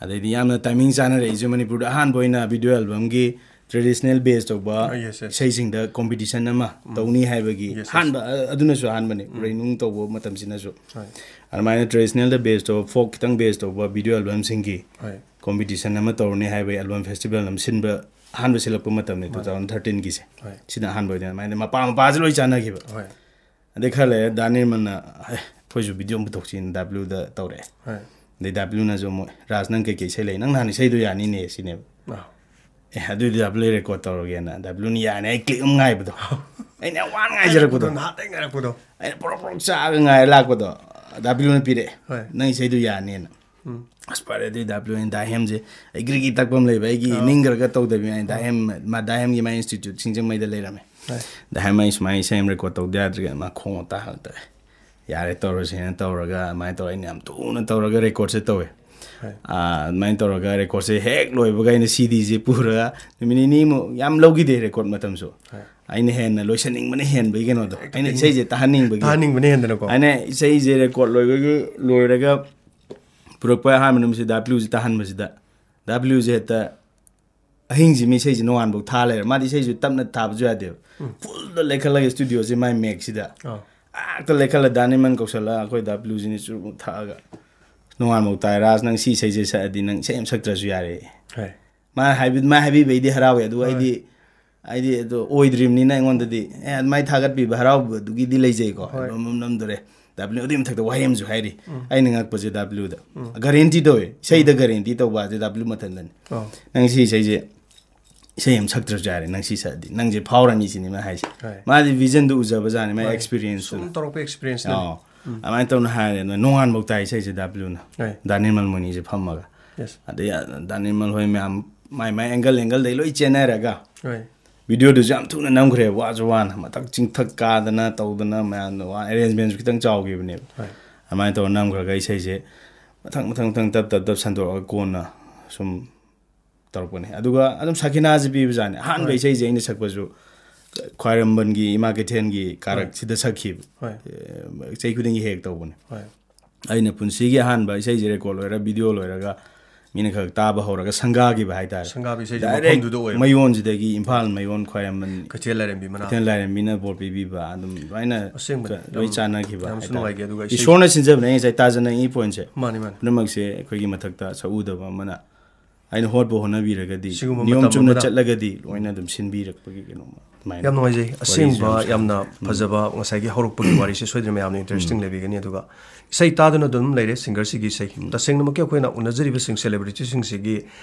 ꯑꯗꯩꯗꯤ ꯌꯥꯝꯅ timing ꯆꯥꯅꯔꯛꯏꯁꯦ, ꯃꯅꯤꯄꯨꯔꯗ ꯑꯍꯥꯟꯕ ꯑꯣꯏꯅ video albumꯒꯤ traditional base ꯇꯧꯕ ꯑ, yes, yes. ꯏꯁꯩꯁꯤꯡꯗ competition ꯑꯃ ꯇꯧꯅꯤ ꯍꯥꯏꯕꯒꯤ Yes, yes. ꯑꯍꯥꯟꯕ, ꯑ-, ꯑꯗꯨꯅꯁꯨ ꯑꯍꯥꯟꯕꯅꯤ, ꯎꯔꯩꯅꯨꯡ ꯇꯧꯕ ꯃꯇꯝꯁꯤꯅꯁꯨ꯫ ꯍꯣꯏ. ꯑꯗꯨꯃꯥꯏꯅ traditionalꯗ base ꯇꯧꯕ, folk ꯈꯤꯇꯪ base ꯇꯧꯕ video albumꯁꯤꯡꯒꯤ ꯍꯣꯏ. competition ꯑꯃ ꯇꯧꯔꯅꯤ ꯍꯥꯏꯕꯒꯤ album festival ꯑꯃ ꯁꯤꯟꯕ, ꯑꯍꯥꯟꯕ ꯁꯤꯜꯂꯛꯄ ꯃꯇꯝꯅꯤ, two thousand thirteenꯒꯤꯁꯦ꯫ ꯍꯣꯏ. ꯁꯤꯅ ꯑꯍꯥꯟꯕ ꯑꯣꯏꯗꯣꯏꯅꯦ꯫ ꯑꯗꯨꯃꯥꯏꯅ ꯃꯄꯥ ꯃꯄꯥꯁꯦ ꯂꯣꯏ ꯆꯥꯟꯅꯈꯤꯕ꯫ ꯍꯣꯏ. ꯑꯗꯩ ꯈꯔ ꯂꯩꯔꯦ, ꯗꯥ ꯅꯤꯔꯃꯜꯅ, "ꯑꯦ, ꯑꯩꯈꯣꯏꯁꯨ video ꯑꯃ ꯄꯨꯊꯣꯛꯁꯤꯅ" ꯗꯥ ꯕ꯭ꯂꯨꯗ ꯇꯧꯔꯛꯑꯦ꯫ ꯍꯣꯏ. ꯑꯗꯩ ꯗꯥ ꯕ꯭ꯂꯨꯅꯁꯨ ꯑꯃꯨꯛ, "ꯔꯥꯖ, ꯅꯪ ꯀꯩꯀꯩ ꯏꯁꯩ ꯂꯩ? ꯅꯪ ꯅꯍꯥꯟ ꯏꯁꯩꯗꯣ ꯌꯥꯅꯤꯅꯦ" ꯁꯤꯅꯦꯕ꯫ ꯑꯥ. "ꯑꯦ, ꯑꯗꯨꯏꯗꯤ ꯗꯥ ꯕ꯭ꯂꯨ record ꯇꯧꯔꯒꯦꯅ" ꯗꯥ ꯕ꯭ꯂꯨꯅ ꯌꯥꯅꯤ, ꯑꯩ click ꯑꯃ ꯉꯥꯏꯕꯗꯣ꯫ ꯑꯩꯅ ꯌꯥꯝ ꯋꯥꯅ ꯉꯥꯏꯖꯔꯛꯄꯗꯣ꯫ ꯅꯍꯥꯟꯗꯩ ꯉꯥꯏꯔꯛꯄꯗꯣ꯫ ꯑꯩꯅ ꯄ꯭ꯔꯣꯛ ꯄ꯭ꯔꯣꯛ ꯆꯥꯛꯑꯒ ꯉꯥꯏꯔ ꯂꯥꯛꯄꯗꯣ꯫ ꯗꯥ ꯕ꯭ꯂꯨꯅ ꯄꯤꯔꯛꯑꯦ꯫ ꯍꯣꯏ. "ꯅꯪ ꯏꯁꯩꯗꯣ ꯌꯥꯅꯤꯅ"꯫ ꯎꯝ. ꯑꯁ, ꯐꯔꯦ ꯑꯗꯨꯏ ꯗꯥ ꯕ꯭ꯂꯨ꯫ ꯑꯩꯅ ꯗꯥ ꯍꯦꯝꯁꯦ, ꯑꯩ ꯒ꯭ꯔꯤꯒꯤ ꯇꯛꯄ ꯑꯃ ꯂꯩꯕ, ꯑꯩꯒꯤ ꯑꯥ. ꯅꯤꯡꯈ꯭ꯔꯒ ꯇꯧꯗꯕꯤ꯫ ꯑꯩꯅ ꯗꯥ ꯍꯦꯝ, ꯃꯥ ꯗꯥ ꯍꯦꯝꯒꯤ ꯃꯥꯏ institute ꯁꯤꯡꯖꯃꯩꯗ ꯂꯩꯔꯝꯃꯦ꯫ ꯍꯣꯏ. ꯗꯥ ꯍꯦꯝ, ꯑꯩ ꯁꯨꯃꯥꯏꯅ ꯏꯁꯩ ꯑꯃ record ꯇꯧꯗ ꯌꯥꯗ꯭ꯔꯦ꯫ ꯃꯥ ꯈꯣꯡ ꯇꯥꯍꯜꯂ ꯇꯧꯔꯦ꯫ "ꯌꯥꯔꯦ, ꯇꯧꯔꯁꯦꯅ" ꯇꯧꯔꯒ ꯑꯗꯨꯃꯥꯏꯅ ꯇꯧꯔꯒ ꯑꯩꯅ ꯌꯥꯝ ꯊꯨꯅ ꯇꯧꯔꯒ recordꯁꯦ ꯇꯧꯋꯦ꯫ ꯍꯣꯏ. ꯑꯥ, ꯑꯗꯨꯃꯥꯏꯅ ꯇꯧꯔꯒ recordꯁꯦ ꯍꯦꯛ ꯂꯣꯏꯕꯒ ꯑꯩꯅ CDꯁꯦ ꯄꯨꯔꯒ ꯅꯨꯃꯤꯠ ꯅꯤꯅꯤꯃꯨꯛ, ꯌꯥꯝ ꯂꯧꯈꯤꯗꯦ record ꯃꯇꯝꯁꯨ꯫ ꯍꯣꯏ. ꯑꯩꯅ ꯍꯦꯟꯅ ꯂꯣꯏꯁꯟꯅꯤꯡꯕꯅ ꯍꯦꯟꯕꯒꯤ ꯀꯩꯅꯣꯗꯣ꯫ ꯑꯩꯅ ꯏꯁꯩꯁꯦ ꯇꯥꯍꯟꯅꯤꯡꯕꯒꯤ꯫ ꯇꯥꯍꯟꯅꯤꯡꯕꯅ ꯍꯦꯟꯗꯅꯀꯣ꯫ ꯑꯩꯅ ꯏꯁꯩꯁꯦ record ꯂꯣꯏꯕꯒꯤ, ꯂꯣꯏꯔꯒ ꯄꯨꯔꯛꯄ ꯑꯍꯥꯟꯕ ꯅꯨꯃꯤꯠꯁꯤꯗ ꯗꯥ ꯕ꯭ꯂꯨꯁꯦ ꯇꯥꯍꯟꯕꯁꯤꯗ, ꯗꯥ ꯕ꯭ꯂꯨꯁꯦ ꯍꯦꯛꯇ ꯑꯍꯤꯡꯁꯤ ꯃꯤ ꯏꯁꯩꯁꯤ ꯅꯣꯡꯉꯥꯟꯕꯧ ꯊꯥ ꯂꯩꯔꯦ꯫ ꯃꯥꯗꯤ ꯏꯁꯩꯁꯨ ꯇꯞꯅ ꯊꯥꯕꯁꯨ ꯌꯥꯗꯦꯕ꯫ Fullꯗ ꯂꯩꯈꯠꯂꯒ studioꯁꯦ ꯃꯥꯏ micꯁꯤꯗ꯫ ꯑꯥ. ꯍꯦꯛꯇ ꯂꯩꯈꯠꯂ ꯗꯥ ꯅꯤꯔꯃꯜ ꯀꯧꯁꯜꯂꯒ ꯑꯩꯈꯣꯏ ꯗꯥ ꯕ꯭ꯂꯨꯁꯤꯅ ꯆꯨꯔꯨꯞ ꯊꯛꯑꯒ ꯅꯣꯡꯉꯥꯟꯕꯧ ꯇꯥꯏ, "ꯔꯥꯖ, ꯅꯪ ꯁꯤ ꯏꯁꯩꯁꯦ ꯁꯛꯑꯗꯤ ꯅꯪ ꯏꯁꯩ ꯑꯃ ꯁꯛꯇ꯭ꯔꯁꯨ ꯌꯥꯔꯦ"꯫ ꯍꯣꯏ꯫ ꯃꯥ ꯍꯥꯏꯕꯤ-, ꯃꯥ ꯍꯥꯏꯕꯤꯕꯩꯗꯤ ꯍꯔꯥꯎꯋꯦ, ꯑꯗꯨꯒ ꯍꯣꯏ꯫ ꯑꯩꯗꯤ, ꯑꯩꯗꯤ ꯑꯗꯣ ꯑꯣꯏꯗ꯭ꯔꯤꯕꯅꯤꯅ ꯑꯩꯉꯣꯟꯗꯗꯤ ꯑꯦ ꯑꯗꯨꯃꯥꯏꯅ ꯊꯥꯒꯠꯄꯤꯕ ꯍꯔꯥꯎꯕꯗꯨꯒꯤꯗꯤ ꯂꯩꯖꯩꯀꯣ꯫ ꯍꯣꯏ꯫ ꯑꯦꯜꯕꯝ ꯑꯃ ꯅꯝꯗꯣꯔꯦ, ꯗꯥ ꯕ꯭ꯂꯨ ꯑꯗꯨꯒꯤ ꯃꯊꯛꯇ ꯋꯥꯍꯩ ꯑꯃꯁꯨ ꯍꯥꯏꯔꯤ꯫ ꯎꯝ꯫ ꯑꯩꯅ ꯉꯛꯄꯁꯦ ꯗꯥ ꯕ꯭ꯂꯨꯗ ꯎꯝ꯫ ꯒꯥꯔꯦꯟꯇꯤ ꯇꯧꯋꯦ, ꯏꯁꯩꯗ ꯒꯥꯔꯦꯟꯇꯤ ꯇꯧꯕ ꯍꯥꯏꯁꯦ ꯗꯥ ꯕ꯭ꯂꯨ ꯃꯊꯟꯗꯅꯤ꯫ ꯑꯣ꯫ "ꯅꯪ ꯁꯤ ꯏꯁꯩꯁꯦ, ꯏꯁꯩ ꯑꯃ ꯁꯛꯇ꯭ꯔꯁꯨ ꯌꯥꯔꯦ, ꯅꯪ ꯁꯤ ꯁꯛꯑꯗꯤ ꯅꯪꯁꯦ ꯐꯥꯎꯔꯅꯤ" ꯁꯤꯅꯤ ꯃꯥ ꯍꯥꯏꯁꯦ꯫ ꯍꯣꯏ꯫ ꯃꯥꯗꯤ ꯚꯤꯖꯟꯗꯨ ꯎꯖꯕꯖꯥꯠꯅꯤ, ꯃꯥꯏ ꯍꯣꯏ꯫ ꯑꯦꯛꯁꯄꯤꯔꯤꯌꯦꯟꯁꯇꯨꯅ꯫ ꯁꯨꯝ ꯇꯧꯔꯛꯄ ꯑꯦꯛꯁꯄꯤꯔꯤꯌꯦꯟꯁꯅ꯫ ꯑꯣ꯫ ꯑꯗꯨꯃꯥꯏꯅ ꯇꯧꯅ ꯍꯥꯏꯔꯦ, ꯑꯗꯨꯅ ꯅꯣꯡꯉꯥꯟꯕꯧ ꯇꯥꯏ ꯏꯁꯩꯁꯦ ꯗꯥ ꯕ꯭ꯂꯨꯅ꯫ ꯍꯣꯏ꯫ ꯗꯥ ꯅꯤꯔꯃꯜ ꯃꯣꯏꯅꯤꯁꯦ ꯐꯝꯃꯒ꯫ ꯌꯦꯁ꯫ ꯑꯗꯩ ꯗꯥ ꯅꯤꯔꯃꯜ ꯍꯣꯏ ꯃꯌꯥꯝ ꯃꯥꯏ ꯃꯥꯏ ꯑꯦꯡꯒꯜ ꯑꯦꯡꯒꯜꯗꯩ ꯂꯣꯏ ꯆꯦꯟꯅꯔꯒ ꯍꯣꯏ꯫ ꯚꯤꯗꯤꯑꯣꯗꯨꯁꯨ ꯌꯥꯝ ꯊꯨꯅ ꯅꯝꯈ꯭ꯔꯦ, ꯋꯥꯁꯨ ꯋꯥꯅ ꯃꯊꯛ ꯆꯤꯡꯊꯛ ꯀꯥꯗꯅ ꯇꯧꯗꯅ ꯃꯌꯥꯝꯅ ꯋꯥ-, ꯑꯦꯔꯦꯟꯖꯃꯦꯟꯁꯨ ꯈꯤꯇꯪ ꯆꯥꯎꯈꯤꯕꯅꯦꯕ꯫ ꯍꯣꯏ꯫ ꯑꯗꯨꯃꯥꯏꯅ ꯇꯧꯔ ꯅꯝꯈ꯭ꯔꯒ ꯏꯁꯩꯁꯦ ꯃꯊꯪ ꯃꯊꯪ ꯃꯊꯪ ꯇꯞ ꯇꯞ ꯇꯞ ꯁꯟꯗꯣꯛꯑꯒ ꯀꯣꯟꯅ ꯁꯨꯝ ꯇꯧꯔꯛꯄꯅꯦ꯫ ꯑꯗꯨꯒ ꯑꯗꯨꯝ ꯁꯈꯤꯅꯥꯁꯦ ꯄꯤꯕꯖꯥꯠꯅꯦ꯫ ꯑꯍꯥꯟꯕ ꯍꯣꯏ꯫ ꯏꯁꯩꯁꯦ ꯑꯩꯅ ꯁꯛꯄꯁꯨ ꯈ꯭ꯋꯥꯏꯔꯝꯕꯟꯒꯤ ꯏꯃꯥ ꯀꯩꯊꯦꯜꯒꯤ ꯀꯥꯔꯛꯁꯤꯗ ꯁꯛꯈꯤꯕ꯫ ꯍꯣꯏ꯫ ꯑꯦ, ꯆꯍꯤ ꯈꯨꯗꯤꯡꯒꯤ ꯍꯦꯛ ꯇꯧꯕꯅꯦ꯫ ꯍꯣꯏ꯫ ꯑꯩꯅ ꯄꯨꯟꯁꯤꯒꯤ ꯑꯍꯥꯟꯕ ꯏꯁꯩꯁꯦ ꯔꯦꯀꯣꯔꯗ ꯂꯣꯏꯔ, ꯚꯤꯗꯤꯑꯣ ꯂꯣꯏꯔꯒ ꯃꯤꯅ ꯈꯛ ꯇꯥꯕ ꯍꯧꯔꯒ ꯁꯪꯒꯥꯈꯤꯕ ꯍꯥꯏꯇꯥꯔꯦ꯫ ꯁꯪꯒꯥꯕ ꯏꯁꯩꯁꯦ ꯗꯥꯏꯔꯦꯛ ꯃꯐꯝꯗꯨꯗ ꯑꯣꯏꯔꯦ꯫ ꯃꯌꯣꯟꯁꯤꯗꯒꯤ ꯏꯝꯐꯥꯜ ꯃꯌꯣꯟ ꯈ꯭ꯋꯥꯏꯔꯝꯕꯟ ꯀꯩꯊꯦꯜ ꯂꯥꯏꯔꯦꯝꯕꯤ ꯃꯅꯥ꯫ ꯀꯩꯊꯦꯜ ꯂꯥꯏꯔꯦꯝꯕꯤꯅ ꯕꯣꯔ ꯄꯤꯕꯤꯕ ꯑꯗꯨꯝ ꯂꯣꯏꯅ ꯑꯁꯦꯡꯕꯅꯦ꯫ ꯂꯣꯏ ꯌꯥꯝ, ꯆꯥꯟꯅꯈꯤꯕ ꯌꯥꯝꯁꯨ ꯍꯥꯏꯇꯥꯔꯦ꯫ ꯅꯨꯡꯉꯥꯏꯈꯤ꯫ ꯑꯗꯨꯒ ꯏꯁꯩ ꯏꯁꯣꯔꯅ ꯁꯤꯟꯖꯕꯅꯦ, ꯑꯩ ꯉꯁꯥꯏ ꯇꯥꯖꯅ ꯏ ꯄꯣꯏꯟꯁꯦ꯫ ꯃꯥꯅꯤ, ꯃꯥꯅꯤ꯫ ꯄꯨꯝꯅꯃꯛꯁꯦ ꯑꯩꯈꯣꯏꯒꯤ ꯃꯊꯛꯇ ꯁꯛꯎꯗꯕ ꯑꯃꯅ ꯑꯩꯅ ꯍꯣꯠꯄ ꯍꯣꯠꯅꯕꯤꯔꯒꯗꯤ, ꯁꯤꯒꯨꯝꯕ ꯅꯤꯌꯣꯝ ꯃꯇꯝ ꯆꯨꯝꯅ ꯑꯃꯗ ꯆꯠꯂꯒꯗꯤ ꯂꯣꯏꯅ ꯑꯗꯨꯝ ꯁꯤꯟꯕꯤꯔꯛꯄꯒꯤ ꯀꯩꯅꯣꯝꯃ ꯑꯗꯨꯃꯥꯏꯅ ꯌꯥꯝ ꯅꯨꯡꯉꯥꯏꯖꯩ꯫ ꯋꯥꯔꯤꯁꯨ ꯑꯁꯦꯡꯕ ꯌꯥꯝ ꯁꯥꯟꯅꯩ꯫ ꯌꯥꯝꯅ ꯎꯝ꯫ ꯐꯖꯕ ꯉꯁꯥꯏꯒꯤ ꯍꯧꯔꯛꯄꯒꯤ ꯋꯥꯔꯤꯁꯦ ꯁꯣꯏꯗꯅ ꯃꯌꯥꯝꯅ ꯏꯟꯇꯔꯦꯁꯇꯤꯡ ꯂꯩꯕꯤꯒꯅꯤ꯫ ꯑꯗꯨꯒ ꯏꯁꯩ ꯇꯥꯗꯨꯅ ꯑꯗꯨꯝ ꯂꯩꯔꯦ ꯁꯤꯡꯒꯔꯁꯤꯒꯤ ꯏꯁꯩ꯫ ꯇꯁꯦꯡꯅꯃꯛꯀꯤ ꯑꯩꯈꯣꯏꯅ ꯎꯅꯖꯔꯤꯕꯁꯤꯡ, ꯁꯦꯂꯦꯕ꯭ꯔꯤꯇꯤꯁꯤꯡꯁꯤꯒꯤ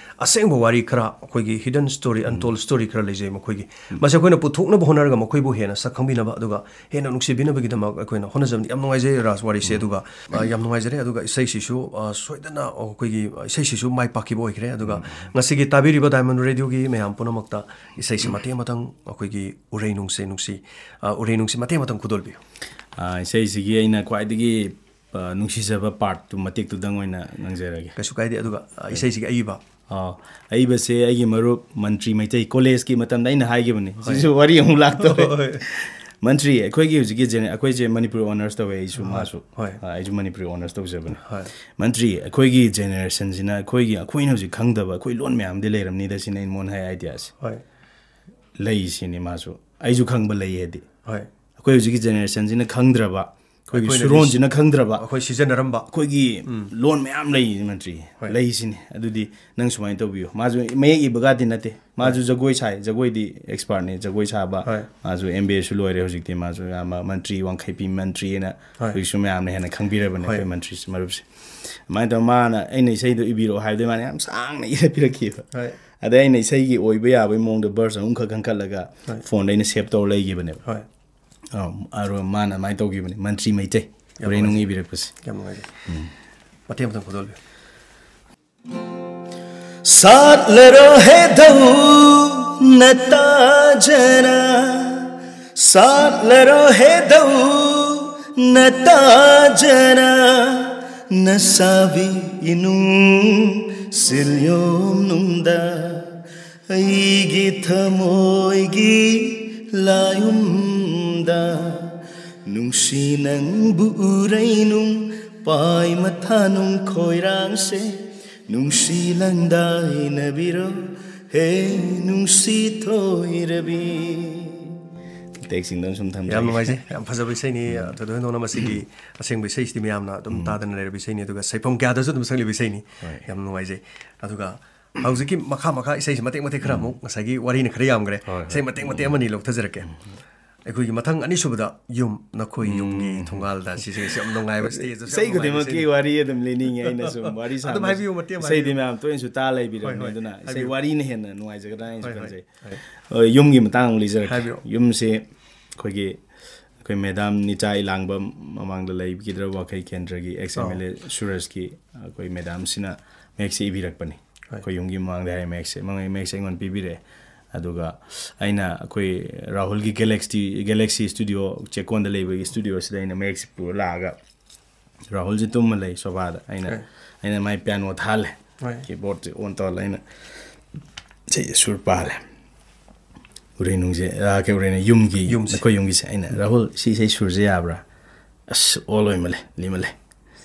ꯑꯁꯦꯡꯕ ꯋꯥꯔꯤ ꯈꯔ, ꯑꯩꯈꯣꯏꯒꯤ ꯍꯤꯗꯟ ꯁ꯭ꯇꯣꯔꯤ, ꯑꯟꯇꯣꯜ ꯁ꯭ꯇꯣꯔꯤ ꯈꯔ ꯂꯩꯖꯩ ꯃꯈꯣꯏꯒꯤ꯫ ꯃꯁꯤ ꯑꯩꯈꯣꯏꯅ ꯄꯨꯊꯣꯛꯅꯕ ꯍꯣꯠꯅꯔꯒ ꯃꯈꯣꯏꯕꯨ ꯍꯦꯟꯅ ꯁꯛ ꯈꯪꯕꯤꯅꯕ ꯑꯗꯨꯒ ꯍꯦꯟꯅ ꯅꯨꯡꯁꯤꯕꯤꯅꯕꯒꯤꯗꯃꯛ ꯑꯩꯈꯣꯏꯅ ꯍꯣꯠꯅꯖꯕꯅꯤ꯫ ꯌꯥꯝ ꯅꯨꯡꯉꯥꯏꯖꯩ ꯔꯥꯖ ꯋꯥꯔꯤꯁꯦ꯫ ꯑꯗꯨꯒ, ꯑ, ꯌꯥꯝ ꯅꯨꯡꯉꯥꯏꯖꯔꯦ꯫ ꯑꯗꯨꯒ ꯏꯁꯩꯁꯤꯁꯨ, ꯑ, ꯁꯣꯏꯗꯅ ꯑꯩꯈꯣꯏꯒꯤ ꯏꯁꯩꯁꯤꯁꯨ ꯃꯥꯏ ꯄꯥꯛꯈꯤꯕ ꯑꯣꯏꯈ꯭ꯔꯦ꯫ ꯑꯗꯨꯒ ꯉꯁꯤꯒꯤ ꯇꯥꯕꯤꯔꯤꯕ ꯗꯥꯏꯃꯟ ꯔꯦꯗꯤꯑꯣꯒꯤ ꯃꯌꯥꯝ ꯄꯨꯝꯅꯃꯛꯇ ꯏꯁꯩꯁꯤ ꯃꯇꯦꯛ ꯑꯃꯇꯪ ꯑꯩꯈꯣꯏꯒꯤ ꯎꯔꯩ ꯅꯨꯡꯁꯤ ꯅꯨꯡꯁꯤ, ꯑ, ꯎꯔꯩ ꯅꯨꯡꯁꯤ ꯃꯇꯦꯛ ꯑꯃꯇꯪ ꯈꯨꯗꯣꯜꯕꯤꯌꯨ꯫ ꯑꯥ, ꯏꯁꯩꯁꯤꯒꯤ ꯑꯩꯅ ꯈ꯭ꯋꯥꯏꯗꯒꯤ, ꯑ, ꯅꯨꯡꯁꯤꯖꯕ ꯄꯥꯔꯠꯇꯨ ꯃꯇꯦꯛꯇꯨꯗꯪ ꯑꯣꯏꯅ ꯉꯪꯖꯔꯒꯦ꯫ ꯀꯩꯁꯨ ꯀꯥꯏꯗꯦ꯫ ꯑꯗꯨꯒ, ꯑ, ꯏꯁꯩꯁꯤꯒꯤ ꯑꯏꯕ꯫ ꯑꯥ, ꯑꯏꯕꯁꯦ ꯑꯩꯒꯤ ꯃꯔꯨꯞ ꯃꯟꯇ꯭ꯔꯤ ꯃꯩꯇꯩ, ꯀꯣꯂꯦꯖꯀꯤ ꯃꯇꯝꯗ ꯑꯩꯅ ꯍꯥꯏꯈꯤꯕꯅꯤ꯫ ꯁꯤꯁꯨ ꯋꯥꯔꯤ ꯑꯃꯨꯛ ꯂꯥꯛꯇꯧꯔꯦ꯫ ꯍꯣꯏ꯫ ꯃꯟꯇ꯭ꯔꯤ, ꯑꯩꯈꯣꯏꯒꯤ ꯍꯧꯖꯤꯛꯀꯤ ꯖꯦꯅꯦ-, ꯑꯩꯈꯣꯏꯁꯦ ꯃꯅꯤꯄꯨꯔꯤ ꯑꯣꯅꯔꯁ ꯇꯧꯋꯦ, ꯑꯩꯁꯨ, ꯍꯣꯏ, ꯃꯥꯁꯨ꯫ ꯍꯣꯏ꯫ ꯑꯥ, ꯑꯩꯁꯨ ꯃꯅꯤꯄꯨꯔꯤ ꯑꯣꯅꯔꯁ ꯇꯧꯖꯕꯅꯤ꯫ ꯍꯣꯏ꯫ ꯃꯟꯇ꯭ꯔꯤ, ꯑꯩꯈꯣꯏꯒꯤ ꯖꯦꯅꯦꯔꯦꯁꯟꯁꯤꯅ ꯑꯩꯈꯣꯏꯒꯤ, ꯑꯩꯈꯣꯏꯅ ꯍꯧꯖꯤꯛ ꯈꯪꯗꯕ ꯑꯩꯈꯣꯏ ꯂꯣꯟ ꯃꯌꯥꯝꯗꯤ ꯂꯩꯔꯝꯅꯤꯗ ꯁꯤꯅꯤ ꯑꯩꯅ ꯃꯉꯣꯟꯗ ꯍꯥꯏ ꯑꯥꯏꯗꯤꯌꯥꯁꯦ꯫ ꯍꯣꯏ꯫ ꯂꯩ ꯁꯤꯅꯤ ꯃꯥꯁꯨ꯫ ꯑꯩꯁꯨ ꯈꯪꯕ ꯂꯩ ꯍꯥꯏꯗꯤ꯫ ꯍꯣꯏ꯫ ꯑꯩꯈꯣꯏ ꯍꯧꯖꯤꯛꯀꯤ ꯖꯦꯅꯦꯔꯦꯁꯟꯁꯤꯅ ꯈꯪꯗ꯭ꯔꯕ, ꯑꯩꯈꯣꯏꯒꯤ ꯑꯩꯈꯣꯏꯅꯗꯤ ꯁꯨꯔꯣꯟꯁꯤꯅ ꯈꯪꯗ꯭ꯔꯕ, ꯑꯩꯈꯣꯏ ꯁꯤꯖꯤꯟꯅꯔꯝꯕ ꯑꯩꯈꯣꯏꯒꯤ ꯂꯣꯟ ꯃꯌꯥꯝ ꯂꯩ ꯃꯟꯇ꯭ꯔꯤ, ꯍꯣꯏ꯫ ꯂꯩꯁꯤꯅꯤ꯫ ꯑꯗꯨꯗꯤ ꯅꯪ ꯁꯨꯃꯥꯏꯅ ꯇꯧꯕꯤꯌꯨ, ꯃꯥꯁꯨ ꯃꯌꯦꯛ ꯏꯕꯒꯗꯤ ꯅꯠꯇꯦ, ꯃꯥꯁꯨ ꯖꯒꯣꯏ ꯁꯥꯏ, ꯖꯒꯣꯏꯗꯤ ꯑꯦꯛꯁꯄꯥꯔꯠꯅꯤ, ꯖꯒꯣꯏ ꯁꯥꯕ꯫ ꯍꯣꯏ꯫ ꯃꯥꯁꯨ ꯑꯦꯝ ꯕꯤ ꯑꯦꯁꯨ ꯂꯣꯏꯔꯦ ꯍꯧꯖꯤꯛꯇꯤ꯫ ꯃꯥꯁꯨ ꯌꯥꯝꯕ ꯃꯟꯇ꯭ꯔꯤ, ꯋꯥꯡꯈꯩꯐꯤ ꯃꯟꯇ꯭ꯔꯤꯅ ꯍꯣꯏ꯫ ꯍꯧꯖꯤꯛꯁꯨ ꯃꯌꯥꯝꯅ ꯍꯦꯟꯅ ꯈꯪꯕꯤꯔꯕꯅꯦ ꯍꯣꯏ꯫ ꯑꯩꯈꯣꯏ ꯃꯟꯇ꯭ꯔꯤ ꯃꯔꯨꯞꯁꯦ꯫ ꯑꯗꯨꯃꯥꯏꯅ ꯇꯧꯔ ꯃꯥꯅ ꯑꯩꯅ ꯏꯁꯩꯗꯣ ꯏꯕꯤꯔꯛꯑꯣ ꯍꯥꯏꯕꯗꯤ ꯃꯥꯅ ꯌꯥꯝ ꯁꯥꯡꯅ ꯏꯔ ꯄꯤꯔꯛꯈꯤꯕ꯫ ꯍꯣꯏ꯫ ꯑꯗꯩ ꯑꯩꯅ ꯏꯁꯩꯒꯤ ꯑꯣꯏꯕ ꯌꯥꯕꯒꯤ ꯃꯑꯣꯡꯗ ꯕꯔꯁ ꯑꯍꯨꯝꯈꯛ ꯈꯟꯈꯠꯂꯒ ꯍꯣꯏ꯫ ꯐꯣꯟꯗ ꯑꯩꯅ ꯁꯦꯞ ꯇꯧꯔ ꯂꯩꯈꯤꯕꯅꯦꯕ꯫ ꯍꯣꯏ꯫ ꯑꯥ, ꯑꯗꯨꯒ ꯃꯥꯅ ꯑꯗꯨꯃꯥꯏꯅ ꯇꯧꯈꯤꯕꯅꯦ, ꯃꯟꯇ꯭ꯔꯤ ꯃꯩꯇꯩ꯫ ꯌꯥꯝ ꯍꯣꯔꯦꯟ ꯅꯨꯡ ꯅꯨꯡꯉꯥꯏꯖꯩ꯫ ꯏꯕꯤꯔꯛꯄꯁꯦ꯫ ꯌꯥꯝ ꯅꯨꯡꯉꯥꯏꯖꯩ꯫ ꯃꯇꯦꯛ ꯑꯃꯇꯪ ꯐꯣꯡꯗꯣꯛꯍꯜꯕꯤꯌꯨ꯫ ꯁꯥꯠꯂꯔꯣ ꯍꯦ ꯙꯧ ꯅꯇꯥꯖꯅ, ꯁꯥꯠꯂꯔꯣ ꯍꯦ ꯙꯧ ꯅꯇꯥꯖꯅ, ꯅꯁꯥꯕꯤ ꯏꯅꯨꯡ ꯁꯤꯜꯌꯣꯝꯅꯨꯡꯗ, ꯑꯩꯒꯤ ꯊꯃꯣꯏꯒꯤ ꯂꯥꯌꯨꯝꯗ, ꯅꯨꯡꯁꯤ ꯅꯪꯕꯨ ꯎꯔꯩꯅꯨꯡ ꯄꯥꯏ ꯃꯊꯥꯅꯨꯡ ꯈꯣꯏꯔꯥꯡꯁꯦ, ꯅꯨꯡꯁꯤ ꯂꯪꯗꯥꯏꯅꯕꯤꯔꯣ ꯍꯦ ꯅꯨꯡꯁꯤ ꯊꯣꯏꯔꯕꯤ꯫ ꯇꯦꯛꯁꯤꯡꯗꯣ ꯁꯨꯝ ꯊꯝꯖꯒꯦ꯫ ꯌꯥꯝ ꯅꯨꯡꯉꯥꯏꯖꯩ꯫ ꯌꯥꯝ ꯐꯖꯕ ꯏꯁꯩꯅꯤ꯫ ꯊꯣꯏꯗꯣꯛ ꯍꯦꯟꯗꯣꯛꯅ ꯃꯁꯤꯒꯤ ꯑꯁꯦꯡꯕ ꯏꯁꯩꯁꯤꯗꯤ ꯃꯌꯥꯝꯅ ꯑꯗꯨꯝ ꯇꯥꯗꯅ ꯂꯩꯔꯕ ꯏꯁꯩꯅꯤ, ꯑꯗꯨꯒ ꯁꯩꯐꯝ ꯀꯌꯥꯗꯁꯨ ꯑꯗꯨꯝ ꯁꯛꯂꯤꯕ ꯏꯁꯩꯅꯤ꯫ ꯍꯣꯏ꯫ ꯌꯥꯝ ꯅꯨꯡꯉꯥꯏꯖꯩ꯫ ꯑꯗꯨꯒ ꯍꯧꯖꯤꯛꯀꯤ ꯃꯈꯥ ꯃꯈꯥ ꯏꯁꯩꯁꯤ ꯃꯇꯦꯛ ꯃꯇꯦꯛ ꯈꯔ ꯑꯃꯨꯛ, ꯉꯁꯥꯏꯒꯤ ꯋꯥꯔꯤꯅ ꯈꯔ ꯌꯥꯝꯈ꯭ꯔꯦ꯫ ꯍꯣꯏ, ꯍꯣꯏ꯫ ꯏꯁꯩ ꯃꯇꯦꯛ ꯃꯇꯦꯛ ꯑꯃꯅꯤ ꯂꯧꯊꯖꯔꯛꯀꯦ꯫ ꯑꯩꯈꯣꯏꯒꯤ ꯃꯊꯪ ꯑꯅꯤꯁꯨꯕꯗ ꯌꯨꯝ, ꯅꯈꯣꯏ ꯌꯨꯝꯒꯤ ꯊꯣꯡꯒꯥꯜꯗ, ꯁꯤꯁꯦ ꯌꯥꯝ ꯅꯨꯡꯉꯥꯏꯕ ꯁ꯭ꯇꯦꯖꯇꯁꯨ ꯌꯥꯝ ꯏꯁꯩ ꯅꯨꯡꯉꯥꯏꯕ ꯈꯨꯗꯤꯡꯃꯛꯀꯤ ꯏꯁꯩꯅꯤ꯫ ꯋꯥꯔꯤ ꯑꯗꯨꯝ ꯂꯤꯅꯤꯡꯉꯦ ꯑꯩꯅ ꯁꯨꯝ ꯋꯥꯔꯤ ꯑꯗꯨꯝ ꯁꯥꯕꯁꯦ꯫ ꯍꯥꯏꯕꯤꯌꯨ, ꯃꯇꯦꯛ ꯑꯃ ꯏꯁꯩꯗꯤ ꯍꯥꯏꯕꯤꯌꯨ꯫ ꯃꯌꯥꯝ ꯇꯣꯏꯅꯁꯨ ꯇꯥ ꯂꯩꯕꯤꯔꯕꯅꯦ꯫ ꯍꯣꯏ, ꯍꯣꯏ, ꯑꯗꯨꯅ ꯏꯁꯩ ꯍꯥꯏꯕꯤꯌꯨ꯫ ꯋꯥꯔꯤꯅ ꯍꯦꯟꯅ ꯅꯨꯡꯉꯥꯏꯖꯒꯗ꯭ꯔꯥ ꯍꯥꯏꯅꯁꯨ ꯍꯣꯏ, ꯍꯣꯏ, ꯈꯟꯖꯩ꯫ ꯍꯣꯏ꯫ ꯍꯣꯏ, ꯌꯨꯝꯒꯤ ꯃꯇꯥꯡ ꯑꯃꯨꯛ ꯂꯤꯖꯔꯛꯀꯦ꯫ ꯍꯥꯏꯕꯤꯔꯛꯑꯣ꯫ ꯌꯨꯝꯁꯦ ꯑꯩꯈꯣꯏꯒꯤ, ꯑꯩꯈꯣꯏ ꯃꯦꯗꯥꯝ ꯅꯤꯇꯥ ꯏꯂꯥꯡꯕꯝ, ꯃꯃꯥꯡꯗ ꯂꯩꯈꯤꯗ꯭ꯔꯕ ꯋꯥꯈꯩ ꯀꯦꯟꯗ꯭ꯔꯒꯤ ꯑꯦꯛꯁ ꯑꯣ꯫ ꯑꯦꯝ ꯑꯦꯜ ꯑꯦ ꯁꯨꯔꯖꯀꯤ ꯑꯩꯈꯣꯏ ꯃꯦꯗꯥꯝꯁꯤꯅ ꯃꯌꯦꯛꯁꯦ ꯏꯕꯤꯔꯛꯄꯅꯤ꯫ ꯍꯣꯏ꯫ ꯑꯩꯈꯣꯏ ꯌꯨꯝꯒꯤ ꯃꯃꯥꯡꯗ ꯍꯥꯏꯔꯦ ꯃꯌꯦꯛꯁꯦ, ꯃꯉꯩ ꯃꯌꯦꯛꯁꯦ ꯑꯩꯉꯣꯟꯗ ꯄꯤꯕꯤꯔꯛꯑꯦ꯫ ꯑꯗꯨꯒ ꯑꯩꯅ ꯑꯩꯈꯣꯏ ꯔꯥꯍꯨꯜꯒꯤ ꯒꯦꯂꯦꯛꯁꯤ, ꯒꯦꯂꯦꯛꯁꯤ ꯁ꯭ꯇꯨꯗꯤꯑꯣ ꯆꯦꯛꯀꯣꯟꯗ ꯂꯩꯕꯒꯤ ꯁ꯭ꯇꯨꯗꯤꯑꯣꯁꯤꯗ ꯑꯩꯅ ꯃꯌꯦꯛꯁꯦ ꯄꯨꯔ ꯂꯥꯛꯑꯒ ꯔꯥꯍꯨꯜꯁꯦ ꯇꯨꯝꯃ ꯂꯩ ꯁꯣꯐꯥꯗ꯫ ꯑꯩꯅ, ꯍꯣꯏ꯫ ꯑꯩꯅ ꯃꯥꯏ ꯄꯤꯌꯥꯅꯣ ꯊꯥꯜꯂꯦ꯫ ꯍꯣꯏ꯫ ꯀꯤꯕꯣꯔꯗꯁꯦ ꯑꯣꯟ ꯇꯧꯍꯜꯂꯦ꯫ ꯑꯩꯅ ꯏꯁꯩꯁꯦ ꯁꯨꯔ ꯄꯥꯜꯂꯦ꯫ ꯎꯔꯦꯅꯨꯡꯁꯦ, ꯑꯥ, ꯀꯩ ꯎꯔꯦꯅꯨ? ꯌꯨꯝꯒꯤ, ꯌꯨꯝꯁꯦ꯫ ꯑꯩꯈꯣꯏ ꯌꯨꯝꯒꯤꯁꯦ꯫ ꯑꯩꯅ, "ꯔꯥꯍꯨꯜ, ꯁꯤ ꯏꯁꯩ ꯁꯨꯔꯁꯦ ꯌꯥꯕ꯭ꯔꯥ?" "ꯑꯁ, ꯑꯣꯜ ꯑꯣꯏꯃꯜꯂꯦ, ꯂꯤꯃꯜꯂꯦ"꯫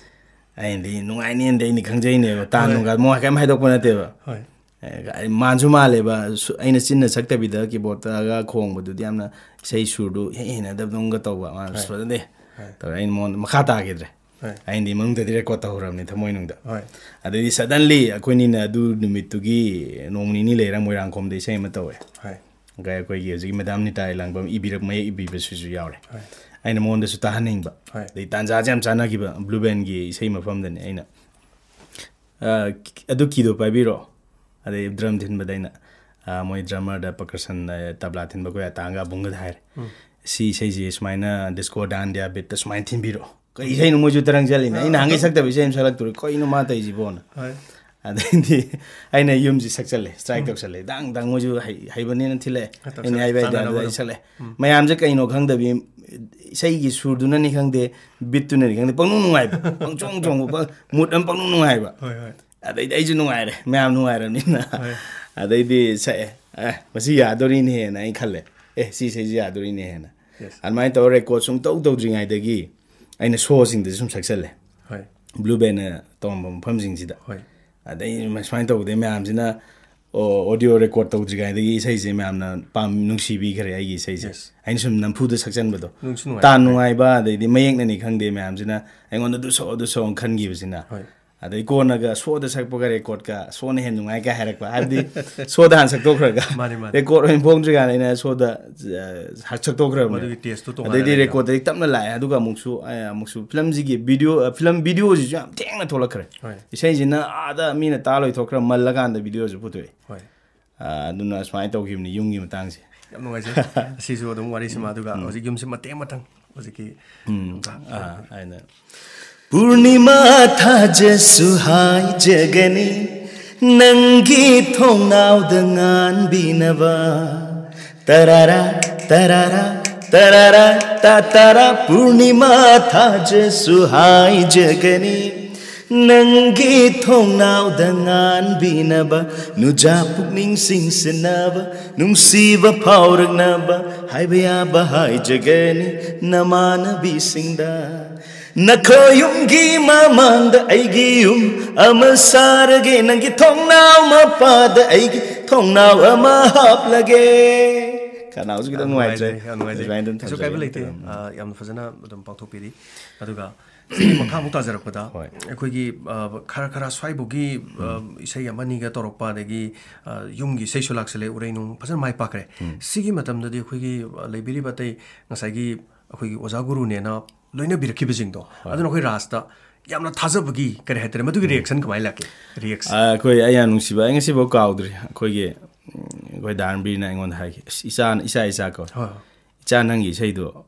ꯑꯩꯅꯗꯤ ꯅꯨꯡꯉꯥꯏꯅꯦꯅꯗꯤ ꯑꯩꯅ ꯈꯪꯖꯩꯅꯦꯕ꯫ ꯇꯥ ꯍꯣꯏ꯫ ꯅꯨꯡꯒ ꯃꯣꯏ ꯀꯩꯝ ꯍꯥꯏꯗꯣꯛꯄ ꯅꯠꯇꯦꯕ꯫ ꯍꯣꯏ꯫ ꯑꯦ, ꯃꯥꯟꯁꯨ ꯃꯥꯜꯂꯦꯕ꯫ ꯁꯨ-, ꯑꯩꯅ ꯆꯤꯟꯅ ꯁꯛꯇꯕꯤꯗ ꯀꯤꯕꯣꯔꯗꯇꯒ ꯈꯣꯡꯕꯗꯨꯗꯤ ꯌꯥꯝꯅ ꯏꯁꯩ ꯁꯨꯔꯗꯨ ꯍꯦꯛ ꯍꯩꯅꯗꯕꯗꯧꯅꯒ ꯇꯧꯕ꯫ ꯃꯥꯅ ꯍꯣꯏ꯫ ꯐꯖꯗꯦ ꯍꯣꯏ꯫ ꯇꯧꯔꯦ꯫ ꯑꯩꯅ ꯃꯉꯣꯟꯗ ꯃꯈꯥ ꯇꯥꯈꯤꯗ꯭ꯔꯦ꯫ ꯍꯣꯏ꯫ ꯑꯩꯅꯗꯤ ꯃꯅꯨꯡꯗꯗꯤ ꯔꯦꯀꯣꯔꯗ ꯇꯧꯍꯧꯔꯕꯅꯤ ꯊꯃꯣꯏꯅꯨꯡꯗ꯫ ꯍꯣꯏ꯫ ꯑꯗꯩꯗꯤ ꯁꯗꯟꯂꯤ ꯑꯩꯈꯣꯏꯅꯤꯅ ꯑꯗꯨ ꯅꯨꯃꯤꯠꯇꯨꯒꯤ ꯅꯣꯡ ꯅꯤꯅꯤ ꯂꯩꯔ ꯃꯣꯏꯔꯥꯡꯈꯣꯝꯗ ꯏꯁꯩ ꯑꯃ ꯇꯧꯋꯦ꯫ ꯍꯣꯏ꯫ ꯀꯩ ꯑꯩꯈꯣꯏꯒꯤ ꯍꯧꯖꯤꯛꯀꯤ ꯃꯦꯗꯥꯝ ꯅꯤꯇꯥ ꯏꯂꯥꯡꯕꯝ ꯏꯕꯤꯔꯛ-, ꯃꯌꯦꯛ ꯏꯕꯤꯕꯁꯤꯁꯨ ꯌꯥꯎꯔꯦ꯫ ꯍꯣꯏ꯫ ꯑꯩꯅ ꯃꯉꯣꯟꯗꯁꯨ ꯇꯥꯍꯟꯅꯤꯡꯕ꯫ ꯍꯣꯏ꯫ ꯑꯗꯩ ꯇꯥꯟꯖꯥꯁꯦ ꯌꯥꯝ ꯆꯥꯟꯅꯈꯤꯕ ꯕ꯭ꯂꯨ ꯕꯦꯟꯒꯤ ꯏꯁꯩ ꯃꯐꯝꯗꯅꯤ꯫ ꯑꯩꯅ, "ꯑ, ꯑꯗꯨ ꯀꯤꯗꯣ ꯄꯥꯏꯕꯤꯔꯣ, ꯑꯗꯩ ꯗ꯭ꯔꯝ ꯊꯤꯟꯕꯗ ꯑꯩꯅ, ꯑ, ꯃꯣꯏ ꯗ꯭ꯔꯝꯃꯔꯗ ꯄꯀꯔꯁꯟ, ꯑ, ꯇꯕ꯭ꯂꯥ ꯊꯤꯟꯕ ꯑꯩꯈꯣꯏ ꯑꯇꯥꯡꯒ ꯑꯕꯨꯡꯒꯗ ꯍꯥꯏꯔꯦ, ꯎꯝ꯫ "ꯁꯤ ꯏꯁꯩꯁꯦ ꯁꯨꯃꯥꯏꯅ ꯗꯤꯁꯀꯣ ꯗꯥꯟꯗꯤꯌꯥ ꯕꯤꯠꯇ ꯁꯨꯃꯥꯏꯅ ꯊꯤꯟꯕꯤꯔꯣ"꯫ ꯀꯩ ꯏꯁꯩꯅꯣ ꯃꯣꯏꯁꯨ ꯇꯔꯪ ꯆꯠꯂꯤꯅꯦ꯫ ꯑꯩꯅ ꯅꯍꯥꯟꯒꯩ ꯁꯛꯇꯕ ꯏꯁꯩ ꯑꯃ ꯁꯛꯂꯛꯇꯣꯔꯦ, "ꯀꯩꯅꯣ ꯃꯥ ꯇꯧꯔꯤꯁꯤꯕꯣꯅ"꯫ ꯍꯣꯏ꯫ ꯑꯗꯩꯗꯤ ꯑꯩꯅ ꯌꯨꯝꯁꯤ ꯁꯛꯆꯜꯂꯦ, ꯁ꯭ꯇ꯭ꯔꯥꯏꯛ ꯎꯝ꯫ ꯇꯧꯁꯜꯂꯦ꯫ ꯗꯥꯡ ꯗꯥꯡ ꯃꯣꯏꯁꯨ ꯍꯩ-, ꯍꯩꯕꯅꯤꯅ ꯊꯤꯜꯂꯛꯑꯦ꯫ ꯇꯧꯁꯜꯂꯦ, ꯑꯩꯅ ꯍꯥꯏꯕ ꯍꯥꯏꯗꯤ ꯆꯥꯟꯅꯅꯕ ꯑꯗꯨꯗ ꯑꯩ ꯑꯗꯨꯝ꯫ ꯁꯛꯂꯦ꯫ ꯎꯝ꯫ ꯃꯌꯥꯝꯁꯦ ꯀꯩꯅꯣ ꯈꯪꯗꯕꯤ, ꯏꯁꯩꯒꯤ ꯁꯨꯔꯗꯨꯅꯅꯤ ꯈꯪꯗꯦ, ꯕꯤꯠꯇꯨꯅꯅꯤ ꯈꯪꯗꯦ, ꯄꯪꯅꯨꯡ ꯅꯨꯡꯉꯥꯏꯕ, ꯄꯪꯆꯣꯡ ꯆꯣꯡꯕ, ꯄ-, ꯃꯨꯠ ꯑꯃ ꯄꯪꯅꯨꯡ ꯅꯨꯡꯉꯥꯏꯕ꯫ ꯍꯣꯏ, ꯍꯣꯏ꯫ ꯑꯗꯩꯗꯤ ꯑꯩꯁꯨ ꯅꯨꯡꯉꯥꯏꯔꯦ, ꯃꯌꯥꯝ ꯅꯨꯡꯉꯥꯏꯔꯕꯅꯤꯅ꯫ ꯍꯣꯏ꯫ ꯑꯗꯩꯗꯤ ꯁꯛꯑꯦ꯫ "ꯑꯦ, ꯃꯁꯤ ꯌꯥꯗꯣꯔꯤꯅꯦꯅ" ꯑꯩ ꯈꯜꯂꯦ꯫ "ꯑꯦ, ꯁꯤ ꯏꯁꯩꯁꯤ ꯌꯥꯗꯣꯔꯤꯅꯦꯅ"꯫ Yes꯫ ꯑꯗꯨꯃꯥꯏꯅ ꯇꯧꯔ ꯔꯦꯀꯣꯔꯗ ꯁꯨꯡꯇꯧ ꯇꯧꯗ꯭ꯔꯤꯉꯩꯗꯒꯤ ꯑꯩꯅ ꯁꯣꯁꯤꯡꯗꯁꯨ ꯁꯨꯝ ꯁꯛꯆꯜꯂꯦ꯫ ꯍꯣꯏ꯫ ꯕ꯭ꯂꯨ ꯕꯦꯟꯅ ꯇꯧꯔꯝꯕ ꯃꯐꯝꯁꯤꯡꯁꯤꯗ꯫ ꯍꯣꯏ꯫ ꯑꯗꯩ ꯁꯨꯃꯥꯏꯅ ꯇꯧꯕꯗꯩ ꯃꯌꯥꯝꯁꯤꯅ, ꯑꯣ, ꯑꯣꯗꯤꯑꯣ ꯔꯦꯀꯣꯔꯗ ꯇꯧꯗ꯭ꯔꯤꯉꯩꯗꯒꯤ ꯏꯁꯩꯁꯦ ꯃꯌꯥꯝꯅ ꯄꯥꯝ-, ꯅꯨꯡꯁꯤꯕꯤꯈ꯭ꯔꯦ ꯑꯩꯒꯤ ꯏꯁꯩꯁꯦ꯫ Yes꯫ ꯑꯩꯅ ꯁꯨꯝ ꯅꯝꯐꯨꯗ ꯁꯛꯆꯟꯕꯗꯣ꯫ ꯅꯨꯡꯁꯨ ꯅꯨꯡꯉꯥꯏ꯫ ꯇꯥꯟ ꯅꯨꯡꯉꯥꯏꯕ, ꯑꯗꯩꯗꯤ ꯃꯌꯦꯛꯅꯅꯤ ꯈꯪꯗꯦ, ꯃꯌꯥꯝꯁꯤꯅ ꯑꯩꯉꯣꯟꯗ "ꯑꯗꯨ ꯁꯛꯑꯣ, ꯑꯗꯨ ꯁꯛꯑꯣꯅ" ꯈꯟꯈꯤꯕꯁꯤꯅ꯫ ꯍꯣꯏ꯫ ꯑꯗꯩ ꯀꯣꯟꯅꯒ ꯁꯣꯗ ꯁꯛꯄꯒ ꯔꯦꯀꯣꯔꯗꯀ ꯁꯣꯅ ꯍꯦꯟꯅ ꯅꯨꯡꯉꯥꯏ ꯀꯥꯏ ꯍꯥꯏꯔꯛꯄ꯫ ꯍꯥꯏꯕꯗꯤ ꯁꯣꯗ ꯍꯥꯟꯅ ꯁꯛꯇꯣꯛꯈ꯭ꯔꯒ꯫ ꯃꯥꯅꯤ, ꯃꯥꯅꯤ꯫ ꯔꯦꯀꯣꯔꯗ ꯑꯣꯏꯅ ꯐꯣꯡꯗ꯭ꯔꯤꯀꯥꯟꯗ ꯑꯩꯅ ꯁꯣꯗ, ꯑ, ꯁꯛ-, ꯁꯛꯇꯣꯛꯈ꯭ꯔꯕꯅꯦ꯫ ꯃꯗꯨꯒꯤ ꯇꯦꯁꯇꯨ ꯇꯣꯉꯥꯟꯅ ꯑꯗꯩꯗꯤ ꯂꯩꯈ꯭ꯔꯕ꯫ ꯔꯦꯀꯣꯔꯗꯇꯒꯤ ꯇꯞꯅ ꯂꯥꯛꯑꯦ꯫ ꯑꯗꯨꯒ ꯑꯃꯨꯛꯁꯨ, ꯑ, ꯑꯃꯨꯛꯁꯨ ꯐꯤꯂꯝꯁꯤꯒꯤ ꯚꯤꯗꯤꯑꯣ, ꯑ, ꯐꯤꯂꯝ ꯚꯤꯗꯤꯑꯣꯁꯤꯁꯨ ꯌꯥꯝ ꯊꯦꯡꯅ ꯊꯣꯛꯂꯛꯈ꯭ꯔꯦ꯫ ꯍꯣꯏ꯫ ꯏꯁꯩꯁꯤꯅ ꯑꯥꯗ ꯃꯤꯅ ꯇꯥ ꯂꯣꯏꯊꯣꯛꯈ꯭ꯔ ꯃꯜꯂꯀꯥꯟꯗ ꯚꯤꯗꯤꯑꯣꯁꯨ ꯄꯨꯊꯣꯛꯑꯦ꯫ ꯍꯣꯏ꯫ ꯑ, ꯑꯗꯨꯅ ꯁꯨꯃꯥꯏꯅ ꯇꯧꯈꯤꯕꯅꯤ ꯌꯨꯝꯒꯤ ꯃꯇꯥꯡꯁꯦ꯫ ꯌꯥꯝ ꯅꯨꯡꯉꯥꯏꯖꯩ꯫ ꯑꯁꯤꯁꯨ ꯑꯗꯨꯝ ꯋꯥꯔꯤꯁꯤꯃ, ꯑꯗꯨꯒ ꯎꯝ꯫ ꯍꯧꯖꯤꯛ ꯌꯨꯝꯁꯤ ꯃꯇꯦꯛ ꯑꯃꯇꯪ ꯍꯧꯖꯤꯛꯀꯤ ꯎꯝ꯫ ꯑꯥ, ꯑꯩꯅ ꯄꯨꯔꯅꯤꯃꯥ ꯊꯥꯖꯁꯨ ꯍꯥꯏꯖꯒꯅꯤ ꯅꯪꯒꯤ ꯊꯣꯡꯅꯥꯎꯗ ꯉꯥꯟꯕꯤꯅꯕ꯫ ꯇꯔꯥꯔꯥ, ꯇꯔꯥꯔꯥ, ꯇꯔꯥꯔꯥ, ꯇꯥ ꯇꯔꯥ, ꯄꯨꯔꯅꯤꯃꯥ ꯊꯥꯖꯁꯨ ꯍꯥꯏꯖꯒꯅꯤ ꯅꯪꯒꯤ ꯊꯣꯡꯅꯥꯎꯗ ꯉꯥꯟꯕꯤꯅꯕ꯫ ꯅꯨꯖꯥ ꯄꯨꯛꯅꯤꯡ ꯆꯤꯡꯁꯤꯟꯅꯕ, ꯅꯨꯡꯁꯤꯕ ꯐꯥꯎꯔꯛꯅꯕ, ꯍꯥꯏꯕ ꯌꯥꯕ ꯍꯥꯏꯖꯒꯅꯤ ꯅꯃꯥꯟꯅꯕꯤꯁꯤꯡꯗ꯫ ꯅꯈꯣꯏ ꯌꯨꯝꯒꯤ ꯃꯃꯥꯡꯗ ꯑꯩꯒꯤ ꯌꯨꯝ ꯑꯃ ꯁꯥꯔꯒꯦ, ꯅꯪꯒꯤ ꯊꯣꯡꯅꯥꯎ ꯃꯄꯥꯗ ꯑꯩꯒꯤ ꯊꯣꯡꯅꯥꯎ ꯑꯃ ꯍꯥꯞꯂꯒꯦ꯫ ꯈꯅꯥꯎꯁꯨ ꯈꯤꯇꯪ ꯌꯥꯝ ꯅꯨꯡꯉꯥꯏꯇ꯭ꯔꯦ꯫ ꯅꯨꯡꯉꯥꯏꯖꯩ, ꯌꯥꯝ ꯅꯨꯡꯉꯥꯏꯖꯩ꯫ ꯑꯗꯨꯃꯥꯏꯅ ꯑꯗꯨꯝ ꯀꯩꯁꯨ ꯀꯥꯏꯕ ꯊꯝꯖꯒꯦ꯫ ꯂꯩꯇꯦ꯫ ꯎꯝ꯫ ꯑ, ꯌꯥꯝꯅ ꯐꯖꯅ ꯑꯗꯨꯝ ꯄꯥꯡꯊꯣꯛꯄꯤꯔꯤ꯫ ꯑꯗꯨꯒ ꯁꯤꯒꯤ ꯃꯈꯥꯃꯨꯛ ꯇꯥꯖꯔꯛꯄꯗ ꯍꯣꯏ꯫ ꯑꯩꯈꯣꯏꯒꯤ, ꯑ, ꯈꯔ ꯈꯔ ꯁ꯭ꯋꯥꯏꯕꯨꯒꯤ, ꯑ, ꯎꯝ꯫ ꯏꯁꯩ ꯑꯃꯅꯤꯒ ꯇꯧꯔꯛꯄ, ꯑꯗꯒꯤ, ꯑ, ꯌꯨꯝꯒꯤ ꯏꯁꯩꯁꯨ ꯂꯥꯛꯁꯜꯂꯦ, ꯎꯔꯩ ꯅꯨꯡ ꯐꯖꯅ ꯃꯥꯏ ꯄꯥꯛꯈ꯭ꯔꯦ꯫ ꯎꯝ꯫ ꯁꯤꯒꯤ ꯃꯇꯝꯗꯗꯤ ꯑꯩꯈꯣꯏꯒꯤ, ꯑ, ꯂꯩꯕꯤꯔꯤꯕ ꯑꯇꯩ ꯉꯁꯥꯏꯒꯤ ꯑꯩꯈꯣꯏꯒꯤ ꯑꯣꯖꯥ ꯒꯨꯔꯨꯅꯦꯅ ꯂꯣꯏꯅꯕꯤꯔꯛꯈꯤꯕꯁꯤꯡꯗꯣ, ꯍꯣꯏ꯫ ꯑꯗꯨꯅ ꯑꯩꯈꯣꯏ ꯔꯥꯖꯇ ꯌꯥꯝꯅ ꯊꯥꯖꯕꯒꯤ, ꯀꯔꯤ ꯍꯥꯏꯇꯥꯔꯦ, ꯃꯗꯨꯒꯤ ꯎꯝ꯫ Reaction ꯀꯃꯥꯏꯅ ꯂꯥꯛꯀꯦ? Reaction꯫ ꯑ, ꯑꯩꯈꯣꯏ, ꯑꯩ ꯌꯥꯝ ꯅꯨꯡꯁꯤꯕ, ꯑꯩ ꯉꯁꯤꯐꯥꯎ ꯀꯥꯎꯗ꯭ꯔꯤ꯫ ꯑꯩꯈꯣꯏꯒꯤ, ꯎꯝ, ꯑꯩꯈꯣꯏ ꯗꯥ ꯔꯟꯕꯤꯔꯅ ꯑꯩꯉꯣꯟꯗ ꯍꯥꯏꯈꯤ, "ꯑꯁ, ꯏꯆꯥ, ꯏꯆꯥ, ꯏꯆꯥ" ꯀꯧꯋꯦ꯫ ꯍꯣꯏ, ꯍꯣꯏ꯫ "ꯏꯆꯥ, ꯅꯪꯒꯤ ꯏꯁꯩꯗꯣ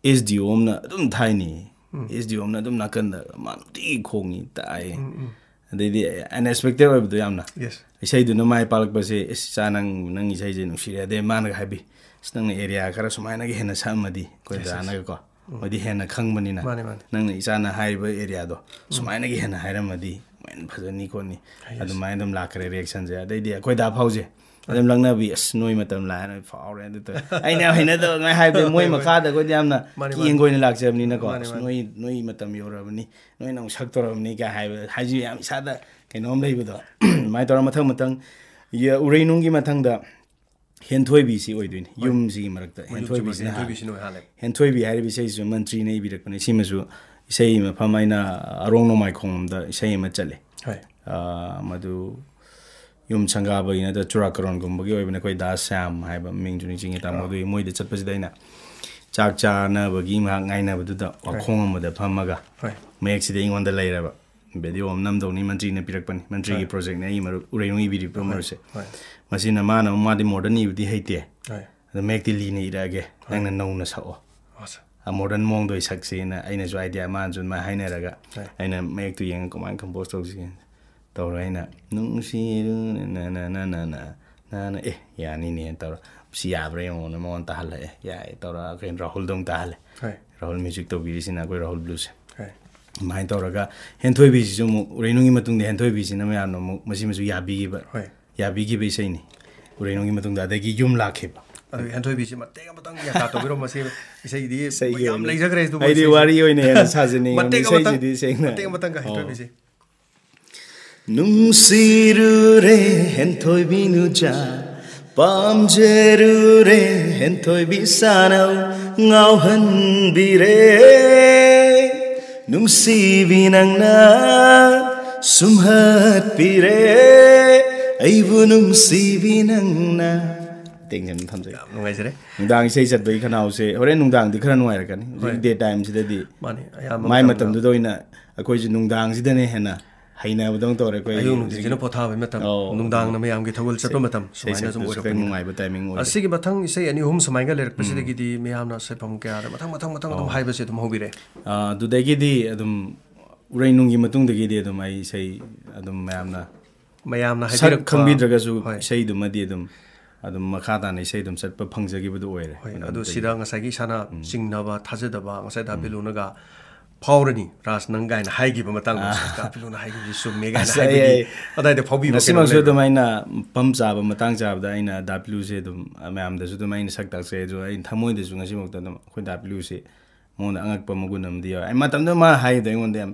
ꯑꯦꯁ ꯗꯤ ꯑꯣ ꯑꯃꯅ ꯑꯗꯨꯝ ꯊꯥꯏꯅꯤ꯫ ꯎꯝ꯫ ꯑꯦꯁ ꯗꯤ ꯑꯣ ꯑꯃꯅ ꯑꯗꯨꯝ ꯅꯥꯀꯟꯗ ꯃꯥ ꯅꯨꯡꯇꯤꯒꯤ ꯈꯣꯡꯉꯤ, ꯇꯥꯛꯑꯦ"꯫ ꯎꯝ, ꯎꯝ꯫ ꯑꯗꯩꯗꯤ unexpected ꯑꯣꯏꯕꯗꯣ ꯌꯥꯝꯅ꯫ Yes꯫ ꯏꯁꯩꯗꯨꯅ ꯃꯥꯏ ꯄꯥꯛꯂꯛꯄꯁꯦ, "ꯑꯁ, ꯏꯆꯥ, ꯅꯪ, ꯅꯪꯒꯤ ꯏꯁꯩꯁꯦ ꯅꯨꯡꯁꯤꯔꯦ"꯫ ꯑꯗꯩ ꯃꯥꯅꯒ ꯍꯥꯏꯕꯤ, "ꯑꯁ, ꯅꯪꯅ area ꯈꯔ ꯁꯨꯃꯥꯏꯅꯒ ꯍꯦꯟꯅ ꯁꯛꯑꯝꯃꯗꯤ", ꯑꯩꯈꯣꯏ Yes, yes꯫ ꯗꯥꯅꯒꯀꯣ꯫ ꯎꯝ꯫ ꯃꯣꯏꯗꯤ ꯍꯦꯟꯅ ꯈꯪꯕꯅꯤꯅ꯫ ꯃꯥꯅꯦ, ꯃꯥꯅꯦ꯫ "ꯅꯪꯅ ꯏꯆꯥꯅ ꯍꯥꯏꯔꯤꯕ area ꯗꯣ ꯎꯝ꯫ ꯁꯨꯃꯥꯏꯅꯒ ꯍꯦꯟꯅ ꯍꯥꯏꯔꯝꯃꯗꯤ ꯃꯣꯏꯅ ꯐꯖꯅꯤ ꯈꯣꯠꯅꯤ"꯫ Yes꯫ ꯑꯗꯨꯃꯥꯏꯅ ꯑꯗꯨꯝ ꯂꯥꯛꯈ꯭ꯔꯦ reaction ꯁꯦ꯫ ꯑꯗꯩꯗꯤ ꯑꯩꯈꯣꯏ ꯗꯥ ꯐꯥꯎꯁꯦ ꯑꯗꯨꯝ ꯂꯛꯅꯕꯤ, "ꯑꯁ, ꯅꯣꯏ ꯃꯇꯝ ꯂꯥꯛꯑꯦꯅ ꯐꯥꯎꯔꯦ" ꯑꯗꯨ ꯇꯧꯔꯦ꯫ ꯑꯩꯅ ꯌꯥꯝ ꯍꯩꯅꯗꯕ ꯉꯥꯏ ꯍꯥꯏꯕꯗꯤ ꯃꯣꯏ ꯍꯣꯏ, ꯍꯣꯏ꯫ ꯃꯈꯥꯗ ꯑꯩꯈꯣꯏꯗꯤ ꯌꯥꯝꯅ ꯃꯥꯅꯦ, ꯀꯤꯌꯦꯡ ꯃꯥꯅꯦ꯫ ꯑꯣꯏꯅ ꯂꯥꯛꯆꯕꯅꯤꯅꯀꯣ꯫ ꯃꯥꯅꯦ, "ꯑꯁ, ꯃꯥꯅꯦ꯫ ꯅꯣꯏ, ꯅꯣꯏ ꯃꯇꯝ ꯌꯧꯔꯕꯅꯤ, ꯅꯣꯏꯅ ꯑꯃꯨꯛ ꯁꯛꯇꯧꯔꯕꯅꯤ" ꯀꯥꯏ ꯍꯥꯏꯕ, ꯍꯥꯏꯁꯤ ꯌꯥꯝ ꯏꯁꯥꯗ ꯀꯩꯅꯣꯝ ꯂꯩꯕꯗꯣ꯫ ꯑꯗꯨꯃꯥꯏꯅ ꯇꯧꯔꯒ ꯃꯊꯪ ꯃꯊꯪ ꯌ-, ꯎꯔꯩꯅꯨꯡꯒꯤ ꯃꯊꯪꯗ ꯍꯦꯟꯊꯣꯏꯕꯤꯁꯤ ꯑꯣꯏꯗꯣꯏꯅꯤ꯫ ꯍꯣꯏ꯫ ꯌꯨꯝꯁꯤꯒꯤ ꯃꯔꯛꯇ ꯃꯣꯏ ꯍꯦꯟꯊꯣꯏꯕꯤꯁꯤꯅ ꯌꯨꯝꯁꯤꯒꯤ ꯍꯥꯜꯂꯦ꯫ ꯍꯦꯟꯊꯣꯏꯕꯤꯁꯤꯅ ꯑꯣꯏ ꯍꯥꯜꯂꯦ꯫ ꯍꯦꯟꯊꯣꯏꯕꯤ ꯍꯥꯏꯔꯤꯕ ꯏꯁꯩꯁꯤꯁꯨ ꯃꯟꯇ꯭ꯔꯤꯅ ꯏꯕꯤꯔꯛꯄꯅꯦ꯫ ꯁꯤꯃꯁꯨ ꯏꯁꯩ ꯃꯐꯝ ꯑꯩꯅ ꯑꯔꯣꯡ ꯅꯣꯡꯃꯥꯏꯈꯣꯡꯂꯣꯝꯗ ꯏꯁꯩ ꯑꯃ ꯆꯠꯂꯦ꯫ ꯍꯣꯏ꯫ ꯑꯥ, ꯃꯗꯨ ꯌꯨꯝ ꯁꯪꯒꯥꯕꯒꯤ ꯅꯠꯇ꯭ꯔ ꯆꯨꯔꯥꯀꯔꯟꯒꯨꯝꯕꯒꯤ ꯑꯣꯏꯕꯅꯦ꯫ ꯑꯩꯈꯣꯏ ꯗꯥ ꯁ꯭ꯌꯥꯝ ꯍꯥꯏꯕ ꯃꯤꯡꯁꯨ ꯅꯤꯡꯁꯤꯡꯉꯦ, ꯇꯥꯃꯣ꯫ ꯑꯥ꯫ ꯑꯗꯨꯒꯤ ꯃꯣꯏꯗ ꯆꯠꯄꯁꯤꯗ ꯑꯩꯅ ꯆꯥꯛ ꯆꯥꯅꯕꯒꯤ ꯉꯥꯏꯍꯥꯛ ꯉꯥꯏꯅꯕꯗꯨꯗ ꯍꯣꯏ꯫ ꯋꯥꯈꯣꯡ ꯑꯃꯗ ꯐꯝꯃꯒ ꯍꯣꯏ꯫ ꯃꯌꯦꯛꯁꯤꯗꯤ ꯑꯩꯉꯣꯟꯗ ꯂꯩꯔꯕ꯫ Video ꯑꯃ ꯅꯝꯗꯧꯅꯤ, ꯃꯟꯇ꯭ꯔꯤꯅ ꯄꯤꯔꯛꯄꯅꯤ, ꯃꯟꯇ꯭ꯔꯤꯒꯤ ꯍꯣꯏ꯫ Project ꯅꯦ, ꯑꯩꯒꯤ ꯃꯔꯨꯞ ꯎꯔꯩꯅꯨꯡ ꯏꯕꯤꯔꯤꯕ ꯍꯣꯏ꯫ ꯃꯔꯨꯞꯁꯦ꯫ ꯍꯣꯏ꯫ ꯃꯁꯤꯅ ꯃꯥꯅ ꯑꯃꯨꯛ, ꯃꯥꯗꯤ modern ꯏꯕꯗꯤ ꯍꯩꯇꯦ꯫ ꯍꯣꯏ꯫ ꯑꯗꯣ ꯃꯌꯦꯛꯇꯤ ꯂꯤꯅ ꯏꯔꯛꯑꯒꯦ, ꯍꯣꯏ꯫ ꯅꯪꯅ ꯅꯧꯅ ꯁꯛꯑꯣ꯫ ꯑꯁ꯫ ꯑ, modern ꯃꯑꯣꯡꯗ ꯑꯣꯏ ꯁꯛꯁꯦꯅ ꯑꯩꯅꯁꯨ idea, ꯃꯥꯅꯁꯨ ꯑꯗꯨꯃꯥꯏꯅ ꯍꯥꯏꯅꯔꯒ ꯍꯣꯏ꯫ ꯑꯩꯅ ꯃꯌꯦꯛꯇꯨ ꯌꯦꯡꯉꯒ ꯀꯃꯥꯏꯅ compose ꯇꯧꯁꯤꯒꯦ ꯇꯧꯔ ꯑꯩꯅ "ꯅꯨꯡꯁꯤꯔꯨ ꯅ ꯅ ꯅ ꯅ ꯅ ꯅ ꯅ", "ꯑꯦ, ꯌꯥꯅꯤꯅꯦ" ꯇꯧꯔ "ꯁꯤ ꯌꯥꯕ꯭ꯔꯥ ꯌꯦꯡꯉꯣꯅ" ꯃꯉꯣꯟꯗ ꯇꯥꯍꯜꯂꯛꯑꯦ꯫ ꯌꯥꯏ ꯇꯧꯔꯒ ꯑꯩꯈꯣꯏ ꯔꯥꯍꯨꯜꯗ ꯑꯃꯨꯛ ꯇꯥꯍꯜꯂꯦ꯫ ꯍꯣꯏ꯫ ꯔꯥꯍꯨꯜ music ꯇꯧꯕꯤꯔꯤꯁꯤꯅ ꯑꯩꯈꯣꯏ ꯔꯥꯍꯨꯜ ꯕ꯭ꯂꯨꯁꯦ꯫ ꯍꯣꯏ꯫ ꯑꯗꯨꯃꯥꯏꯅ ꯇꯧꯔꯒ ꯍꯦꯟꯊꯣꯏꯕꯤꯁꯤꯁꯨ ꯑꯃꯨꯛ ꯎꯔꯩꯅꯨꯡꯒꯤ ꯃꯇꯨꯡꯗ ꯍꯦꯟꯊꯣꯏꯕꯤꯁꯤꯅ ꯃꯌꯥꯝꯅ ꯑꯃꯨꯛ ꯃꯁꯤꯃꯁꯨ ꯌꯥꯕꯤꯈꯤꯕ꯫ ꯍꯣꯏ꯫ ꯌꯥꯕꯤꯈꯤꯕ ꯏꯁꯩꯅꯤ꯫ ꯎꯔꯩꯅꯨꯡꯒꯤ ꯃꯇꯨꯡꯗ ꯑꯗꯒꯤ ꯌꯨꯝ ꯂꯥꯛꯈꯤꯕ꯫ ꯑꯗꯨ ꯍꯦꯟꯊꯣꯏꯕꯤꯁꯤ ꯃꯇꯦꯛ ꯑꯃꯇꯪ ꯌꯥꯇꯥ ꯇꯧꯕꯤꯔꯣ꯫ ꯃꯁꯤ ꯏꯁꯩꯗꯤ ꯏꯁꯩꯒꯤ ꯌꯥꯝ ꯑꯣꯏꯅ ꯂꯩꯖꯈ꯭ꯔꯦ, ꯑꯗꯨꯕꯨ ꯑꯩꯗꯤ ꯏꯁꯩꯁꯤ ꯋꯥꯔꯤ ꯑꯣꯏꯅ ꯍꯦꯟꯅ ꯁꯥꯖꯅꯤꯡꯉꯤ꯫ ꯃꯇꯦꯛ ꯑꯃꯇꯪ, ꯏꯁꯩꯁꯤꯗꯤ ꯁꯦꯡꯅ ꯃꯇꯦꯛ ꯑꯃꯇꯪꯒ ꯑꯣ꯫ ꯍꯦꯟꯊꯣꯏꯕꯤꯁꯤ꯫ ꯅꯨꯡꯁꯤꯔꯨꯔꯦ ꯍꯦꯟꯊꯣꯏꯕꯤ ꯅꯨꯖꯥ, ꯄꯥꯝꯖꯔꯨꯔꯦ ꯍꯦꯟꯊꯣꯏꯕꯤ ꯁꯥꯅꯧ, ꯉꯥꯎꯍꯟꯕꯤꯔꯦ ꯅꯨꯡꯁꯤꯕꯤ ꯅꯪꯅ, ꯁꯨꯝꯍꯠꯄꯤꯔꯦ ꯑꯩꯕꯨ ꯅꯨꯡꯁꯤꯕꯤ ꯅꯪꯅ꯫ ꯇꯦꯡꯁꯟ ꯊꯝꯖꯩ꯫ ꯌꯥꯝ ꯅꯨꯡꯉꯥꯏꯖꯔꯦ꯫ ꯅꯨꯡꯗꯥꯡ ꯏꯁꯩ ꯆꯠꯄꯒꯤ ꯈꯅꯥꯎꯁꯦ ꯍꯣꯔꯦꯟ ꯅꯨꯡꯗꯥꯡꯗꯤ ꯈꯔ ꯅꯨꯡꯉꯥꯏꯔꯛꯀꯅꯤ꯫ ꯍꯧꯖꯤꯛ ꯍꯣꯏ꯫ ꯗꯦ ꯇꯥꯏꯝꯁꯤꯗꯗꯤ ꯃꯥꯅꯤ, ꯑꯌꯥꯝꯕ ꯃꯥꯏ ꯃꯇꯝꯗ ꯃꯇꯝꯗꯨꯗ ꯑꯣꯏꯅ ꯑꯩꯈꯣꯏꯁꯦ ꯅꯨꯡꯗꯥꯡꯁꯤꯗꯅ ꯍꯦꯟꯅ ꯍꯩꯅꯕꯗꯧꯅ ꯇꯧꯔꯦ꯫ ꯑꯩꯈꯣꯏ ꯑꯌꯨꯛ ꯍꯧꯖꯤꯛ ꯅꯨꯡꯊꯤꯜꯁꯤꯅ ꯄꯣꯊꯥꯕꯒꯤ ꯃꯇꯝ, ꯑꯧ꯫ ꯅꯨꯡꯗꯥꯡꯅ ꯃꯌꯥꯝꯒꯤ ꯊꯧꯒꯜ ꯆꯠꯄ ꯃꯇꯝ ꯏꯁꯩ ꯁꯨꯃꯥꯏꯅ ꯁꯨꯝ ꯁꯛꯄꯁꯨ ꯈꯔ ꯑꯣꯏꯔꯛꯄꯅꯤꯅ꯫ ꯅꯨꯡꯉꯥꯏꯕ ꯇꯥꯏꯃꯤꯡ ꯑꯣꯏꯔꯦ꯫ ꯑꯁꯤꯒꯤ ꯃꯊꯪ ꯏꯁꯩ ꯑꯅꯤ ꯑꯍꯨꯝ ꯁꯨꯃꯥꯏꯅ ꯂꯩꯔꯛꯄꯁꯤꯗꯒꯤꯗꯤ ꯃꯤꯌꯥꯝꯅ ꯁꯩꯐꯝ ꯀꯌꯥꯗ ꯃꯊꯪ ꯃꯊꯪ ꯃꯊꯪ ꯃꯊꯪ ꯑꯧ꯫ ꯍꯥꯏꯕꯁꯦ ꯑꯗꯨꯝ ꯍꯧꯕꯤꯔꯛꯑꯦ꯫ ꯑꯥ, ꯑꯗꯨꯗꯒꯤꯗꯤ ꯑꯗꯨꯝ ꯎꯔꯩ ꯅꯨꯡꯒꯤ ꯃꯇꯨꯡꯗꯒꯤꯗꯤ ꯑꯗꯨꯝ ꯑꯩ ꯏꯁꯩ ꯑꯗꯨꯝ ꯃꯌꯥꯝꯅ ꯃꯌꯥꯝꯅ ꯁꯛ ꯍꯥꯏꯕꯤꯔꯛꯄ ꯈꯪꯕꯤꯗ꯭ꯔꯒꯁꯨ ꯍꯣꯏ꯫ ꯏꯁꯩꯗꯨꯃꯗꯤ ꯑꯗꯨꯝ ꯑꯗꯨꯝ ꯃꯈꯥ ꯇꯥꯅ ꯏꯁꯩ ꯑꯗꯨꯝ ꯆꯠꯄ ꯐꯪꯖꯈꯤꯕꯗꯨ ꯑꯣꯏꯔꯦ꯫ ꯍꯣꯏ, ꯑꯗꯨꯝ ꯑꯗꯨ ꯑꯗꯒꯤ ꯁꯤꯗ ꯉꯁꯥꯏꯒꯤ ꯏꯁꯥꯅ ꯆꯤꯡꯅꯕ, ꯊꯥꯖꯗꯕ, ꯉꯁꯥꯏ ꯗꯥ ꯕꯤꯂꯨꯅꯒ ꯐꯥꯎꯔꯅꯤ ꯔꯥꯖ ꯅꯪ ꯀꯥꯏꯅ ꯍꯥꯏꯈꯤꯕ ꯃꯇꯥꯡꯗꯣ, ꯗꯥ ꯕꯤꯂꯨꯅ ꯍꯥꯏꯈꯤꯕꯁꯤ ꯆꯨꯝꯃꯦ ꯀꯥꯏꯅ ꯑꯁ, ꯍꯥꯏꯕꯒꯤ ꯑꯩ ꯑꯗꯥꯏꯗ ꯐꯥꯎꯕꯤꯕ ꯉꯁꯤꯃꯛꯁꯨ ꯀꯩꯅꯣ ꯑꯗꯨꯝ ꯂꯩꯕ꯭ꯔꯥ? ꯑꯩꯅ ꯃꯐꯝ ꯆꯥꯕ ꯃꯇꯥꯡ ꯆꯥꯕꯗ ꯑꯩꯅ ꯗꯥ ꯕꯤꯂꯨꯁꯦ ꯑꯗꯨꯝ ꯃꯌꯥꯝꯗꯁꯨ ꯑꯗꯨꯝ ꯑꯩꯅ ꯁꯛ ꯇꯥꯛꯆꯩ꯫ ꯑꯗꯣ ꯑꯩ ꯊꯃꯣꯏꯗꯁꯨ ꯉꯁꯤꯐꯥꯎꯗ ꯑꯗꯨꯝ ꯑꯩꯈꯣꯏ ꯗꯥ ꯕꯤꯂꯨꯁꯦ ꯃꯉꯣꯟꯗ ꯑꯉꯛꯄ ꯃꯒꯨꯟ ꯑꯃꯗꯤ ꯌꯥꯎꯋꯦ꯫ ꯑꯩ ꯃꯇꯝꯗꯨꯗ ꯃꯥ ꯍꯥꯏꯕꯗ ꯑꯩꯉꯣꯟꯗ ꯌꯥꯝ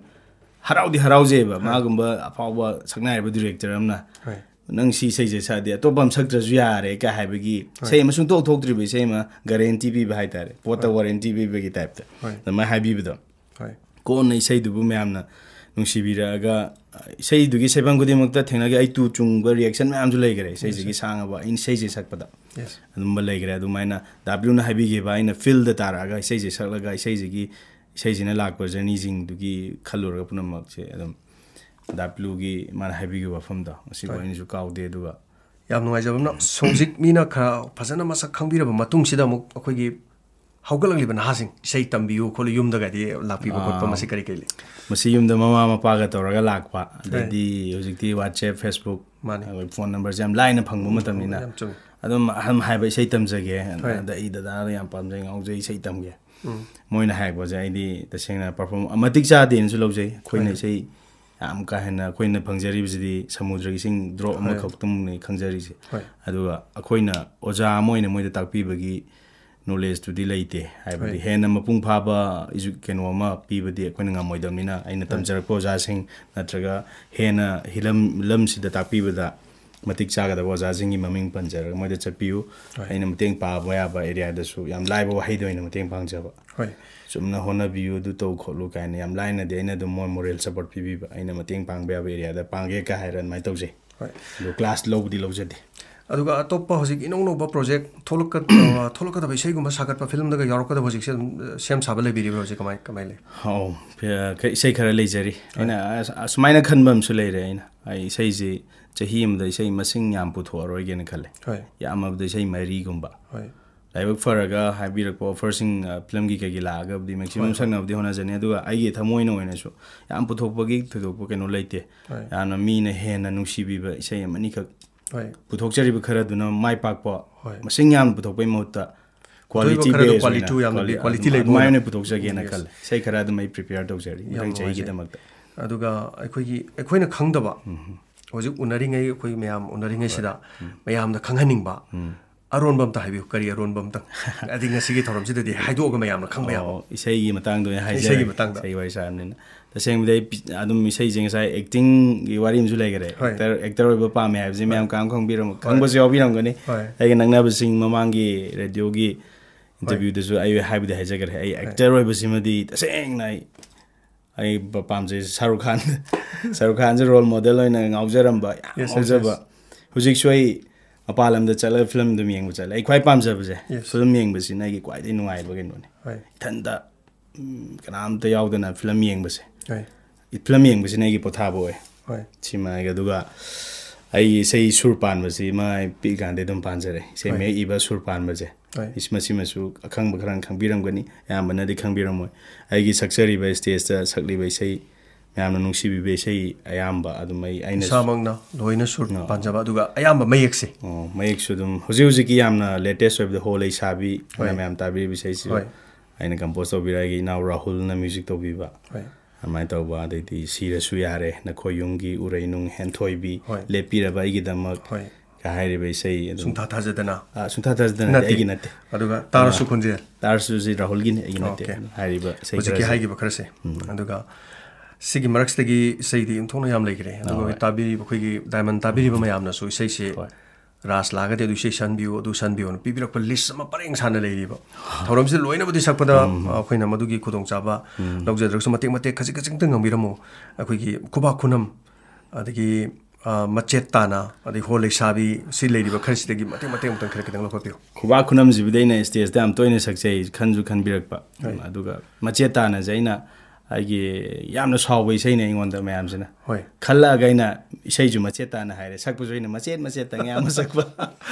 ꯍꯔꯥꯎꯗꯤ ꯍꯔꯥꯎꯖꯩꯑꯕ꯫ ꯃꯥꯒꯨꯝꯕ ꯑꯐꯥꯎꯕ ꯁꯛꯅꯥꯏꯔꯕ ꯗꯤꯔꯦꯛꯇꯔ ꯑꯃꯅ ꯍꯣꯏ꯫ "ꯅꯪ ꯁꯤ ꯏꯁꯩꯁꯦ ꯁꯛꯑꯗꯤ ꯑꯇꯣꯞꯄ ꯑꯃ ꯁꯛꯇ꯭ꯔꯁꯨ ꯌꯥꯔꯦ" ꯀꯥꯏ ꯍꯥꯏꯕꯒꯤ ꯏꯁꯩ ꯑꯃ ꯁꯨꯡꯊꯣꯛ ꯊꯣꯛꯇ꯭ꯔꯤꯕ ꯏꯁꯩ ꯑꯃ ꯒꯥꯔꯦꯟꯇꯤ ꯄꯤꯕ ꯍꯥꯏꯇꯥꯔꯦ, ꯄꯣꯠꯇ ꯋꯥꯔꯦꯟꯇꯤ ꯄꯤꯕꯒꯤ ꯇꯥꯏꯞꯇ ꯍꯣꯏ꯫ ꯑꯗꯨꯃꯥꯏꯅ ꯍꯥꯏꯕꯤꯕꯗꯣ꯫ ꯍꯣꯏ꯫ ꯀꯣꯟꯅ ꯏꯁꯩꯗꯨꯕꯨ ꯃꯌꯥꯝꯅ ꯅꯨꯡꯁꯤꯕꯤꯔꯛꯑꯒ ꯏꯁꯩꯗꯨꯒꯤ ꯁꯩꯐꯝ ꯈꯨꯗꯤꯡꯃꯛꯇ ꯊꯦꯡꯅꯈꯤ꯫ ꯑꯩ ꯇꯨ ꯆꯨꯡꯕ ꯔꯤꯌꯦꯛꯁꯟ ꯃꯌꯥꯝꯁꯨ ꯂꯩꯈ꯭ꯔꯦ ꯏꯁꯩꯁꯤꯒꯤ ꯁꯥꯡꯉꯕ ꯑꯩꯅ ꯏꯁꯩꯁꯦ ꯁꯛꯄꯗ꯫ Yes꯫ ꯑꯗꯨꯝꯕ ꯂꯩꯈ꯭ꯔꯦ꯫ ꯑꯗꯨꯃꯥꯏꯅ ꯗꯥ ꯕꯤꯂꯨꯅ ꯍꯥꯏꯕꯤꯈꯤꯕ, ꯑꯩꯅ ꯐꯤꯜꯗ ꯇꯥꯔꯛꯑꯒ ꯏꯁꯩꯁꯦ ꯁꯛꯂꯒ ꯏꯁꯩꯁꯤꯒꯤ ꯏꯁꯩꯁꯤꯅ ꯂꯥꯛꯄ ꯖꯔꯅꯤꯁꯤꯡꯗꯨꯒꯤ ꯈꯜꯂꯨꯔꯒ ꯄꯨꯝꯅꯃꯛꯁꯦ ꯑꯗꯨꯝ ꯗꯥ ꯕꯤꯂꯨꯒꯤ ꯃꯥꯅ ꯍꯥꯏꯕꯤꯈꯤꯕ ꯋꯥꯐꯝꯗꯣ ꯃꯁꯤꯕꯨ ꯑꯩꯅꯁꯨ ꯀꯥꯎꯗꯦ꯫ ꯑꯗꯨꯒ ꯌꯥꯝ ꯅꯨꯡꯉꯥꯏꯖꯕ ꯑꯃꯅ ꯍꯧꯖꯤꯛ ꯃꯤꯅ ꯈꯔ ꯐꯖꯅ ꯃꯁꯛ ꯈꯪꯕꯤꯔꯕ ꯃꯇꯨꯡꯁꯤꯗ ꯑꯃꯨꯛ ꯑꯩꯈꯣꯏꯒꯤ ꯍꯧꯒꯠꯂꯛꯂꯤꯕ ꯅꯍꯥꯁꯤꯡ ꯏꯁꯩ ꯇꯝꯕꯤꯌꯨ ꯈꯣꯠꯂꯨ ꯌꯨꯝꯗꯒꯗꯤ ꯂꯥꯛꯄꯤꯕ ꯈꯣꯠꯄ, ꯑꯥ꯫ ꯃꯁꯤ ꯀꯔꯤ ꯀꯔꯤ ꯂꯩ? ꯃꯁꯤ ꯌꯨꯝꯗ ꯃꯃꯥ ꯃꯄꯥꯒ ꯇꯧꯔꯒ ꯂꯥꯛꯄ, ꯑꯗꯩꯗꯤ ꯍꯧꯖꯤꯛꯇꯤ WhatsApp, Facebook, ꯃꯥꯅꯤ꯫ ꯑꯗꯩ ꯐꯣꯟ ꯅꯝꯕꯔꯁꯦ ꯌꯥꯝ ꯂꯥꯏꯅ ꯐꯪꯕ ꯃꯇꯝꯅꯤꯅ ꯌꯥꯝ ꯆꯨꯝꯃꯤ꯫ ꯑꯗꯨꯝ ꯑꯍꯟ ꯍꯥꯏꯕ ꯏꯁꯩ ꯇꯝꯖꯒꯦ, ꯍꯣꯏ꯫ ꯑꯗ ꯑꯩ ꯗꯗꯥꯗ ꯌꯥꯝ ꯄꯥꯝꯖꯩ, ꯉꯥꯎꯖꯩ, ꯏꯁꯩ ꯇꯝꯒꯦ꯫ ꯎꯝ꯫ ꯃꯣꯏꯅ ꯍꯥꯏꯔꯛꯄꯁꯦ ꯑꯩꯗꯤ ꯇꯁꯦꯡꯅ ꯄꯔꯐꯣꯔꯝ ꯃꯇꯤꯛ ꯆꯥꯗꯦꯅꯁꯨ ꯂꯧꯖꯩ꯫ ꯑꯩꯈꯣꯏꯅ ꯍꯣꯏ꯫ ꯏꯁꯩ ꯌꯥꯝ ꯀꯥ ꯍꯦꯟꯅ ꯑꯩꯈꯣꯏꯅ ꯐꯪꯖꯔꯤꯕꯁꯤꯗꯤ ꯁꯃꯨꯗ꯭ꯔꯒꯤ ꯏꯁꯤꯡ ꯗ꯭ꯔꯣꯞ ꯍꯣꯏ꯫ ꯑꯃꯈꯛꯇꯪꯅꯤ ꯈꯪꯖꯔꯤꯁꯦ꯫ ꯍꯣꯏ꯫ ꯑꯗꯨꯒ ꯑꯩꯈꯣꯏꯅ ꯑꯣꯖꯥ ꯑꯃ ꯑꯣꯏꯅ ꯃꯣꯏꯗ ꯇꯥꯛꯄꯤꯕꯒꯤ ꯅꯣꯂꯦꯖꯇꯨꯗꯤ ꯂꯩꯇꯦ꯫ ꯍꯥꯏꯕꯗꯤ ꯍꯣꯏ꯫ ꯍꯦꯟꯅ ꯃꯄꯨꯡ ꯐꯥꯕ ꯏꯖꯨ-, ꯀꯩꯅꯣ ꯑꯃ ꯄꯤꯕꯗꯤ ꯑꯩꯈꯣꯏꯅ ꯉꯝꯃꯣꯏꯗꯕꯅꯤꯅ, ꯑꯩꯅ ꯍꯣꯏ꯫ ꯇꯝꯖꯔꯛꯄ ꯑꯣꯖꯥꯁꯤꯡ ꯅꯠꯇ꯭ꯔꯒ ꯍꯦꯟꯅ ꯍꯤꯂꯝ-, ꯂꯝꯁꯤꯗ ꯇꯥꯛꯄꯤꯕꯗ ꯃꯇꯤꯛ ꯆꯥꯒꯗꯕ ꯑꯣꯖꯥꯁꯤꯡꯒꯤ ꯃꯃꯤꯡ ꯄꯟꯖꯔꯒ ꯃꯣꯏꯗ ꯆꯠꯄꯤꯌꯨ꯫ ꯍꯣꯏ꯫ ꯑꯩꯅ ꯃꯇꯦꯡ ꯄꯥꯡꯕ ꯌꯥꯕ ꯑꯦꯔꯤꯌꯥꯗꯁꯨ ꯌꯥꯝ ꯂꯥꯏꯕ ꯋꯥꯍꯩꯗ ꯑꯣꯏꯅ ꯃꯇꯦꯡ ꯄꯥꯡꯖꯕ꯫ ꯍꯣꯏ꯫ ꯆꯨꯝꯅ ꯍꯣꯠꯅꯕꯤꯌꯨ, ꯑꯗꯨ ꯇꯧ ꯈꯣꯠꯂꯨ ꯀꯥꯏꯅ ꯌꯥꯝ ꯂꯥꯏꯅꯗꯤ ꯑꯩꯅ ꯑꯗꯨꯝ ꯃꯣꯏ ꯃꯣꯔꯦꯜ ꯁꯄꯣꯔꯠ ꯄꯤꯕꯤꯕ, ꯑꯩꯅ ꯃꯇꯦꯡ ꯄꯥꯡꯕ ꯌꯥꯕ ꯑꯦꯔꯤꯌꯥꯗ ꯄꯥꯡꯒꯦ ꯀꯥꯏ ꯍꯥꯏꯔ ꯑꯗꯨꯃꯥꯏꯅ ꯇꯧꯖꯩ꯫ ꯍꯣꯏ꯫ ꯑꯗꯣ ꯀ꯭ꯂꯥꯁ ꯂꯧꯕꯗꯤ ꯂꯧꯖꯗꯦ꯫ ꯑꯗꯨꯒ ꯑꯇꯣꯞꯄ ꯍꯧꯖꯤꯛ ꯏꯅꯧ ꯅꯧꯕ ꯄ꯭ꯔꯣꯖꯦꯛ ꯊꯣꯛꯂꯛꯀ-, ꯑ, ꯊꯣꯛꯂꯛꯀꯗꯕ, ꯏꯁꯩꯒꯨꯝꯕ ꯁꯥꯒꯠꯄ, ꯐꯤꯂꯝꯗꯒ ꯌꯥꯎꯔꯛꯀꯗꯕ ꯍꯧꯖꯤꯛꯁꯦ ꯑꯗꯨꯝ, ꯑ, ꯁꯦꯝ ꯁꯥꯕ ꯂꯩꯕꯤꯔꯤꯕ꯭ꯔꯣ? ꯍꯧꯖꯤꯛ ꯀꯃꯥꯏ, ꯀꯃꯥꯏ ꯂꯩ? ꯑꯧ, ꯐꯦ-, ꯈ-, ꯏꯁꯩ ꯈꯔ ꯂꯩꯖꯔꯤ꯫ ꯑꯩꯅ ꯑꯁ-, ꯑꯁꯨꯃꯥꯏꯅ ꯈꯟꯕ ꯑꯃꯁꯨ ꯂꯩꯔꯦ꯫ ꯑꯩꯅ ꯑꯩ ꯏꯁꯩꯁꯤ ꯆꯍꯤ ꯑꯃꯗ ꯏꯁꯩ ꯃꯁꯤꯡ ꯌꯥꯝ ꯄꯨꯊꯣꯛꯑꯔꯣꯏꯒꯦꯅ ꯈꯜꯂꯦ꯫ ꯍꯣꯏ꯫ ꯌꯥꯝꯃꯕꯗ ꯏꯁꯩ ꯃꯔꯤꯒꯨꯝꯕ꯫ ꯍꯣꯏ꯫ ꯂꯥꯏꯕꯛ ꯐꯔꯒ ꯍꯥꯏꯕꯤꯔꯛꯄ ꯑꯣꯐꯔꯁꯤꯡ, ꯑ, ꯐꯤꯂꯝꯒꯤ ꯀꯩꯒꯤ ꯂꯥꯛꯑꯒꯕꯨꯗꯤ ꯃꯦꯛꯁꯤꯃꯝ ꯍꯣꯏ, ꯍꯣꯏ꯫ ꯁꯛꯅꯕꯗꯤ ꯍꯣꯠꯅꯖꯅꯤ꯫ ꯑꯗꯨꯒ ꯑꯩꯒꯤ ꯊꯃꯣꯏꯅ ꯑꯣꯏꯅꯁꯨ ꯌꯥꯝ ꯄꯨꯊꯣꯛꯄꯒꯤ ꯊꯣꯏꯗꯣꯛꯄ ꯀꯩꯅꯣ ꯂꯩꯇꯦ꯫ ꯍꯣꯏ꯫ ꯌꯥꯝꯅ ꯃꯤꯅ ꯍꯦꯟꯅ ꯅꯨꯡꯁꯤꯕꯤꯕ ꯏꯁꯩ ꯑꯃꯅꯤꯈꯛ ꯍꯣꯏ꯫ ꯄꯨꯊꯣꯛꯆꯔꯤꯕ ꯈꯔꯗꯨꯅ ꯃꯥꯏ ꯄꯥꯛꯄ, ꯍꯣꯏ꯫ ꯃꯁꯤꯡ ꯌꯥꯝꯅ ꯄꯨꯊꯣꯛꯄꯩ ꯃꯍꯨꯠꯇ ꯄꯨꯊꯣꯛꯏꯕ quality ꯈꯔꯗꯣ base quality ꯑꯣꯏꯅ, ꯌꯥꯝꯅ quali-, quality ꯂꯩꯕ ꯑꯗꯨꯃꯥꯏꯅ ꯑꯣꯏꯅ꯫ ꯑꯣꯏꯅ ꯄꯨꯊꯣꯛꯆꯒꯦꯅ Yes. ꯈꯜꯂꯦ꯫ ꯏꯁꯩ ꯈꯔ ꯑꯗꯨꯝ ꯑꯩ prepare ꯇꯧꯖꯔꯤ ꯌꯥꯝ ꯃꯊꯪ ꯅꯨꯡꯉꯥꯏꯖꯩ꯫ ꯆꯍꯤꯒꯤꯗꯃꯛꯇ꯫ ꯑꯗꯨꯒ ꯑꯩꯈꯣꯏꯒꯤ, ꯑꯩꯈꯣꯏꯅ ꯈꯪꯗꯕ, ꯍꯧꯖꯤꯛ ꯎꯅꯔꯤꯉꯩ, ꯑꯩꯈꯣꯏ ꯃꯌꯥꯝ ꯎꯅꯔꯤꯉꯩꯁꯤꯗ ꯃꯌꯥꯝꯗ ꯈꯪꯍꯟꯅꯤꯡꯕ ꯑꯔꯣꯟꯕ ꯑꯝꯇ ꯍꯥꯏꯕꯤꯌꯨ꯫ ꯀꯔꯤ ꯑꯔꯣꯟꯕ ꯑꯝꯇ? ꯍꯥꯏꯗꯤ ꯉꯁꯤꯒꯤ ꯊꯧꯔꯝꯁꯤꯗꯗꯤ ꯍꯥꯏꯗꯣꯛꯑꯒ ꯃꯌꯥꯝꯅ ꯈꯪꯕ ꯌꯥꯕ꯫ ꯑꯣ, ꯏꯁꯩꯒꯤ ꯃꯇꯥꯡꯗ ꯑꯣꯏꯅ ꯍꯥꯏꯖꯔꯦ꯫ ꯏꯁꯩꯒꯤ ꯃꯇꯥꯡꯗ꯫ ꯏꯁꯩ ꯋꯥꯔꯤ ꯁꯥꯔꯕꯅꯤꯅ꯫ ꯇꯁꯦꯡꯕꯗꯤ ꯑꯩ ꯄꯤ-, ꯑꯗꯨꯝ ꯏꯁꯩꯁꯦ ꯉꯁꯥꯏ acting ꯒꯤ ꯋꯥꯔꯤ ꯑꯃꯁꯨ ꯂꯩꯈꯔꯦ꯫ ꯍꯣꯏ꯫ Actor, actor ꯑꯣꯏꯕ ꯄꯥꯝꯃꯦ ꯍꯥꯏꯕꯁꯤ ꯃꯌꯥꯝ ꯍꯣꯏ꯫ ꯀꯅꯥꯝ ꯈꯪꯕꯤꯔꯝ-, ꯍꯣꯏ꯫ ꯈꯪꯕꯁꯨ ꯌꯥꯎꯕꯤꯔꯝꯒꯅꯤ꯫ ꯍꯣꯏ꯫ ꯑꯩꯒꯤ ꯅꯛꯅꯕꯁꯤꯡ ꯃꯃꯥꯡꯒꯤ radio ꯒꯤ interview ꯗꯁꯨ ꯑꯩ ꯍꯥꯏꯕꯨꯗꯤ ꯍꯥꯏꯖꯈ꯭ꯔꯦ꯫ ꯑꯩ ꯍꯣꯏ꯫ Actor ꯑꯣꯏꯕꯁꯤꯃꯗꯤ ꯇꯁꯦꯡꯅ ꯑꯩ, ꯑꯩ ꯄ-, ꯄꯥꯝꯖꯩ ꯁꯥꯔꯨꯈ ꯈꯥꯟ꯫ ꯁꯥꯔꯨꯈ ꯈꯥꯟꯁꯦ role model ꯑꯣꯏꯅ ꯉꯥꯎꯖꯔꯝꯕ, ꯌꯥꯝ Yes, yes, ꯉꯥꯎꯖꯕ꯫ yes꯫ ꯍꯧꯖꯤꯛꯁꯨ ꯑꯩ ꯃꯄꯥꯟ ꯂꯝꯗ ꯆꯠꯂꯒ ꯐꯤꯂꯝ ꯑꯗꯨꯝ ꯌꯦꯡꯕ ꯆꯠꯂꯦ꯫ ꯑꯩ ꯈ꯭ꯋꯥꯏ ꯄꯥꯝꯖꯕꯁꯦ Yes꯫ ꯐꯤꯂꯝ ꯌꯦꯡꯕꯁꯤꯅ ꯑꯩꯒꯤ ꯈ꯭ꯋꯥꯏꯗꯒꯤ ꯅꯨꯡꯉꯥꯏꯕ ꯀꯩꯅꯣꯅꯤ꯫ ꯍꯣꯏ꯫ ꯏꯊꯟꯇ, ꯎꯝ, ꯀꯅꯥꯝꯇ ꯌꯥꯎꯗꯅ ꯐꯤꯂꯝ ꯌꯦꯡꯕꯁꯦ꯫ ꯍꯣꯏ꯫ ꯐꯤꯂꯝ ꯌꯦꯡꯕꯁꯤꯅ ꯑꯩꯒꯤ ꯄꯣꯊꯥꯕ ꯑꯣꯏ꯫ ꯍꯣꯏ꯫ ꯁꯤꯃ ꯑꯩꯒꯤ, ꯑꯗꯨꯒ ꯑꯩꯒꯤ ꯏꯁꯩ ꯁꯨꯔ ꯄꯥꯟꯕꯁꯤ ꯃꯥ ꯑꯩ ꯄꯤꯛꯏꯀꯥꯟꯗꯩ ꯑꯗꯨꯝ ꯄꯥꯟꯖꯔꯦ꯫ ꯏꯁꯩ ꯍꯣꯏ꯫ ꯃꯌꯦꯛ ꯏꯕ ꯁꯨꯔ ꯄꯥꯟꯕꯁꯦ꯫ ꯍꯣꯏ꯫ ꯏꯁ-, ꯃꯁꯤꯃꯁꯨ ꯑꯈꯪꯕ ꯈꯔ ꯈꯪꯕꯤꯔꯝꯒꯅꯤ, ꯑꯌꯥꯝꯕꯅꯗꯤ ꯈꯪꯕꯤꯔꯝꯃꯣꯏ꯫ ꯑꯩꯒꯤ ꯁꯛꯆꯔꯤꯕ stage ꯇ ꯁꯛꯂꯤꯕ ꯏꯁꯩ, ꯃꯌꯥꯝꯅ ꯅꯨꯡꯁꯤꯕꯤꯕ ꯏꯁꯩ ꯑꯌꯥꯝꯕ ꯑꯗꯨꯝ ꯑꯩ, ꯑꯩꯅ ꯏꯁꯥꯃꯛꯅ ꯂꯣꯏꯅ ꯁꯨꯔ ꯑꯥ꯫ ꯄꯥꯟꯖꯕ, ꯑꯗꯨꯒ ꯑꯌꯥꯝꯕ ꯃꯌꯦꯛꯁꯦ꯫ ꯑꯣ, ꯃꯌꯦꯛꯁꯨ ꯑꯗꯨꯝ ꯍꯧꯖꯤꯛ ꯍꯧꯖꯤꯛꯀꯤ ꯌꯥꯝꯅ latest ꯑꯣꯏꯕꯗ ꯍꯣ ꯂꯩꯁꯥꯕꯤ ꯍꯥꯏꯅ ꯍꯣꯏ꯫ ꯃꯌꯥꯝ ꯇꯥꯕꯤꯔꯤꯕ ꯏꯁꯩꯁꯤꯁꯨ ꯍꯣꯏ꯫ ꯑꯩꯅ compose ꯇꯧꯕꯤꯔꯦ, ꯑꯩꯒꯤ ꯏꯅꯥꯎ ꯔꯥꯍꯨꯜꯅ music ꯇꯧꯕꯤꯕ꯫ ꯍꯣꯏ꯫ ꯑꯗꯨꯃꯥꯏꯅ ꯇꯧꯕ, ꯑꯗꯩꯗꯤ ꯁꯤꯔꯁꯨ ꯌꯥꯔꯦ, ꯅꯈꯣꯏ ꯌꯨꯝꯒꯤ ꯎꯔꯩ ꯅꯨꯡ ꯍꯦꯟꯊꯣꯏꯕꯤ, ꯍꯣꯏ꯫ ꯂꯦꯞꯄꯤꯔꯕ ꯑꯩꯒꯤꯗꯃꯛ, ꯍꯣꯏ꯫ ꯀ ꯍꯥꯏꯔꯤꯕ ꯏꯁꯩ ꯑꯗꯨꯝ ꯁꯨꯡꯊꯥ ꯊꯥꯖꯗꯅ꯫ ꯑꯥ, ꯁꯨꯡꯊꯥ ꯊꯥꯖꯗꯅ ꯅꯠꯇꯦ, ꯅꯠꯇꯦ꯫ ꯑꯩꯒꯤ ꯅꯠꯇꯦ꯫ ꯑꯗꯨꯒ ꯇꯥꯔꯁꯨ ꯈꯣꯟꯖꯦꯜ꯫ ꯇꯥꯔꯁꯨ ꯁꯤ ꯔꯥꯍꯨꯜꯒꯤꯅꯤ, ꯑꯩꯒꯤ ꯅꯠꯇꯦ꯫ ꯑꯣꯀꯦ꯫ ꯍꯥꯏꯔꯤꯕ ꯏꯁꯩ ꯍꯧꯖꯤꯛꯀꯤ ꯈꯔꯁꯦ꯫ ꯍꯥꯏꯈꯤꯕ ꯈꯔꯁꯦ꯫ ꯑꯗꯨꯒ ꯁꯤꯒꯤ ꯃꯔꯛꯁꯤꯗꯒꯤ ꯏꯁꯩꯗꯤ ꯑꯣꯟꯊꯣꯛꯅ ꯌꯥꯝ ꯂꯩꯈ꯭ꯔꯦ꯫ ꯑꯗꯨꯒ ꯍꯣꯏ꯫ ꯇꯥꯕꯤꯔꯤꯕ ꯑꯩꯈꯣꯏꯒꯤ ꯗꯥꯏꯃꯟ ꯇꯥꯕꯤꯔꯤꯕ ꯃꯌꯥꯝꯅꯁꯨ ꯏꯁꯩꯁꯦ ꯍꯣꯏ꯫ ꯔꯥꯁ ꯂꯥꯛꯑꯒꯗꯤ ꯑꯗꯨ ꯏꯁꯩ ꯁꯟꯕꯤꯌꯨ, ꯑꯗꯨ ꯁꯟꯕꯤꯌꯨꯅ ꯄꯤꯕꯤꯔꯛꯄ ꯂꯤꯁ ꯑꯃ ꯄꯔꯦꯡ ꯁꯥꯅ ꯂꯩꯔꯤꯕ꯫ ꯊꯧꯔꯝꯁꯤꯗ ꯂꯣꯏꯅꯕꯨꯗꯤ ꯁꯛꯄꯗ ꯑꯩꯈꯣꯏꯅ ꯃꯗꯨꯒꯤ ꯈꯨꯗꯣꯡꯆꯥꯕ ꯂꯧꯖꯗ꯭ꯔꯒꯁꯨ ꯃꯇꯦꯛ ꯃꯇꯦꯛ ꯈꯖꯤꯛ ꯈꯖꯤꯛꯇ ꯉꯝꯕꯤꯔꯝꯃꯨ꯫ ꯑꯩꯈꯣꯏꯒꯤ ꯈꯨꯕꯥꯛ ꯈꯨꯅꯝ, ꯑꯗꯒꯤ ꯑ, ꯃꯆꯦꯠ ꯇꯥꯅ, ꯑꯗꯩ ꯍꯣ ꯂꯩꯁꯥꯕꯤ, ꯁꯤ ꯂꯩꯔꯤꯕ ꯈꯔꯁꯤꯗꯒꯤ ꯃꯇꯦꯛ ꯃꯇꯦꯛ ꯑꯃꯇꯪ ꯈꯔ ꯈꯤꯇꯪ ꯂꯧꯈꯠꯄꯤꯌꯨ꯫ ꯈꯨꯕꯥꯛ ꯈꯨꯅꯝꯁꯤꯕꯨꯗꯤ ꯑꯩꯅ ꯁ꯭ꯇꯦꯖꯇ ꯌꯥꯝ ꯇꯣꯏꯅ ꯁꯛꯆꯩ, ꯈꯟꯁꯨ ꯈꯟꯕꯤꯔꯛꯄ꯫ ꯍꯣꯏ꯫ ꯑꯗꯨꯒ ꯃꯆꯦꯠ ꯇꯥꯅꯁꯦ ꯑꯩꯅ ꯑꯩꯒꯤ ꯌꯥꯝꯅ ꯁꯥꯎꯕ ꯏꯁꯩꯅꯦ ꯑꯩꯉꯣꯟꯗ ꯃꯌꯥꯝꯁꯤꯅ꯫ ꯍꯣꯏ꯫ ꯈꯜꯂꯛꯑꯒ ꯑꯩꯅ ꯏꯁꯩꯁꯨ ꯃꯆꯦꯠ ꯇꯥꯅ ꯍꯥꯏꯔꯦ, ꯁꯛꯄꯁꯨ ꯑꯩꯅ ꯃꯆꯦꯠ ꯃꯆꯦꯠꯇꯪ ꯌꯥꯝꯅ ꯁꯛꯄ꯫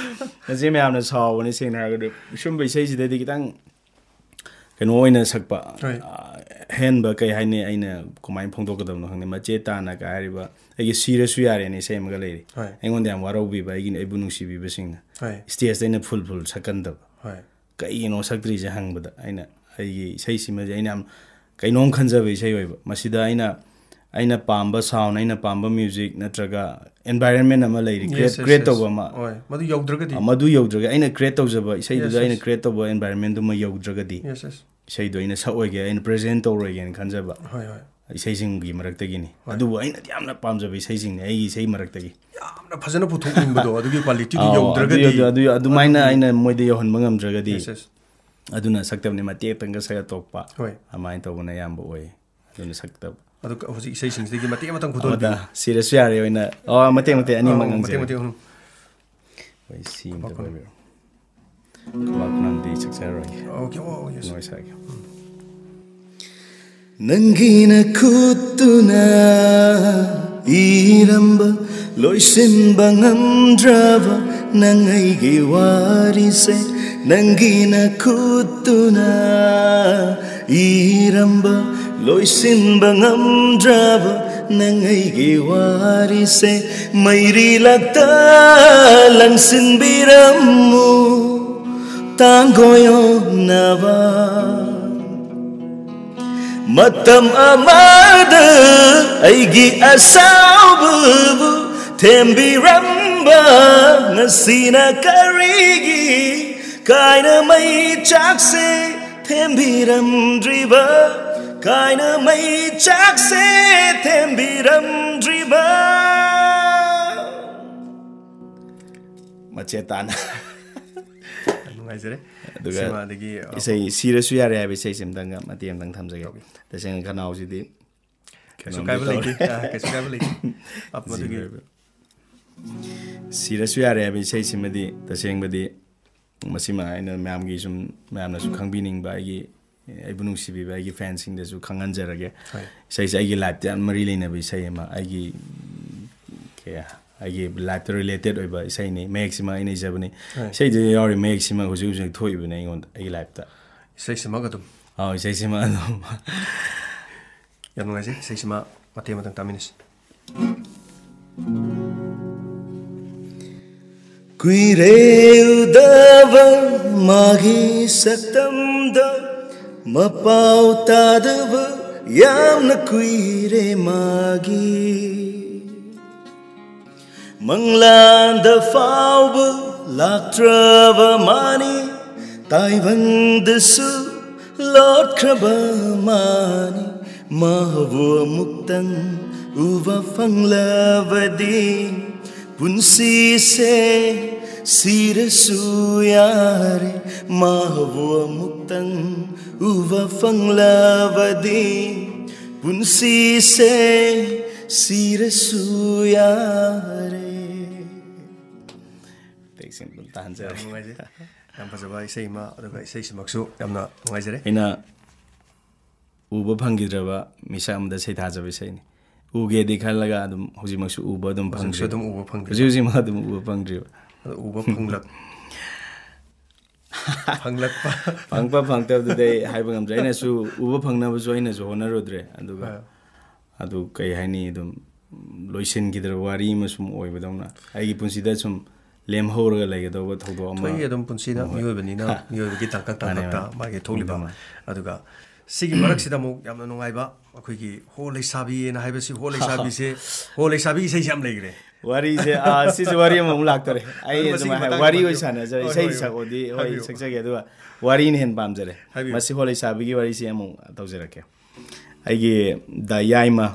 ꯃꯆꯦ ꯃꯌꯥꯝꯅ ꯁꯥꯎꯕꯅꯦ, ꯁꯦꯡꯅ ꯍꯥꯏꯔꯒꯗꯤ꯫ ꯁꯨꯝꯕ ꯏꯁꯩꯁꯤꯗꯗꯤ ꯈꯤꯇꯪ ꯀꯩꯅꯣ ꯑꯣꯏꯅ ꯁꯛꯄ, ꯍꯣꯏ꯫ ꯑ, ꯑꯍꯦꯟꯕ ꯀꯩ ꯍꯥꯏꯅꯤ, ꯑꯩꯅ ꯀꯃꯥꯏꯅ ꯐꯣꯡꯗꯣꯛꯀꯗꯕꯅꯣ ꯈꯪꯗꯦ꯫ ꯃꯆꯦꯠ ꯇꯥꯅ ꯀ ꯍꯥꯏꯔꯤꯕ ꯑꯩꯒꯤ ꯁꯤꯔꯁꯨ ꯌꯥꯔꯦꯅ ꯏꯁꯩ ꯑꯃꯒ ꯂꯩꯔꯤ꯫ ꯍꯣꯏ꯫ ꯑꯩꯉꯣꯟꯗ ꯌꯥꯝ ꯋꯥꯔꯧꯕꯤꯕ ꯑꯩꯒꯤ, ꯑꯩꯕꯨ ꯅꯨꯡꯁꯤꯕꯤꯕꯁꯤꯡꯅ꯫ ꯍꯣꯏ꯫ ꯁ꯭ꯇꯦꯖꯇ ꯑꯩꯅ ꯐꯨꯜ ꯐꯨꯜ ꯁꯛꯀꯟꯗꯕ꯫ ꯍꯣꯏ꯫ ꯀꯩꯒꯤꯅꯣ ꯁꯛꯇ꯭ꯔꯤꯁꯦ ꯍꯪꯕꯗ ꯑꯩꯅ ꯑꯩꯒꯤ ꯏꯁꯩꯁꯤꯃꯗꯤ ꯑꯩꯅ ꯌꯥꯝ ꯀꯩꯅꯣꯝ ꯈꯟꯖꯕ ꯏꯁꯩ ꯑꯣꯏꯕ꯫ ꯃꯁꯤꯗ ꯑꯩꯅ, ꯑꯩꯅ ꯄꯥꯝꯕ ꯁꯥꯎꯟ, ꯑꯩꯅ ꯄꯥꯝꯕ ꯃ꯭ꯌꯨꯖꯤꯛ ꯅꯠꯇ꯭ꯔꯒ ꯑꯦꯟꯚꯥꯏꯔꯟꯃꯦꯟ ꯑꯃ ꯂꯩꯔꯤ, Yes, create, yes, create yes. ꯇꯧꯕ ꯑꯃ꯫ ꯍꯣꯏ, ꯃꯗꯨ ꯌꯧꯗ꯭ꯔꯒꯗꯤ꯫ ꯃꯗꯨ ꯌꯧꯗ꯭ꯔꯒ ꯑꯩꯅ ꯀ꯭ꯔꯤꯌꯦꯠ ꯇꯧꯖꯕ ꯏꯁꯩꯗꯨꯗ Yes, yes. ꯑꯩꯅ ꯀ꯭ꯔꯤꯌꯦꯠ ꯇꯧꯕ ꯑꯦꯟꯚꯥꯏꯔꯟꯃꯦꯟꯗꯨꯃ ꯌꯧꯗ꯭ꯔꯒꯗꯤ Yes, yes. ꯏꯁꯩꯗꯣ ꯑꯩꯅ ꯁꯛꯑꯣꯏꯒꯦ, ꯑꯩꯅ ꯄ꯭ꯔꯖꯦꯟ ꯇꯧꯔꯣꯏꯒꯦꯅ ꯈꯟꯖꯕ꯫ ꯍꯣꯏ, ꯍꯣꯏ꯫ ꯏꯁꯩꯁꯤꯡꯒꯤ ꯃꯔꯛꯇꯒꯤꯅꯤ꯫ ꯍꯣꯏ꯫ ꯑꯗꯨꯕꯨ ꯑꯩꯅꯗꯤ ꯌꯥꯝꯅ ꯄꯥꯝꯖꯕ ꯏꯁꯩꯁꯤꯡꯅꯤ ꯑꯩꯒꯤ ꯏꯁꯩ ꯃꯔꯛꯇꯒꯤ꯫ ꯌꯥꯝꯅ ꯐꯖꯅ ꯄꯨꯊꯣꯛꯅꯤꯡꯕꯗꯣ, ꯑꯗꯨꯒꯤ ꯀ꯭ꯋꯥꯂꯤꯇꯤꯗꯨ ꯑꯥꯎ, ꯌꯧꯗ꯭ꯔꯒꯗꯤ꯫ ꯑꯗꯨ, ꯑꯗꯨ, ꯑꯗꯨꯃꯥꯏꯅ ꯑꯩꯅ ꯃꯣꯏꯗ ꯌꯧꯍꯟꯕ ꯉꯝꯗ꯭ꯔꯒꯗꯤ, Yes, yes. ꯑꯗꯨꯅ ꯁꯛꯇꯕꯅꯤ, ꯃꯇꯦꯛꯇꯪꯒ ꯁꯛꯑ ꯇꯣꯛꯄ꯫ ꯍꯣꯏ꯫ ꯑꯗꯨꯃꯥꯏꯅ ꯇꯧꯕꯅ ꯑꯌꯥꯝꯕ ꯑꯣꯏ꯫ ꯑꯗꯨꯅ ꯁꯛꯇꯕ꯫ ꯑꯗꯨ ꯍꯧꯖꯤꯛ ꯏꯁꯩꯁꯤꯡꯁꯤꯗꯒꯤ ꯃꯇꯦꯛ ꯑꯃꯇꯪ ꯑꯃꯗ ꯄꯨꯊꯣꯛꯑꯗꯤ꯫ ꯁꯤꯔꯁꯨ ꯌꯥꯔꯦ ꯑꯣꯏꯅ, ꯑꯣ, ꯃꯇꯦꯛ ꯃꯇꯦꯛ ꯑꯅꯤꯃꯛ ꯑꯣ, ꯉꯥꯡꯖꯒꯦ꯫ ꯃꯇꯦꯛ ꯃꯇꯦꯛ ꯑꯍꯨꯝ꯫ ꯍꯣꯏ, ꯁꯤ ꯑꯝꯇ ꯄꯥꯏꯕꯤꯔꯣ꯫ ꯈꯨꯕꯥꯛ ꯈꯨꯅꯝꯗꯤ ꯁꯛꯆꯔꯔꯣꯏꯒꯦ꯫ Okay, oh, yes. ꯅꯣꯏ ꯁꯥꯒꯦ꯫ ꯅꯪꯒꯤ ꯅꯈꯨꯠꯇꯨꯅ ꯏꯔꯝꯕ ꯂꯣꯏꯁꯤꯟꯕ ꯉꯝꯗ꯭ꯔꯕ ꯅꯪ ꯑꯩꯒꯤ ꯋꯥꯔꯤꯁꯦ, ꯅꯪꯒꯤ ꯅꯈꯨꯠꯇꯨꯅ ꯏꯔꯝꯕ ꯂꯣꯏꯁꯤꯟꯕ ꯉꯝꯗ꯭ꯔꯕ ꯅꯪ ꯑꯩꯒꯤ ꯋꯥꯔꯤꯁꯦ, ꯃꯩꯔꯤꯂꯛꯇ ꯂꯪꯁꯤꯟꯕꯤꯔꯝꯃꯨ ꯇꯥꯡꯒꯣꯏ ꯑꯣꯟꯅꯕ꯫ ꯃꯇꯝ ꯑꯃꯗ ꯑꯩꯒꯤ ꯑꯁꯥꯎꯕꯕꯨ ꯊꯦꯝꯕꯤꯔꯝꯕ, ꯉꯁꯤꯅ ꯀꯔꯤꯒꯤ ꯀꯥꯏꯅ ꯃꯩ ꯆꯥꯛꯁꯦ ꯊꯦꯝꯕꯤꯔꯝꯗ꯭ꯔꯤꯕ? ꯀꯥꯏꯅ ꯃꯩ ꯆꯥꯛꯁꯦ ꯊꯦꯝꯕꯤꯔꯝꯗ꯭ꯔꯤꯕ? ꯃꯆꯦ ꯇꯥꯅ꯫ ꯌꯥꯝ ꯅꯨꯡꯉꯥꯏꯖꯔꯦ꯫ ꯑꯗꯨꯒ ꯁꯤꯃꯥꯗꯒꯤ, ꯑ, ꯏꯁꯩ ꯁꯤꯔꯁꯨ ꯌꯥꯔꯦ ꯍꯥꯏꯕ ꯏꯁꯩꯁꯤ ꯑꯝꯇꯪꯒ ꯃꯇꯦꯛ ꯑꯃꯇꯪ ꯊꯝꯖꯒꯦ꯫ ꯇꯧꯒꯦ꯫ ꯇꯁꯦꯡꯅ ꯈꯅꯥꯎꯁꯤꯗꯤ ꯀꯩꯁꯨ ꯀꯩꯅꯣꯝꯗꯤ ꯀꯥꯏꯕ ꯇꯧꯔꯦ꯫ ꯂꯩꯇꯦ꯫ ꯑ, ꯀꯩꯁꯨ ꯀꯥꯏꯕ ꯂꯩꯇꯦ꯫ ꯑꯞ, ꯃꯗꯨꯒꯤ ꯁꯤꯔꯁꯨ ꯌꯥꯔꯦ꯫ ꯁꯤꯔꯁꯨ ꯌꯥꯔꯦ ꯍꯥꯏꯕ ꯏꯁꯩꯁꯤꯃꯗꯤ ꯇꯁꯦꯡꯕꯗꯤ ꯃꯁꯤꯃ ꯑꯩꯅ ꯃꯌꯥꯝꯒꯤ ꯁꯨꯝ, ꯃꯌꯥꯝꯅꯁꯨ ꯈꯪꯕꯤꯅꯤꯡꯕ, ꯑꯩꯒꯤ, ꯑꯩꯕꯨ ꯅꯨꯡꯁꯤꯕꯤꯕ ꯑꯩꯒꯤ ꯐꯦꯟꯁꯤꯡꯗꯁꯨ ꯈꯪꯍꯟꯖꯔꯒꯦ꯫ ꯍꯣꯏ꯫ ꯏꯁꯩꯁꯦ ꯑꯩꯒꯤ ꯂꯥꯏꯐꯇ ꯌꯥꯝ ꯃꯔꯤ ꯂꯩꯅꯕ ꯏꯁꯩ ꯑꯃ, ꯑꯩꯒꯤ, ꯀꯩ, ꯑꯩꯒꯤ ꯂꯥꯏꯐꯇ ꯔꯤꯂꯦꯇꯦꯠ ꯑꯣꯏꯕ ꯏꯁꯩꯅꯤ꯫ ꯃꯌꯦꯛꯁꯤꯃ ꯑꯩꯅ ꯏꯖꯕꯅꯤ꯫ ꯍꯣꯏ꯫ ꯏꯁꯩꯗꯨꯗ ꯌꯥꯎꯔꯤ ꯃꯌꯦꯛꯁꯤꯃ ꯍꯧꯖꯤꯛ ꯍꯧꯖꯤꯛ ꯊꯣꯛꯏꯕꯅꯦ ꯑꯩꯉꯣꯟꯗ, ꯑꯩꯒꯤ ꯂꯥꯏꯐꯇ꯫ ꯏꯁꯩꯁꯤꯃꯛ ꯑꯗꯨꯝ꯫ ꯑꯥꯎ, ꯏꯁꯩꯁꯤꯃ ꯑꯗꯨꯝ꯫ ꯌꯥꯝ ꯅꯨꯡꯉꯥꯏꯖꯩ꯫ ꯏꯁꯩꯁꯤꯃ ꯃꯇꯦꯛ ꯑꯃꯇꯪ ꯇꯥꯃꯤꯟꯅꯁꯤ꯫ ꯀꯨꯏꯔꯦ ꯎꯗꯕ ꯃꯥꯒꯤ ꯁꯛꯇꯝꯗꯣ, ꯃꯄꯥꯎ ꯇꯥꯗꯕ ꯌꯥꯝꯅ ꯀꯨꯏꯔꯦ ꯃꯥꯒꯤ꯫ ꯃꯪꯂꯥꯟꯗ ꯐꯥꯎꯕ ꯂꯥꯛꯇ꯭ꯔꯕ ꯃꯥꯅꯤ, ꯇꯥꯏꯕꯪꯗꯁꯨ ꯂꯣꯠꯈ꯭ꯔꯕ ꯃꯥꯅꯤ꯫ ꯃꯥꯕꯨ ꯑꯃꯨꯛꯇꯪ ꯎꯕ ꯐꯪꯂꯕꯗꯤ ꯄꯨꯟꯁꯤꯁꯦ ꯁꯤꯔꯁꯨ ꯌꯥꯔꯦ꯫ ꯃꯥꯕꯨ ꯑꯃꯨꯛꯇꯪ ꯎꯕ ꯐꯪꯂꯕꯗꯤ ꯄꯨꯟꯁꯤꯁꯦ ꯁꯤꯔꯁꯨ ꯌꯥꯔꯦ꯫ ꯇꯦꯛꯁꯤꯡ ꯑꯗꯨꯝ ꯇꯥꯍꯟꯖꯔꯦ꯫ ꯌꯥꯝ ꯅꯨꯡꯉꯥꯏꯖꯩ꯫ ꯌꯥꯝ ꯐꯖꯕ ꯏꯁꯩ ꯑꯃ, ꯑꯗꯨꯒ ꯏꯁꯩꯁꯤꯃꯛꯁꯨ ꯌꯥꯝꯅ ꯅꯨꯡꯉꯥꯏꯖꯔꯦ꯫ ꯑꯩꯅ ꯎꯕ ꯐꯪꯈꯤꯗ꯭ꯔꯕ ꯃꯤꯁꯛ ꯑꯃꯗ ꯁꯩꯊꯥꯖꯕ ꯏꯁꯩꯅꯤ꯫ ꯎꯒꯦꯗꯤ ꯈꯜꯂꯒ ꯑꯗꯨꯝ ꯍꯧꯖꯤꯛꯃꯛꯁꯨ ꯎꯕ ꯑꯗꯨꯝ ꯍꯧꯖꯤꯛꯁꯨ ꯐꯪꯗ꯭ꯔꯤ꯫ ꯑꯗꯨꯝ ꯎꯕ ꯐꯪꯗ꯭ꯔꯤ꯫ ꯍꯧꯖꯤꯛ ꯍꯧꯖꯤꯛꯃꯛ ꯑꯗꯨꯝ ꯎꯕ ꯐꯪꯗ꯭ꯔꯤꯕ꯫ ꯑꯗꯣ ꯎꯕ ꯐꯪꯂꯛ-, ꯐꯪꯂꯛꯄ꯫ ꯐꯪꯕ ꯐꯪꯗꯕꯗꯨꯗꯤ ꯑꯩ ꯍꯥꯏꯕ ꯉꯝꯗ꯭ꯔꯦ꯫ ꯑꯩꯅꯁꯨ ꯎꯕ ꯐꯪꯅꯕꯁꯨ ꯑꯩꯅꯁꯨ ꯍꯣꯠꯅꯔꯨꯗ꯭ꯔꯦ꯫ ꯑꯗꯨꯒ ꯑꯥ꯫ ꯑꯗꯨ ꯀꯩ ꯍꯥꯏꯅꯤ, ꯑꯗꯨꯝ ꯂꯣꯏꯁꯤꯟꯈꯤꯗ꯭ꯔꯕ ꯋꯥꯔꯤ ꯑꯃ ꯁꯨꯝ ꯑꯣꯏꯕꯗꯧꯅ, ꯑꯩꯒꯤ ꯄꯨꯟꯁꯤꯗ ꯁꯨꯝ ꯂꯦꯝꯍꯧꯔꯒ ꯂꯩꯒꯗꯧꯕ ꯊꯧꯗꯣꯛ ꯑꯃ꯫ ꯊꯣꯛꯏ ꯑꯗꯨꯝ ꯄꯨꯟꯁꯤꯗ, ꯍꯣꯏ꯫ ꯃꯤꯑꯣꯏꯕꯅꯤꯅ, ꯃꯤꯑꯣꯏꯕꯒꯤ ꯇꯥꯡꯀꯛ ꯃꯥꯅꯦ, ꯇꯥꯡꯀꯛꯇ ꯃꯥꯅꯦ꯫ ꯃꯥꯒꯤ ꯊꯣꯛꯂꯤꯕ꯫ ꯃꯥꯅꯦ꯫ ꯑꯗꯨꯒ ꯁꯤꯒꯤ ꯃꯔꯛꯁꯤꯗ ꯑꯃꯨꯛ ꯌꯥꯝꯅ ꯅꯨꯡꯉꯥꯏꯕ, ꯑꯩꯈꯣꯏꯒꯤ ꯍꯣ ꯂꯩꯁꯥꯕꯤꯅ ꯍꯥꯏꯕꯁꯤ, ꯍꯣ ꯂꯩꯁꯥꯕꯤꯁꯦ, ꯍꯣ ꯂꯩꯁꯥꯕꯤ ꯏꯁꯩꯁꯦ ꯌꯥꯝ ꯂꯩꯈ꯭ꯔꯦ꯫ ꯋꯥꯔꯤꯁꯦ ꯑꯥ, ꯁꯤꯁꯦ ꯋꯥꯔꯤ ꯑꯃꯃꯨꯛ ꯂꯥꯛꯇꯣꯔꯦ꯫ ꯑꯩ ꯑꯗꯨ ꯃꯁꯤꯒꯤ ꯑꯗꯨꯃꯥꯏꯅ ꯃꯇꯥꯡꯗ ꯋꯥꯔꯤ ꯍꯥꯏꯕꯤꯌꯨ꯫ ꯑꯣꯏꯅ ꯁꯥꯟꯅꯖꯔꯦ꯫ ꯍꯣꯏ, ꯏꯁꯩ ꯍꯣꯏ, ꯍꯣꯏ꯫ ꯁꯛꯑꯣꯗꯤ ꯍꯣꯏ ꯍꯥꯏꯕꯤꯌꯨ꯫ ꯁꯛꯆꯒꯦ, ꯑꯗꯨꯒ ꯋꯥꯔꯤꯅ ꯍꯦꯟꯅ ꯄꯥꯝꯖꯔꯦ꯫ ꯍꯥꯏꯕꯤꯌꯨ꯫ ꯃꯁꯤ ꯍꯣ ꯂꯩꯁꯥꯕꯤꯒꯤ ꯋꯥꯔꯤꯁꯤ ꯑꯃꯨꯛ ꯇꯧꯖꯔꯛꯀꯦ꯫ ꯑꯩꯒꯤ ꯗ ꯌꯥꯏꯃ,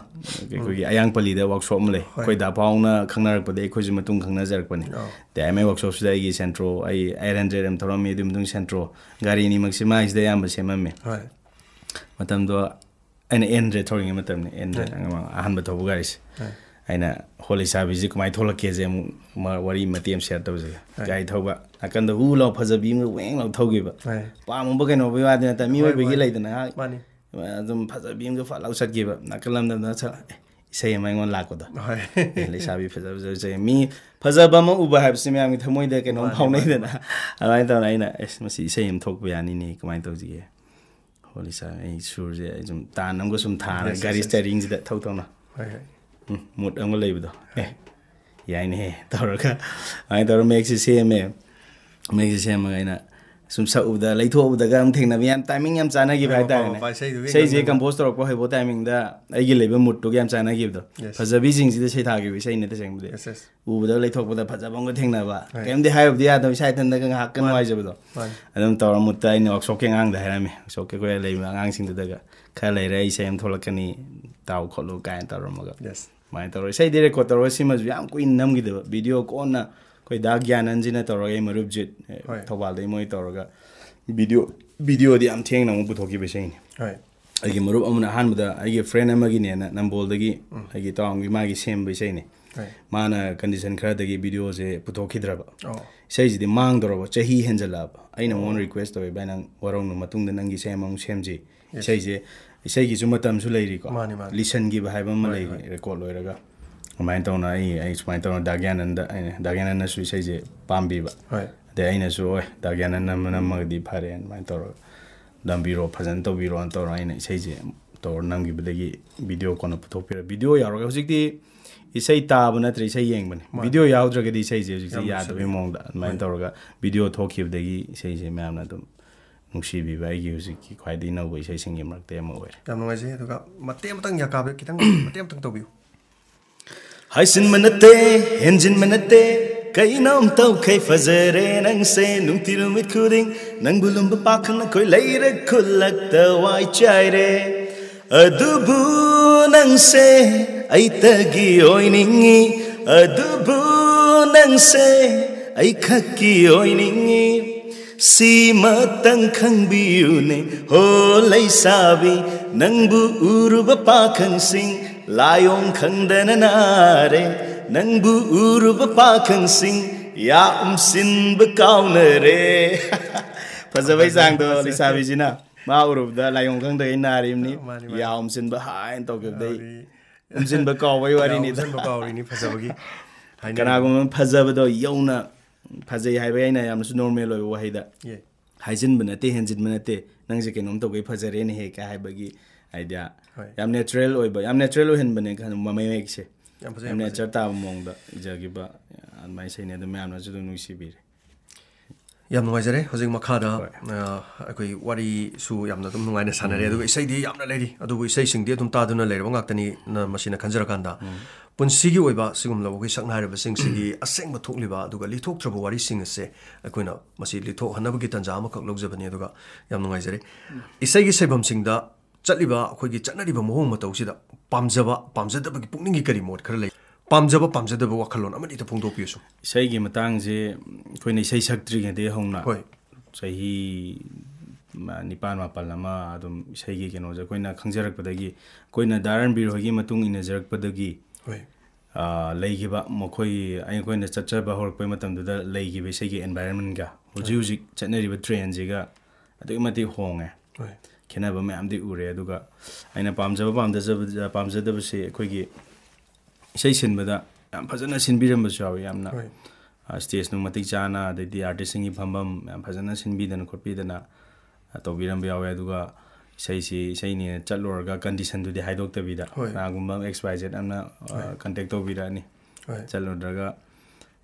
ꯑꯩꯈꯣꯏꯒꯤ ꯑꯌꯥꯡꯄꯜꯂꯤꯗ ꯋꯥꯛꯁꯣꯞ ꯑꯃ ꯂꯩ꯫ ꯍꯣꯏ꯫ ꯑꯩꯈꯣꯏ ꯗꯥ ꯄꯥꯎꯅ ꯈꯪꯅꯔꯛꯄꯗꯒꯤ ꯑꯩꯈꯣꯏꯁꯨ ꯃꯇꯨꯡ ꯈꯪꯅꯖꯔꯛꯄꯅꯤ꯫ ꯑꯣ꯫ ꯗ ꯌꯥꯏꯃ ꯋꯥꯛꯁꯣꯞꯁꯤꯗ ꯑꯩꯒꯤ ꯁꯦꯟꯇ꯭ꯔꯣ, ꯑꯩ ꯑꯦꯠ ꯍꯟꯗ꯭ꯔꯦꯗ ꯑꯃ ꯊꯧꯔꯝꯃꯤ, ꯑꯗꯨꯒꯤ ꯃꯇꯨꯡ ꯁꯦꯟꯇ꯭ꯔꯣ, ꯒꯥꯔꯤ ꯑꯅꯤꯃꯛꯁꯤ ꯃꯥꯒꯤꯁꯤꯗ ꯑꯌꯥꯝꯕ ꯁꯦꯝꯃꯝꯃꯤ꯫ ꯍꯣꯏ꯫ ꯃꯇꯝꯗꯣ ꯑꯩꯅ ꯑꯦꯠ ꯍꯟꯗ꯭ꯔꯦꯗ ꯊꯧꯔꯤꯉꯩ ꯃꯇꯝꯅꯤ, ꯑꯦꯠ ꯍꯟꯗ꯭ꯔꯦꯗ ꯑꯍꯥꯟꯕ ꯊꯧꯕ ꯒꯥꯔꯤꯁꯦ꯫ ꯍꯣꯏ꯫ ꯑꯩꯅ ꯍꯣ ꯂꯩꯁꯥꯕꯤꯁꯤ ꯀꯃꯥꯏꯅ ꯊꯣꯛꯂꯛꯀꯦꯁꯦ ꯑꯃꯨꯛ ꯃ-, ꯋꯥꯔꯤ ꯃꯇꯦꯛ ꯑꯃ ꯁꯤꯌꯔ ꯇꯧꯖꯒꯦ꯫ ꯍꯣꯏ꯫ ꯒꯥꯔꯤ ꯊꯧꯕ ꯅꯥꯀꯟꯗ ꯍꯨ ꯂꯥꯎ ꯐꯖꯕꯤ ꯑꯃꯒ ꯋꯦꯡ ꯂꯥꯎ ꯊꯧꯈꯤꯕ꯫ ꯍꯣꯏ꯫ ꯄꯥꯝꯃꯨꯕ ꯀꯩꯅꯣꯕꯨꯒꯤ ꯋꯥꯗꯤ ꯅꯠꯇ, ꯃꯤꯑꯣꯏꯕꯒꯤ ꯍꯣꯏ꯫ꯂꯩꯗꯅ ꯉꯥꯏꯍꯥꯛ ꯃꯥꯅꯤ꯫ ꯑꯗꯨꯝ ꯐꯖꯕꯤ ꯑꯃꯒ ꯐꯠ ꯂꯥꯎ ꯆꯠꯈꯤꯕ꯫ ꯅꯥꯀꯜ ꯂꯝꯗꯝꯗ ꯆꯠ-, ꯑꯦ, ꯏꯁꯩ ꯑꯃ ꯑꯩꯉꯣꯟꯗ ꯂꯥꯛꯄꯗꯣ꯫ ꯍꯣꯏ꯫ ꯑꯦ, ꯂꯩꯁꯥꯕꯤ ꯐꯖ ꯐꯖꯕ ꯆꯠ-, ꯃꯤ ꯐꯖꯕ ꯑꯃ ꯎꯕ ꯍꯥꯏꯕꯁꯤ ꯃꯌꯥꯝꯒꯤ ꯊꯃꯣꯏꯗ ꯀꯩꯅꯣꯝ ꯃꯥꯅꯤ, ꯐꯥꯎꯅꯩꯗꯅ꯫ ꯃꯥꯅꯤ, ꯑꯗꯨꯃꯥꯏꯅ ꯇꯧꯅ ꯑꯩꯅ, "ꯑꯦꯁ, ꯃꯁꯤ ꯏꯁꯩ ꯑꯃ ꯊꯣꯛꯄ ꯌꯥꯅꯤꯅꯦ, ꯀꯃꯥꯏꯅ ꯇꯧꯁꯤꯒꯦ?" ꯍꯣ ꯂꯩꯁꯥ, ꯑꯩ ꯁꯨꯔꯁꯦ ꯑꯩ ꯁꯨꯝ ꯇꯥꯟ ꯑꯃꯒ ꯁꯨꯝ ꯊꯥꯔꯒ Yes, yes, ꯒꯥꯔꯤ yes. ꯏꯁꯇꯦꯔꯤꯡꯁꯤꯗ ꯊꯧ ꯊꯧꯅ꯫ ꯍꯣꯏ, ꯍꯣꯏ꯫ ꯎꯝ, ꯃꯨꯠ ꯑꯃꯒ ꯂꯩꯕꯗꯣ꯫ ꯑꯦ, ꯌꯥꯏꯅꯦꯍꯦ ꯇꯧꯔꯒ ꯑꯗꯨꯃꯥꯏꯅ ꯇꯧꯔꯒ ꯃꯌꯦꯛꯁꯦ ꯁꯦꯝꯃꯦ꯫ ꯃꯌꯦꯛꯁꯦ ꯁꯦꯝꯃꯒ ꯑꯩꯅ ꯁꯨꯝ ꯁꯛꯎꯕꯗ, ꯂꯩꯊꯣꯛꯎꯕꯗꯒ ꯑꯗꯨꯝ ꯊꯦꯡꯅꯕ, ꯌꯥꯝ ꯇꯥꯏꯃꯤꯡ ꯌꯥꯝ ꯆꯥꯟꯅꯈꯤꯕ ꯍꯣꯏ, ꯍꯥꯏꯇꯥꯔꯦꯅꯦ꯫ ꯍꯣꯏ, ꯏꯁꯩꯗꯨꯒꯤ ꯏꯁꯩꯁꯦ ꯈꯪꯗꯅ꯫ ꯀꯝꯄꯣꯁ ꯇꯧꯔꯛꯄ ꯍꯧꯕ ꯇꯥꯏꯃꯤꯡꯗ ꯑꯩꯒꯤ ꯂꯩꯕ ꯃꯨꯠꯇꯨꯒ ꯌꯥꯝ ꯆꯥꯟꯅꯈꯤꯕꯗꯣ꯫ Yes. ꯐꯖꯕꯤꯁꯤꯡꯁꯤꯗ ꯁꯩꯊꯥꯈꯤꯕ ꯏꯁꯩꯅꯦ ꯇꯁꯦꯡꯕꯗꯤ꯫ Yes, yes. ꯎꯕꯗ ꯂꯩꯊꯣꯛꯄꯗ ꯐꯖꯕ ꯑꯃꯒ ꯊꯦꯡꯅꯕ꯫ ꯍꯣꯏ꯫ ꯀꯩꯝꯇ ꯍꯥꯏꯔꯨꯕꯗꯤ ꯌꯥꯗꯕ, ꯏꯁꯥ ꯏꯊꯟꯇꯒ ꯉꯥꯏꯍꯥꯛꯀ ꯃꯥꯅꯤ꯫ ꯅꯨꯡꯉꯥꯏꯖꯕꯗꯣ꯫ ꯃꯥꯅꯤ꯫ ꯑꯗꯨꯝ ꯇꯧꯔ ꯃꯨꯠꯇ ꯑꯩꯅ ꯋꯥꯛꯁꯣꯞꯀꯤ ꯑꯉꯥꯡꯗ ꯍꯥꯏꯔꯝꯃꯤ꯫ ꯋꯥꯛꯁꯣꯞꯀꯤ ꯑꯩꯈꯣꯏ ꯂꯩꯕ ꯑꯉꯥꯡꯁꯤꯡꯗꯨꯗꯒ, "ꯈꯔ ꯂꯩꯔꯦ ꯑꯩ ꯏꯁꯩ ꯑꯃ ꯊꯣꯛꯂꯛꯀꯅꯤ, ꯇꯥꯎ ꯈꯣꯠꯂꯨ" ꯀꯥꯏꯅ ꯇꯧꯔꯝꯃꯒ꯫ Yes. ꯑꯗꯨꯃꯥꯏꯅ ꯇꯧꯔꯒ ꯏꯁꯩꯗꯤ ꯔꯦꯀꯣꯔꯗ ꯇꯧꯔꯒ ꯁꯤꯃꯁꯨ ꯌꯥꯝ ꯀꯨꯏꯅ ꯅꯝꯈꯤꯗꯕ꯫ ꯚꯤꯗꯤꯑꯣ ꯀꯣꯟꯅ ꯑꯩꯈꯣꯏ ꯗꯥ ꯒ꯭ꯌꯥꯅꯟꯁꯤꯅ ꯇꯧꯔꯒ ꯑꯩ ꯃꯔꯨꯞ ꯖꯤꯠ, ꯑꯦ, ꯍꯣꯏ꯫ ꯊꯧꯕꯥꯜꯗꯒꯤ ꯃꯣꯏ ꯇꯧꯔꯒ ꯚꯤꯗꯤꯑꯣ, ꯚꯤꯗꯤꯑꯣꯗꯤ ꯌꯥꯝ ꯊꯦꯡꯅ ꯑꯃꯨꯛ ꯄꯨꯊꯣꯛꯈꯤꯕ ꯏꯁꯩꯅꯤ꯫ ꯍꯣꯏ꯫ ꯑꯩꯒꯤ ꯃꯔꯨꯞ ꯑꯃꯅ ꯑꯍꯥꯟꯕꯗ ꯑꯩꯒꯤ ꯐ꯭ꯔꯦꯟ ꯑꯃꯒꯤꯅꯦꯅ ꯅꯝꯕꯣꯜꯗꯒꯤ ꯎꯝ꯫ ꯑꯩꯒꯤ ꯏꯇꯥꯎ ꯑꯃꯒꯤ ꯃꯥꯒꯤ ꯁꯦꯝꯕ ꯏꯁꯩꯅꯤ꯫ ꯍꯣꯏ꯫ ꯃꯥꯅ ꯀꯟꯗꯤꯁꯟ ꯈꯔꯗꯒꯤ ꯚꯤꯗꯤꯑꯣꯁꯦ ꯄꯨꯊꯣꯛꯈꯤꯗ꯭ꯔꯕ꯫ ꯑꯣ꯫ ꯏꯁꯩꯁꯤꯗꯤ ꯃꯥꯡꯗꯧꯔꯕ, ꯆꯍꯤ ꯍꯦꯟꯖꯜꯂꯛꯑꯕ꯫ ꯑꯩꯅ ꯃꯉꯣꯟꯗ ꯔꯤꯀ꯭ꯋꯦꯁ ꯇꯧꯋꯦ, "ꯚꯥꯏ, ꯅꯪ ꯋꯥꯔꯧꯅꯨ, ꯃꯇꯨꯡꯗ ꯅꯪꯒꯤ ꯏꯁꯩ ꯑꯃꯃꯨꯛ ꯁꯦꯝꯁꯤ꯫ Yes. ꯏꯁꯩꯁꯦ, ꯏꯁꯩꯒꯤꯁꯨ ꯃꯇꯝꯁꯨ ꯂꯩꯔꯤꯀꯣ꯫ ꯃꯥꯅꯤ, ꯃꯥꯅꯤ꯫ ꯂꯤꯁꯟꯈꯤꯕ ꯍꯥꯏꯕ ꯑꯃ ꯍꯣꯏ, ꯂꯩꯔꯤ, ꯍꯣꯏ꯫ ꯔꯦꯀꯣꯔꯗ ꯂꯣꯏꯔꯒ꯫ ꯑꯗꯨꯃꯥꯏꯅ ꯇꯧꯅ ꯑꯩ, ꯑꯩ ꯁꯨꯃꯥꯏꯅ ꯇꯧꯅ ꯗꯥ ꯒ꯭ꯌꯥꯅꯟꯗ, ꯑꯩꯅ, ꯗꯥ ꯒ꯭ꯌꯥꯅꯟꯗꯁꯨ ꯏꯁꯩꯁꯦ ꯄꯥꯝꯕꯤꯕ꯫ ꯍꯣꯏ꯫ ꯑꯗꯩ ꯑꯩꯅꯁꯨ, "ꯍꯣꯏ, ꯗꯥ ꯒ꯭ꯌꯥꯅꯟ ꯅꯝꯕ ꯅꯝꯃꯒꯗꯤ ꯐꯔꯦ", ꯑꯗꯨꯃꯥꯏꯅ ꯇꯧꯔꯒ, "ꯅꯝꯕꯤꯔꯣ, ꯐꯖꯅ ꯇꯧꯕꯤꯔꯣꯅ" ꯇꯧꯔꯒ ꯑꯩꯅ ꯏꯁꯩꯁꯦ ꯇꯧꯔ ꯅꯝꯈꯤꯕꯗꯒꯤ ꯚꯤꯗꯤꯑꯣ ꯀꯣꯟꯅ ꯄꯨꯊꯣꯛꯄꯤꯔ-, ꯚꯤꯗꯤꯑꯣ ꯌꯥꯎꯔꯒ ꯍꯧꯖꯤꯛꯇꯤ ꯏꯁꯩ ꯇꯥꯕ ꯅꯠꯇ꯭ꯔꯦ, ꯏꯁꯩ ꯌꯦꯡꯕꯅꯦ꯫ ꯃꯥꯅꯦ꯫ ꯚꯤꯗꯤꯑꯣ ꯌꯥꯎꯗ꯭ꯔꯒꯗꯤ ꯏꯁꯩꯁꯦ ꯍꯧꯖꯤꯛꯁꯦ ꯌꯥꯝ ꯌꯥꯗꯕꯒꯤ ꯅꯨꯡꯁꯤꯕ꯫ ꯃꯑꯣꯡꯗ ꯑꯗꯨꯃꯥꯏꯅ ꯍꯣꯏ꯫ ꯇꯧꯔꯒ ꯚꯤꯗꯤꯑꯣ ꯊꯣꯛꯈꯤꯕꯗꯒꯤ ꯏꯁꯩꯁꯦ ꯃꯌꯥꯝꯅ ꯑꯗꯨꯝ ꯅꯨꯡꯁꯤꯕꯤꯕ ꯑꯩꯒꯤ ꯍꯧꯖꯤꯛꯀꯤ ꯈ꯭ꯋꯥꯏꯗꯒꯤ ꯅꯧꯕ ꯏꯁꯩꯁꯤꯡꯒꯤ ꯃꯔꯛꯇ ꯑꯃ ꯑꯣꯏꯔꯦ꯫ ꯌꯥꯝ ꯅꯨꯡꯉꯥꯏꯖꯩ꯫ ꯑꯗꯨꯒ ꯃꯇꯦꯛ ꯑꯃꯇꯪ ꯌꯥꯀꯥꯕ ꯈꯤꯇꯪ ꯃꯇꯦꯛ ꯑꯃꯇꯪ ꯇꯧꯕꯤꯌꯨ꯫ ꯍꯥꯏꯖꯤꯟꯕ ꯅꯠꯇꯦ, ꯍꯦꯟꯖꯤꯟꯕ ꯅꯠꯇꯦ, ꯀꯩꯅꯣꯝ ꯇꯧꯈꯩ ꯐꯖꯔꯦ ꯅꯪꯁꯦ꯫ ꯅꯨꯡꯇꯤ ꯅꯨꯃꯤꯠ ꯈꯨꯗꯤꯡ ꯅꯪꯕꯨ ꯂꯨꯝꯕ ꯄꯥꯈꯪ ꯑꯩꯈꯣꯏ ꯂꯩꯔꯛ ꯈꯨꯜꯂꯛꯇ ꯋꯥꯏ ꯆꯥꯏꯔꯦ꯫ ꯑꯗꯨꯕꯨ ꯅꯪꯁꯦ ꯑꯩꯇꯒꯤ ꯑꯣꯏꯅꯤꯡꯉꯤ, ꯑꯗꯨꯕꯨ ꯅꯪꯁꯦ ꯑꯩꯈꯛꯀꯤ ꯑꯣꯏꯅꯤꯡꯉꯤ꯫ ꯁꯤꯃꯇꯪ ꯈꯪꯕꯤꯌꯨꯅꯦ ꯍꯣ ꯂꯩꯁꯥꯕꯤ, ꯅꯪꯕꯨ ꯎꯔꯨꯕ ꯄꯥꯈꯪꯁꯤꯡ ꯂꯥꯏꯑꯣꯡ ꯈꯪꯗꯅ ꯅꯥꯔꯦ꯫ ꯅꯪꯕꯨ ꯎꯔꯨꯕ ꯄꯥꯈꯪꯁꯤꯡ ꯌꯥ ꯎꯝꯁꯤꯟꯕ ꯀꯥꯎꯅꯔꯦ꯫ ꯐꯖꯕꯩ ꯆꯥꯡꯗꯣ ꯂꯩꯁꯥꯕꯤꯁꯤꯅ ꯃꯥ ꯎꯔꯨꯕꯗ ꯂꯥꯏꯑꯣꯡ ꯈꯪꯗꯒꯩ ꯅꯥꯔꯤꯕꯅꯤ꯫ ꯃꯥꯅꯤ, ꯃꯥꯅꯤ꯫ ꯌꯥ ꯎꯝꯁꯤꯟꯕ ꯍꯥꯏꯅ ꯇꯧꯈꯤꯕꯗꯩ ꯌꯥꯎꯔꯤ꯫ ꯎꯝꯁꯤꯟꯕ ꯀꯥꯎꯕꯩ ꯋꯥꯔꯤꯅꯤꯗ꯫ ꯌꯥꯎꯁꯟꯕ ꯀꯥꯎꯔꯤꯅꯤ ꯐꯖꯕꯒꯤ ꯍꯥꯏꯅꯔꯤꯕ꯫ ꯀꯅꯥꯒꯨꯝꯕ ꯑꯃ ꯐꯖꯕꯗꯣ ꯌꯧꯅ ꯐꯖꯩ ꯍꯥꯏꯕ ꯑꯩꯅ ꯌꯥꯝꯅꯁꯨ ꯅꯣꯔꯃꯦꯜ ꯑꯣꯏꯕ ꯋꯥꯍꯩꯗ ꯌꯦ꯫ ꯍꯥꯏꯖꯤꯟꯕ ꯅꯠꯇꯦ, ꯍꯦꯟꯖꯤꯟꯕ ꯅꯠꯇꯦ, ꯅꯪꯁꯦ ꯀꯩꯅꯣꯝ ꯇꯧꯕꯩ ꯐꯖꯔꯦꯅꯦꯍꯦ ꯀꯥꯏ ꯍꯥꯏꯕꯒꯤ ꯑꯥꯏꯗꯤꯌꯥ꯫ ꯍꯣꯏ꯫ ꯌꯥꯝ ꯅꯦꯆꯔꯦꯜ ꯑꯣꯏꯕ, ꯌꯥꯝ ꯅꯦꯆꯔꯦꯜ ꯑꯣꯏꯍꯟꯕꯅꯦ ꯈꯟ- ꯃꯌꯦꯛꯁꯦ꯫ ꯌꯥꯝ ꯐꯖꯩ, ꯌꯥꯝ ꯌꯥꯝ ꯅꯦꯆꯔ ꯇꯥꯕ ꯃꯑꯣꯡꯗ ꯏꯖꯈꯤꯕ ꯑꯗꯨꯃꯥꯏꯅ ꯏꯁꯩꯅꯦ꯫ ꯑꯗꯨ ꯃꯌꯥꯝꯅꯁꯨ ꯑꯗꯨꯝ ꯅꯨꯡꯁꯤꯕꯤꯔꯦ꯫ ꯌꯥꯝ ꯅꯨꯡꯉꯥꯏꯖꯔꯦ꯫ ꯍꯧꯖꯤꯛ ꯃꯈꯥꯗ ꯍꯣꯏ꯫ ꯑ, ꯑꯩꯈꯣꯏ ꯋꯥꯔꯤꯁꯨ ꯌꯥꯝꯅ ꯑꯗꯨꯝ ꯅꯨꯡꯉꯥꯏꯅ ꯁꯥꯟꯅꯔꯦ, ꯑꯗꯨꯒ ꯏꯁꯩꯗꯤ ꯌꯥꯝꯅ ꯂꯩꯔꯤ, ꯑꯗꯨꯕꯨ ꯏꯁꯩꯁꯤꯡꯗꯤ ꯑꯗꯨꯝ ꯇꯥꯗꯨꯅ ꯂꯩꯔꯕ ꯉꯥꯛꯇꯅꯤꯅ ꯃꯁꯤꯅ ꯈꯟꯖꯔꯀꯥꯟꯗ ꯄꯨꯟꯁꯤꯒꯤ ꯑꯣꯏꯕ ꯁꯤꯒꯨꯝꯂꯕ ꯑꯩꯈꯣꯏ ꯁꯛꯅꯥꯏꯔꯕꯁꯤꯡꯁꯤꯒꯤ ꯑꯁꯦꯡꯕ ꯊꯣꯛꯂꯤꯕ ꯑꯗꯨꯒ ꯂꯤꯊꯣꯛꯇ꯭ꯔꯕ ꯋꯥꯔꯤꯁꯤꯡ ꯑꯁꯦ ꯑꯩꯈꯣꯏꯅ ꯃꯁꯤ ꯂꯤꯊꯣꯛꯍꯟꯅꯕꯒꯤ ꯇꯥꯟꯖꯥ ꯑꯃꯈꯛ ꯂꯧꯖꯕꯅꯤ꯫ ꯑꯗꯨꯒ ꯌꯥꯝ ꯅꯨꯡꯉꯥꯏꯖꯔꯦ꯫ ꯏꯁꯩꯒꯤ ꯁꯩꯐꯝꯁꯤꯡꯗ ꯆꯠꯂꯤꯕ ꯑꯩꯈꯣꯏꯒꯤ ꯆꯠꯅꯔꯤꯕ ꯃꯑꯣꯡ ꯃꯇꯧꯁꯤꯗ ꯄꯥꯝꯖꯕ ꯄꯥꯝꯖꯗꯕꯒꯤ ꯄꯨꯛꯅꯤꯡꯒꯤ ꯀꯔꯤ ꯃꯣꯠ ꯈꯔ ꯂꯩ? ꯄꯥꯝꯖꯕ ꯄꯥꯝꯖꯗꯕ ꯋꯥꯈꯜꯂꯣꯟ ꯑꯃꯅꯤꯗ ꯐꯣꯡꯗꯣꯛꯄꯤꯌꯨꯁꯨ꯫ ꯏꯁꯩꯒꯤ ꯃꯇꯥꯡꯁꯦ ꯑꯩꯈꯣꯏꯅ ꯏꯁꯩ ꯁꯛꯇ꯭ꯔꯤꯉꯩꯗꯒꯤ ꯍꯧꯅ ꯍꯣꯏ꯫ ꯆꯍꯤ ꯃ-, ꯅꯤꯄꯥꯟ ꯃꯥꯄꯜ ꯑꯃ ꯑꯗꯨꯝ ꯏꯁꯩꯒꯤ ꯀꯩꯅꯣꯁꯦ ꯑꯩꯈꯣꯏꯅ ꯈꯪꯖꯔꯛꯄꯗꯒꯤ, ꯑꯩꯈꯣꯏꯅ ꯗꯥ ꯔꯟꯕꯤꯔ ꯍꯣꯏꯒꯤ ꯃꯇꯨꯡ ꯏꯟꯅꯖꯔꯛꯄꯗꯒꯤ, ꯍꯣꯏ꯫ ꯑ, ꯂꯩꯈꯤꯕ ꯃꯈꯣꯏ, ꯑꯩꯈꯣꯏꯅ ꯆꯠꯆꯕ ꯍꯧꯔꯛꯄꯩ ꯃꯇꯝꯗꯨꯗ ꯂꯩꯈꯤꯕ ꯏꯁꯩꯒꯤ ꯑꯦꯟꯚꯥꯏꯔꯟꯃꯦꯟꯒ ꯍꯧꯖꯤꯛ ꯍꯧꯖꯤꯛ ꯆꯠꯅꯔꯤꯕ ꯇ꯭ꯔꯦꯟꯁꯤꯒ ꯑꯗꯨꯛꯀꯤ ꯃꯇꯤꯛ ꯍꯣꯡꯉꯦ꯫ ꯍꯣꯏ꯫ ꯈꯦꯠꯅꯕ ꯃꯌꯥꯝꯗꯤ ꯎꯔꯦ꯫ ꯑꯗꯨꯒ ꯑꯩꯅ ꯄꯥꯝꯖꯕ ꯄꯥꯝꯖꯕ ꯄꯥꯝꯖꯗꯕꯁꯦ ꯑꯩꯈꯣꯏꯒꯤ ꯏꯁꯩ ꯁꯤꯟꯕꯗ ꯌꯥꯝ ꯐꯖꯅ ꯁꯤꯟꯕꯤꯔꯝꯕꯁꯨ ꯌꯥꯎꯋꯤ꯫ ꯌꯥꯝꯅ ꯍꯣꯏ꯫ ꯁ꯭ꯇꯦꯖ ꯅꯨꯡ ꯃꯇꯤꯛ ꯆꯥꯅ, ꯑꯗꯩꯗꯤ ꯑꯥꯔꯇꯤꯁꯁꯤꯡꯒꯤ ꯐꯝꯐꯝ ꯌꯥꯝ ꯐꯖꯅ ꯁꯤꯟꯕꯤꯗꯅ ꯈꯣꯠꯄꯤꯗꯅ ꯇꯧꯕꯤꯔꯝꯕ ꯌꯥꯎꯋꯦ꯫ ꯑꯗꯨꯒ ꯏꯁꯩꯁꯤ ꯏꯁꯩꯅꯦꯅ ꯆꯠꯂꯨꯔꯒ ꯀꯟꯗꯤꯁꯟꯗꯨꯗꯤ ꯍꯥꯏꯗꯣꯛꯇꯕꯤꯗ ꯍꯣꯏ꯫ ꯀꯅꯥꯒꯨꯝꯕ ꯑꯦꯛꯁ ꯋꯥꯏ ꯖꯦꯠ ꯑꯃꯅ ꯍꯣꯏ꯫ ꯀꯟꯇꯦꯛ ꯇꯧꯕꯤꯔꯛꯑꯅꯤ꯫ ꯍꯣꯏ꯫ ꯆꯠꯂꯨꯗ꯭ꯔꯒ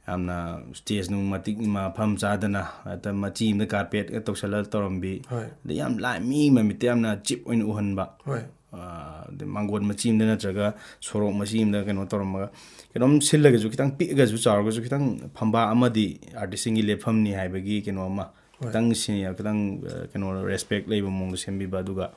ꯌꯥꯝꯅ ꯁ꯭ꯇꯦꯖ ꯅꯨꯡ ꯃꯇꯤꯛ ꯃꯐꯝ ꯆꯥꯗꯅ, ꯍꯦꯛꯇ ꯃꯆꯤ ꯑꯃꯗ ꯀꯥꯔꯄꯦꯠꯀ ꯇꯧꯁꯜꯂꯒ ꯇꯧꯔꯝꯕꯤ, ꯍꯣꯏ ꯑꯗꯩ ꯌꯥꯝ ꯂꯥꯏ ꯃꯤ ꯃꯃꯤꯠꯇ ꯌꯥꯝꯅ ꯆꯤꯞ ꯑꯣꯏꯅ ꯎꯍꯟꯕ, ꯍꯣꯏ ꯑꯗꯩ ꯃꯥꯡꯒꯣꯟ ꯃꯆꯤ ꯑꯃꯗ ꯅꯠꯇ꯭ꯔꯒ ꯁꯣꯔꯣꯛ ꯃꯆꯤ ꯑꯃꯗ ꯀꯩꯅꯣ ꯇꯧꯔꯝꯃꯒ, ꯀꯩꯅꯣꯝ ꯁꯤꯜꯂꯒꯁꯨ, ꯈꯤꯇꯪ ꯄꯤꯛꯑꯒꯁꯨ ꯆꯥꯎꯔꯒꯁꯨ, ꯈꯤꯇꯪ ꯐꯝꯕꯥꯛ ꯑꯃꯗꯤ ꯑꯥꯔꯇꯤꯁꯁꯤꯡꯒꯤ ꯂꯦꯞꯐꯝꯅꯤ ꯍꯥꯏꯕꯒꯤ ꯀꯩꯅꯣ ꯑꯃ, ꯍꯣꯏ ꯈꯤꯇꯪ ꯁꯤꯅꯤꯌꯔ, ꯈꯤꯇꯪ ꯀꯩꯅꯣ, ꯔꯦꯁꯄꯦꯛ ꯂꯩꯕ ꯃꯑꯣꯡꯗ ꯁꯦꯝꯕꯤꯕ꯫ ꯑꯗꯨꯒ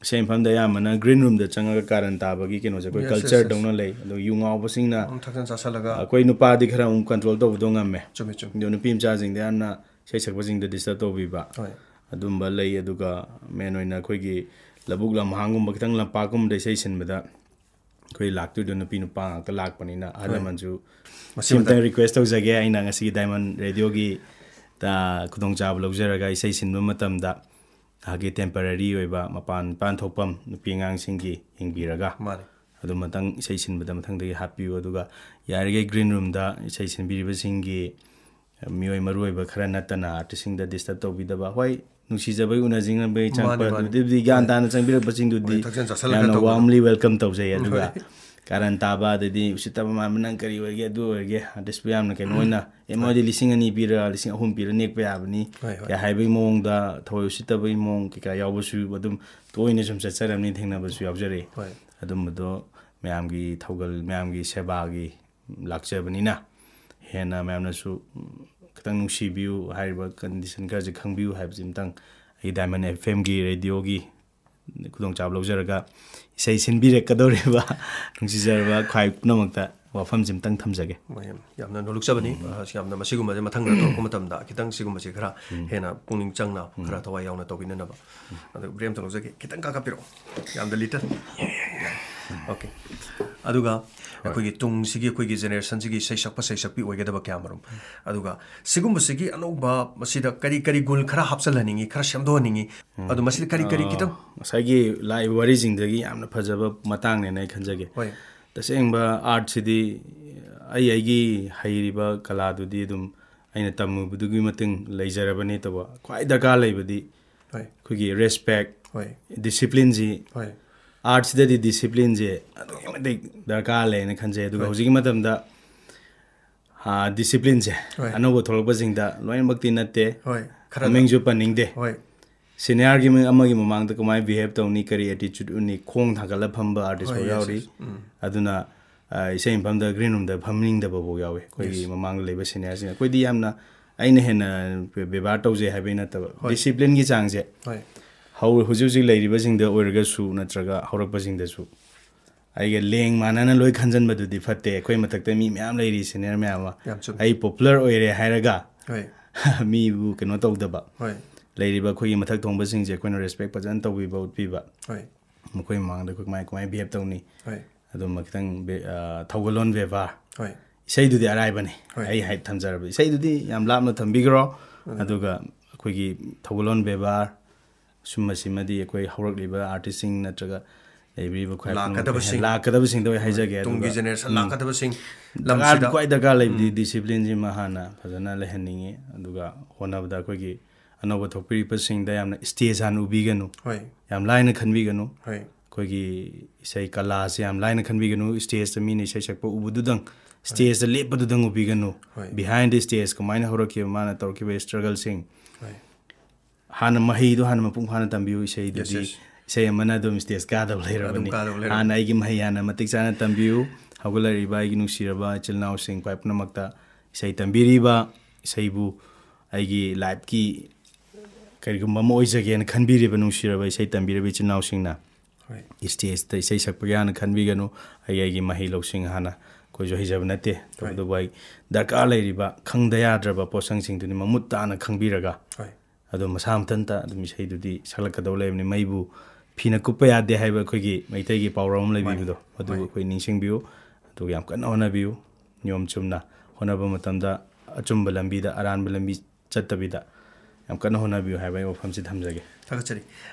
ꯏꯁꯩ ꯃꯐꯝꯗ ꯑꯌꯥꯝꯕꯅ ꯒ꯭ꯔꯤꯟ ꯔꯨꯝꯗ ꯆꯪꯉꯒ ꯀꯥꯔꯟ ꯇꯥꯕꯒꯤ ꯀꯩꯅꯣꯁꯦ ꯑꯩꯈꯣꯏ Yes, yes, ꯀꯜꯆꯔ yes. ꯗꯧꯅ ꯂꯩ꯫ ꯑꯗꯣ ꯌꯨ ꯉꯥꯎꯕꯁꯤꯡꯅ, ꯑꯃꯨꯛ ꯊꯛꯆꯟ ꯆꯥꯁꯜꯂꯒ ꯑꯩꯈꯣꯏ ꯅꯨꯄꯥꯗꯤ ꯈꯔ ꯑꯃꯨꯛ ꯀꯟꯇ꯭ꯔꯣꯜ ꯇꯧꯕꯗꯣ ꯉꯝꯃꯦ꯫ ꯆꯨꯝꯃꯦ ꯆꯨꯝꯃꯦ ꯑꯗꯣ ꯅꯨꯄꯤ ꯃꯆꯥꯁꯤꯡꯗ ꯌꯥꯝꯅ ꯏꯁꯩ ꯁꯛꯄꯁꯤꯡꯗ ꯗꯤꯁꯇꯔꯕ ꯇꯧꯕꯤꯕ, ꯍꯣꯏ ꯑꯗꯨꯝꯕ ꯂꯩ꯫ ꯑꯗꯨꯒ ꯃꯦꯟ ꯑꯣꯏꯅ ꯑꯩꯈꯣꯏꯒꯤ ꯂꯧꯕꯨꯛ ꯂꯝꯍꯥꯡꯒꯨꯝꯕ ꯈꯤꯇꯪ ꯂꯝꯄꯥꯛꯀꯨꯝꯕꯗ ꯏꯁꯩ ꯁꯤꯟꯕꯗ ꯑꯩꯈꯣꯏ ꯂꯥꯛꯇꯣꯏꯗꯣ ꯅꯨꯄꯤ ꯅꯨꯄꯥ ꯉꯥꯛꯇ ꯂꯥꯛꯄꯅꯤꯅ, ꯑꯍꯜ ꯍꯣꯏ꯫ ꯂꯃꯟꯁꯨ ꯃꯁꯤ ꯁꯤꯝꯇꯪ ꯃꯇꯝ- ꯔꯤꯀ꯭ꯋꯦꯁ ꯇꯧꯖꯒꯦ꯫ ꯑꯩꯅ ꯉꯁꯤꯒꯤ ꯗꯥꯏꯃꯟ ꯔꯦꯗꯤꯑꯣꯒꯤ ꯈꯨꯗꯣꯡꯆꯥꯕ ꯂꯧꯖꯔꯒ ꯏꯁꯩ ꯁꯤꯟꯕ ꯃꯇꯝꯗ ꯅꯍꯥꯛꯀꯤ ꯇꯦꯝꯄꯔꯔꯤ ꯑꯣꯏꯕ ꯃꯄꯥꯟ ꯏꯄꯥꯟ ꯊꯣꯛꯐꯝ ꯅꯨꯄꯤ ꯑꯉꯥꯡꯁꯤꯡꯒꯤ ꯌꯦꯡꯕꯤꯔꯒ ꯃꯥꯅꯤ ꯑꯗꯨ ꯃꯊꯪ ꯏꯁꯩ ꯁꯤꯟꯕꯗ ꯃꯊꯪꯗꯒꯤ ꯍꯥꯞꯄꯤꯌꯨ꯫ ꯑꯗꯨꯒ ꯌꯥꯔꯤꯈꯩ ꯒ꯭ꯔꯤꯟ ꯔꯨꯝꯗ ꯏꯁꯩ ꯁꯤꯟꯕꯤꯔꯤꯕꯁꯤꯡꯒꯤ ꯃꯤꯑꯣꯏ ꯃꯔꯨ ꯑꯣꯏꯕ ꯈꯔ ꯅꯠꯇꯅ ꯑꯥꯔꯇꯤꯁꯁꯤꯡꯗ ꯗꯤꯁꯇꯔꯕ ꯇꯧꯕꯤꯗꯕ꯫ ꯍꯣꯏ, ꯅꯨꯡꯁꯤꯖꯕꯒꯤ ꯎꯅꯁꯤꯡꯅꯕꯒꯤ ꯃꯥꯅꯤ, ꯆꯪꯉꯛꯄ, ꯃꯥꯅꯤ꯫ ꯑꯗꯨꯗꯤ ꯒ꯭ꯌꯥꯟ ꯍꯣꯏ꯫ ꯇꯥꯅ ꯆꯪꯕꯤꯔꯛꯄꯁꯤꯡꯗꯨꯗꯤ ꯍꯣꯏ, ꯊꯛꯆꯟ ꯆꯥꯁꯜꯂꯒ ꯌꯥꯝꯅ ꯇꯧꯕꯗꯣ꯫ ꯋꯥꯔꯝꯂꯤ ꯋꯦꯜꯀꯝ ꯇꯧꯖꯩ꯫ ꯑꯗꯨꯒ ꯍꯣꯏ꯫ ꯀꯥꯔꯟ ꯇꯥꯕ, ꯑꯗꯩꯗꯤ ꯎꯁꯤꯠꯇꯕ ꯃꯥꯟꯕ, "ꯅꯪ ꯀꯔꯤ ꯑꯣꯏꯔꯒꯦ, ꯑꯗꯨ ꯑꯣꯏꯔꯒꯦ?" ꯑꯥꯔꯇꯤꯁꯄꯨ ꯌꯥꯝꯅ ꯀꯩꯅꯣ ꯑꯣꯏꯅ, "ꯑꯦ, ꯃꯣꯏꯗꯤ ꯂꯤꯁꯤꯡ ꯑꯅꯤ ꯄꯤꯔ, ꯂꯤꯁꯤꯡ ꯑꯍꯨꯝ ꯄꯤꯔ ꯅꯦꯛꯄ ꯌꯥꯕꯅꯤ" ꯍꯣꯏ, ꯍꯣꯏ꯫ ꯀꯩ ꯍꯥꯏꯕꯒꯤ ꯃꯑꯣꯡꯗ ꯊꯑꯣꯏ ꯎꯁꯤꯠꯇꯕꯒꯤ ꯃꯑꯣꯡ ꯀꯩꯀꯥ ꯌꯥꯎꯕꯁꯨ ꯑꯗꯨꯝ ꯇꯣꯏꯅ ꯁꯨꯝ ꯆꯠꯆꯔꯝꯅꯤ, ꯊꯦꯡꯅꯕꯁꯨ ꯌꯥꯎꯖꯔꯛꯏ꯫ ꯍꯣꯏ꯫ ꯑꯗꯨꯝꯕꯗꯣ ꯃꯌꯥꯝꯒꯤ ꯊꯧꯒꯜ, ꯃꯌꯥꯝꯒꯤ ꯁꯦꯕꯥꯒꯤ ꯂꯥꯛꯆꯕꯅꯤꯅ ꯍꯦꯟꯅ ꯃꯌꯥꯝꯅꯁꯨ ꯈꯤꯇꯪ ꯅꯨꯡꯁꯤꯕꯤꯌꯨ, ꯍꯥꯏꯔꯤꯕ ꯀꯟꯗꯤꯁꯟ ꯈꯔꯁꯦ ꯈꯪꯕꯤꯌꯨ ꯍꯥꯏꯕꯁꯤ ꯑꯝꯇꯪ ꯑꯩ ꯗꯥꯏꯃꯟ ꯑꯦꯐ ꯑꯦꯝꯒꯤ ꯔꯦꯗꯤꯑꯣꯒꯤ ꯈꯨꯗꯣꯡꯆꯥꯕ ꯂꯧꯖꯔꯒ ꯏꯁꯩ ꯁꯤꯟꯕꯤꯔꯛꯀꯗꯧꯔꯤꯕ ꯅꯨꯡꯁꯤꯖꯔꯕ ꯈ꯭ꯋꯥꯏ ꯄꯨꯝꯅꯃꯛꯇ ꯋꯥꯐꯝꯁꯤ ꯑꯝꯇꯪ ꯊꯝꯖꯒꯦ꯫ ꯃꯣꯏ ꯌꯥꯝ-, ꯌꯥꯝꯅ ꯅꯣꯂꯨꯛꯆꯕꯅꯤ꯫ ꯑ, ꯌꯥꯝꯅ ꯃꯁꯤꯒꯨꯝꯕꯁꯦ ꯃꯊꯪꯗ ꯇꯧꯔꯛꯄ ꯃꯇꯝꯗ ꯈꯤꯇꯪ ꯁꯤꯒꯨꯝꯕꯁꯦ ꯈꯔ ꯍꯦꯟꯅ ꯄꯨꯛꯅꯤꯡ ꯆꯪꯅ ꯈꯔ ꯊꯋꯥꯏ ꯌꯥꯎꯅ ꯇꯧꯕꯤꯅꯅꯕ꯫ ꯑꯗꯨ ꯕ꯭ꯔꯦꯛ ꯑꯝꯇ ꯂꯧꯖꯒꯦ, ꯈꯤꯇꯪ ꯀꯥꯈꯠꯄꯤꯔꯛꯑꯣ, ꯌꯥꯝꯗ ꯂꯤꯇꯜ꯫ ꯑꯣꯀꯦ꯫ ꯑꯗꯨꯒ ꯑꯩꯈꯣꯏꯒꯤ ꯇꯨꯡꯁꯤꯒꯤ, ꯑꯩꯈꯣꯏꯒꯤ ꯖꯦꯅꯦꯔꯦꯁꯟꯁꯤꯒꯤ ꯏꯁꯩ ꯁꯛꯄ ꯁꯩꯁꯛꯄꯤ ꯑꯣꯏꯒꯗꯕ ꯀꯌꯥ ꯃꯔꯨꯝ, ꯑꯗꯨꯒ ꯁꯤꯒꯨꯝꯕꯁꯤꯒꯤ ꯑꯅꯧꯕ ꯃꯁꯤꯗ ꯀꯔꯤ ꯀꯔꯤ ꯒꯨꯜ ꯈꯔ ꯍꯥꯞꯆꯜꯍꯟꯅꯤꯡꯉꯤ, ꯈꯔ ꯁꯦꯝꯗꯣꯛꯍꯟꯅꯤꯡꯉꯤ, ꯑꯗꯣ ꯃꯁꯤꯗ ꯀꯔꯤ ꯀꯔꯤ ꯈꯤꯇꯪ ꯉꯁꯥꯏꯒꯤ ꯂꯥꯛꯏꯕ ꯋꯥꯔꯤꯁꯤꯡꯗꯒꯤ ꯌꯥꯝꯅ ꯐꯖꯕ ꯃꯇꯥꯡꯅꯦꯅ ꯑꯩ ꯈꯟꯖꯒꯦ꯫ ꯍꯣꯏ꯫ ꯇꯁꯦꯡꯕ ꯑꯥꯔꯠꯁꯤꯗꯤ ꯑꯩ ꯑꯩꯒꯤ ꯍꯩꯔꯤꯕ ꯀꯂꯥꯗꯨꯗꯤ ꯑꯗꯨꯝ ꯑꯩꯅ ꯇꯝꯃꯨꯕꯗꯨꯒꯤ ꯃꯇꯨꯡ ꯂꯩꯖꯔꯕꯅꯤ꯫ ꯇꯧꯕ ꯈ꯭ꯋꯥꯏ ꯗꯔꯀꯥꯔ ꯂꯩꯕꯗꯤ ꯍꯣꯏ꯫ ꯑꯩꯈꯣꯏꯒꯤ ꯔꯦꯁꯄꯦꯛ, ꯍꯣꯏ꯫ ꯗꯤꯁꯤꯄ꯭ꯂꯤꯟꯁꯤ, ꯍꯣꯏ꯫ ꯑꯥꯔꯠꯁꯤꯗꯗꯤ ꯗꯤꯁꯤꯄ꯭ꯂꯤꯟꯁꯦ ꯑꯗꯨꯛꯀꯤ ꯃꯇꯤꯛ ꯗꯔꯀꯥꯔ ꯂꯩꯅ ꯈꯟꯖꯩ꯫ ꯑꯗꯨꯒ ꯍꯣꯏ꯫ ꯍꯧꯖꯤꯛꯀꯤ ꯃꯇꯝꯗ ꯗꯤꯁꯤꯄ꯭ꯂꯤꯟꯁꯦ ꯍꯣꯏ꯫ ꯑꯅꯧꯕ ꯊꯣꯛꯂꯛꯄꯁꯤꯡꯗ ꯂꯣꯏꯅꯃꯛꯇꯤ ꯅꯠꯇꯦ, ꯍꯣꯏ, ꯈꯔ ꯃꯃꯤꯡꯁꯨ ꯄꯟꯅꯤꯡꯗꯦ꯫ ꯍꯣꯏ꯫ ꯁꯤꯅꯤꯌꯥꯔꯒꯤ ꯑꯃꯒꯤ ꯃꯃꯥꯡꯗ ꯀꯃꯥꯏꯅ ꯕꯤꯍꯦꯕ ꯇꯧꯅꯤ, ꯀꯔꯤ ꯑꯦꯇꯤꯆꯨꯠ ꯎꯠꯅꯤ, ꯈꯣꯡ ꯊꯥꯡꯒꯠꯂ ꯐꯝꯕ ꯑꯥꯔꯇꯤꯁ ꯍꯣꯏ, ꯐꯥꯎ yes, ꯌꯥꯎꯔꯤ꯫ yes. ꯎꯝ. ꯑꯗꯨꯅ ꯑ, ꯏꯁꯩ ꯃꯐꯝꯗ ꯒ꯭ꯔꯤꯟ ꯔꯨꯝꯗ ꯐꯝꯅꯤꯡꯗꯕ ꯐꯥꯎ ꯌꯥꯎꯋꯤ, ꯑꯩꯈꯣꯏꯒꯤ Yes. ꯃꯃꯥꯡꯗ ꯂꯩꯕ ꯁꯤꯅꯤꯌꯔꯁꯤꯡ꯫ ꯑꯩꯈꯣꯏꯗꯤ ꯌꯥꯝꯅ, ꯑꯩꯅ ꯍꯦꯟꯅ ꯕꯦꯕꯥꯔ ꯇꯧꯖꯩ ꯍꯥꯏꯕꯩ ꯅꯠꯇꯕ, ꯍꯣꯏ꯫ ꯗꯤꯁꯤꯄ꯭ꯂꯤꯟꯒꯤ ꯆꯥꯡꯁꯦ ꯍꯣꯏ꯫ ꯍꯧ-, ꯍꯧꯖꯤꯛ ꯍꯧꯖꯤꯛ ꯂꯩꯔꯤꯕꯁꯤꯡꯗ ꯑꯣꯏꯔꯒꯁꯨ ꯅꯠꯇ꯭ꯔꯒ ꯍꯧꯔꯛꯄꯁꯤꯡꯗꯁꯨ ꯑꯩꯒ ꯂꯦꯡ ꯃꯥꯟꯅꯅ ꯂꯣꯏ ꯈꯟꯖꯟꯕꯗꯨꯗꯤ ꯐꯠꯇꯦ꯫ ꯑꯩꯈꯣꯏ ꯃꯊꯛꯇ ꯃꯤ ꯃꯌꯥꯝ ꯂꯩꯔꯤ, ꯁꯤꯅꯤꯌꯔ ꯃꯌꯥꯝ ꯑꯃ꯫ ꯌꯥꯝ ꯆꯨꯝꯃꯤ꯫ ꯑꯩ ꯄꯣꯄꯨꯂꯔ ꯑꯣꯏꯔꯦ ꯍꯥꯏꯔꯒ ꯍꯣꯏ꯫ ꯃꯤꯕꯨ ꯀꯩꯅꯣ ꯇꯧꯗꯕ, ꯍꯣꯏ꯫ ꯂꯩꯔꯤꯕ ꯑꯩꯈꯣꯏꯒꯤ ꯃꯊꯛ ꯊꯣꯡꯕꯁꯤꯡꯁꯦ ꯑꯩꯈꯣꯏꯅ ꯔꯦꯁꯄꯦꯛ ꯐꯖꯅ ꯇꯧꯕꯤꯕ, ꯎꯠꯄꯤꯕ꯫ ꯍꯣꯏ꯫ ꯃꯈꯣꯏ ꯃꯃꯥꯡꯗ ꯑꯩꯈꯣꯏ ꯀꯃꯥꯏ, ꯀꯃꯥꯏ ꯕꯤꯍꯦꯕ ꯇꯧꯅꯤ? ꯍꯣꯏ꯫ ꯑꯗꯨꯝꯕ ꯈꯤꯇꯪ ꯕꯦ-, ꯑ, ꯊꯧꯒꯜꯂꯣꯟ ꯕꯦꯕꯥꯔ꯫ ꯍꯣꯏ꯫ ꯏꯁꯩꯗꯨꯗꯤ ꯑꯔꯥꯏꯕꯅꯤ꯫ ꯍꯣꯏ꯫ ꯑꯩ ꯍꯥꯏ ꯊꯝꯖꯔꯕ ꯏꯁꯩꯗꯨꯗꯤ ꯌꯥꯝ ꯂꯥꯞꯅ ꯊꯝꯕꯤꯈ꯭ꯔꯣ꯫ ꯎꯝ꯫ ꯑꯗꯨꯒ ꯑꯩꯈꯣꯏꯒꯤ ꯊꯧꯒꯜꯂꯣꯟ ꯕꯦꯕꯥꯔ, ꯁꯨꯝꯕꯁꯤꯃꯗꯤ ꯑꯩꯈꯣꯏ ꯍꯧꯔꯛꯂꯤꯕ ꯑꯥꯔꯇꯤꯁꯁꯤꯡ ꯅꯠꯇ꯭ꯔꯒ ꯂꯩꯕꯤꯔꯤꯕ ꯈ꯭ꯋꯥꯏ ꯄꯨꯝꯅꯃꯛꯇ ꯂꯥꯛꯀꯗꯕꯁꯤꯡ꯫ ꯂꯥꯛꯀꯗꯕꯁꯤꯡꯗ ꯑꯩ ꯍꯥꯏꯖꯒꯦ꯫ ꯇꯨꯡꯒꯤ ꯑꯗꯨꯒ, ꯖꯦꯅꯦꯔꯦꯁꯟ ꯎꯝ, ꯂꯥꯛꯀꯗꯕꯁꯤꯡ ꯗꯔꯀꯥꯔ, ꯂꯝꯁꯤꯗ꯫ ꯈ꯭ꯋꯥꯏ ꯗꯔꯀꯥꯔ ꯂꯩꯕꯗꯤ ꯎꯝ꯫ ꯗꯤꯁꯤꯄ꯭ꯂꯤꯟꯁꯤꯃ ꯍꯥꯟꯅ ꯐꯖꯅ ꯂꯩꯍꯟꯅꯤꯡꯉꯤ꯫ ꯑꯗꯨꯒ ꯍꯣꯠꯅꯕꯗ ꯑꯩꯈꯣꯏꯒꯤ ꯑꯅꯧꯕ ꯊꯣꯛꯄꯤꯔꯤꯕꯁꯤꯡꯗ ꯌꯥꯝꯅ ꯁ꯭ꯇꯦꯖ ꯍꯥꯟꯅ ꯎꯕꯤꯒꯅꯨ, ꯍꯣꯏ꯫ ꯌꯥꯝ ꯂꯥꯏꯅ ꯈꯟꯕꯤꯒꯅꯨ꯫ ꯍꯣꯏ꯫ ꯑꯩꯈꯣꯏꯒꯤ ꯏꯁꯩ ꯀꯂꯥꯁꯦ ꯌꯥꯝ ꯂꯥꯏꯅ ꯈꯟꯕꯤꯒꯅꯨ꯫ ꯁ꯭ꯇꯦꯖꯇ ꯃꯤꯅ ꯏꯁꯩ ꯁꯛꯄ ꯎꯕꯗꯨꯗꯪ, ꯁ꯭ꯇꯦꯖꯇ ꯂꯦꯞꯄꯗꯨꯗꯪ ꯎꯕꯤꯒꯅꯨ꯫ ꯍꯣꯏ꯫ Behind the stage ꯀꯃꯥꯏꯅ ꯍꯧꯔꯛꯈꯤꯕ, ꯃꯥꯅ ꯇꯧꯔꯛꯈꯤꯕ ꯁ꯭ꯇ꯭ꯔꯒꯜꯁꯤꯡ, ꯍꯣꯏ꯫ ꯍꯥꯟꯅ ꯃꯍꯩꯗꯣ ꯍꯥꯟꯅ ꯃꯄꯨꯡ ꯐꯥꯅ ꯇꯝꯕꯤꯌꯨ꯫ ꯏꯁꯩꯗꯨꯗꯤ, Yes, yes. ꯏꯁꯩ ꯑꯃꯅ ꯑꯗꯨꯝ ꯁ꯭ꯇꯦꯖ ꯀꯥꯗꯕ ꯂꯩꯔꯕꯅꯤ꯫ ꯑꯗꯨꯝ ꯀꯥꯗꯕ ꯂꯩꯔꯕꯅꯤ꯫ ꯍꯥꯟꯅ ꯑꯩꯒꯤ ꯃꯍꯩ ꯍꯥꯟꯅ ꯃꯇꯤꯛ ꯆꯥꯅ ꯇꯝꯕꯤꯌꯨ꯫ ꯍꯧꯒꯠꯂꯛꯂꯤꯕ ꯑꯩꯒꯤ ꯅꯨꯡꯁꯤꯔꯕ ꯏꯆꯤꯜ ꯏꯅꯥꯎꯁꯤꯡ ꯈ꯭ꯋꯥꯏ ꯄꯨꯝꯅꯃꯛꯇ, ꯏꯁꯩ ꯇꯝꯕꯤꯔꯤꯕ, ꯏꯁꯩꯕꯨ ꯑꯩꯒꯤ ꯂꯥꯏꯐꯀꯤ ꯀꯔꯤꯒꯨꯝꯕ ꯑꯃ ꯑꯣꯏꯖꯒꯦꯅ ꯈꯟꯕꯤꯔꯤꯕ ꯅꯨꯡꯁꯤꯔꯕ ꯏꯁꯩ ꯇꯝꯕꯤꯔꯤꯕ ꯏꯆꯤꯜ ꯏꯅꯥꯎꯁꯤꯡꯅ, ꯍꯣꯏ꯫ ꯁ꯭ꯇꯦꯖꯇ ꯏꯁꯩ ꯁꯛꯄꯒꯤ ꯍꯥꯟꯅ ꯈꯟꯕꯤꯒꯅꯨ꯫ ꯑꯩ, ꯑꯩꯒꯤ ꯃꯍꯩ ꯂꯧꯁꯤꯡ ꯍꯥꯟꯅ, ꯑꯩꯈꯣꯏꯁꯨ ꯍꯩꯖꯕ ꯅꯠꯇꯦ꯫ ꯍꯣꯏ꯫ ꯇꯧꯕꯇꯕꯨ ꯑꯩ ꯗꯔꯀꯥꯔ ꯂꯩꯔꯤꯕ, ꯈꯪꯗ ꯌꯥꯗ꯭ꯔꯕ ꯄꯣꯠꯁꯛꯁꯤꯡꯗꯨꯗꯤ ꯃꯃꯨꯠ ꯇꯥꯅ ꯈꯪꯕꯤꯔꯒ, ꯍꯣꯏ꯫ ꯑꯗꯨ ꯃꯁꯥ ꯃꯊꯟꯇ ꯑꯗꯨꯝ ꯏꯁꯩꯗꯨꯗꯤ ꯁꯛꯂꯛꯀꯗꯧ ꯂꯩꯕꯅꯤ꯫ ꯃꯩꯕꯨ ꯐꯤꯅ ꯀꯨꯞꯄ ꯌꯥꯗꯦ ꯍꯥꯏꯕ ꯑꯩꯈꯣꯏꯒꯤ ꯃꯩꯇꯩꯒꯤ ꯄꯥꯎꯔꯧ ꯑꯃ ꯂꯩꯕꯤꯕꯗꯣ, ꯃꯥꯅꯤ꯫ ꯑꯗꯨ ꯍꯣꯏ꯫ ꯑꯩꯈꯣꯏ ꯅꯤꯡꯁꯤꯡꯕꯤꯌꯨ꯫ ꯑꯗꯨꯒ ꯌꯥꯝ ꯀꯟꯅ ꯍꯣꯠꯅꯕꯤꯌꯨ꯫ ꯅꯤꯌꯣꯝ ꯆꯨꯝꯅ ꯍꯣꯠꯅꯕ ꯃꯇꯝꯗ ꯑꯆꯨꯝꯕ ꯂꯝꯕꯤꯗ, ꯑꯔꯥꯟꯕ ꯂꯝꯕꯤ ꯆꯠꯇꯕꯤꯗ ꯌꯥꯝ ꯀꯟꯅ ꯍꯣꯠꯅꯕꯤꯌꯨ ꯍꯥꯏꯕ ꯑꯩ ꯋꯥꯐꯝꯁꯤ ꯊꯝꯖꯒꯦ꯫ ꯊꯥꯒꯠꯆꯔꯤ꯫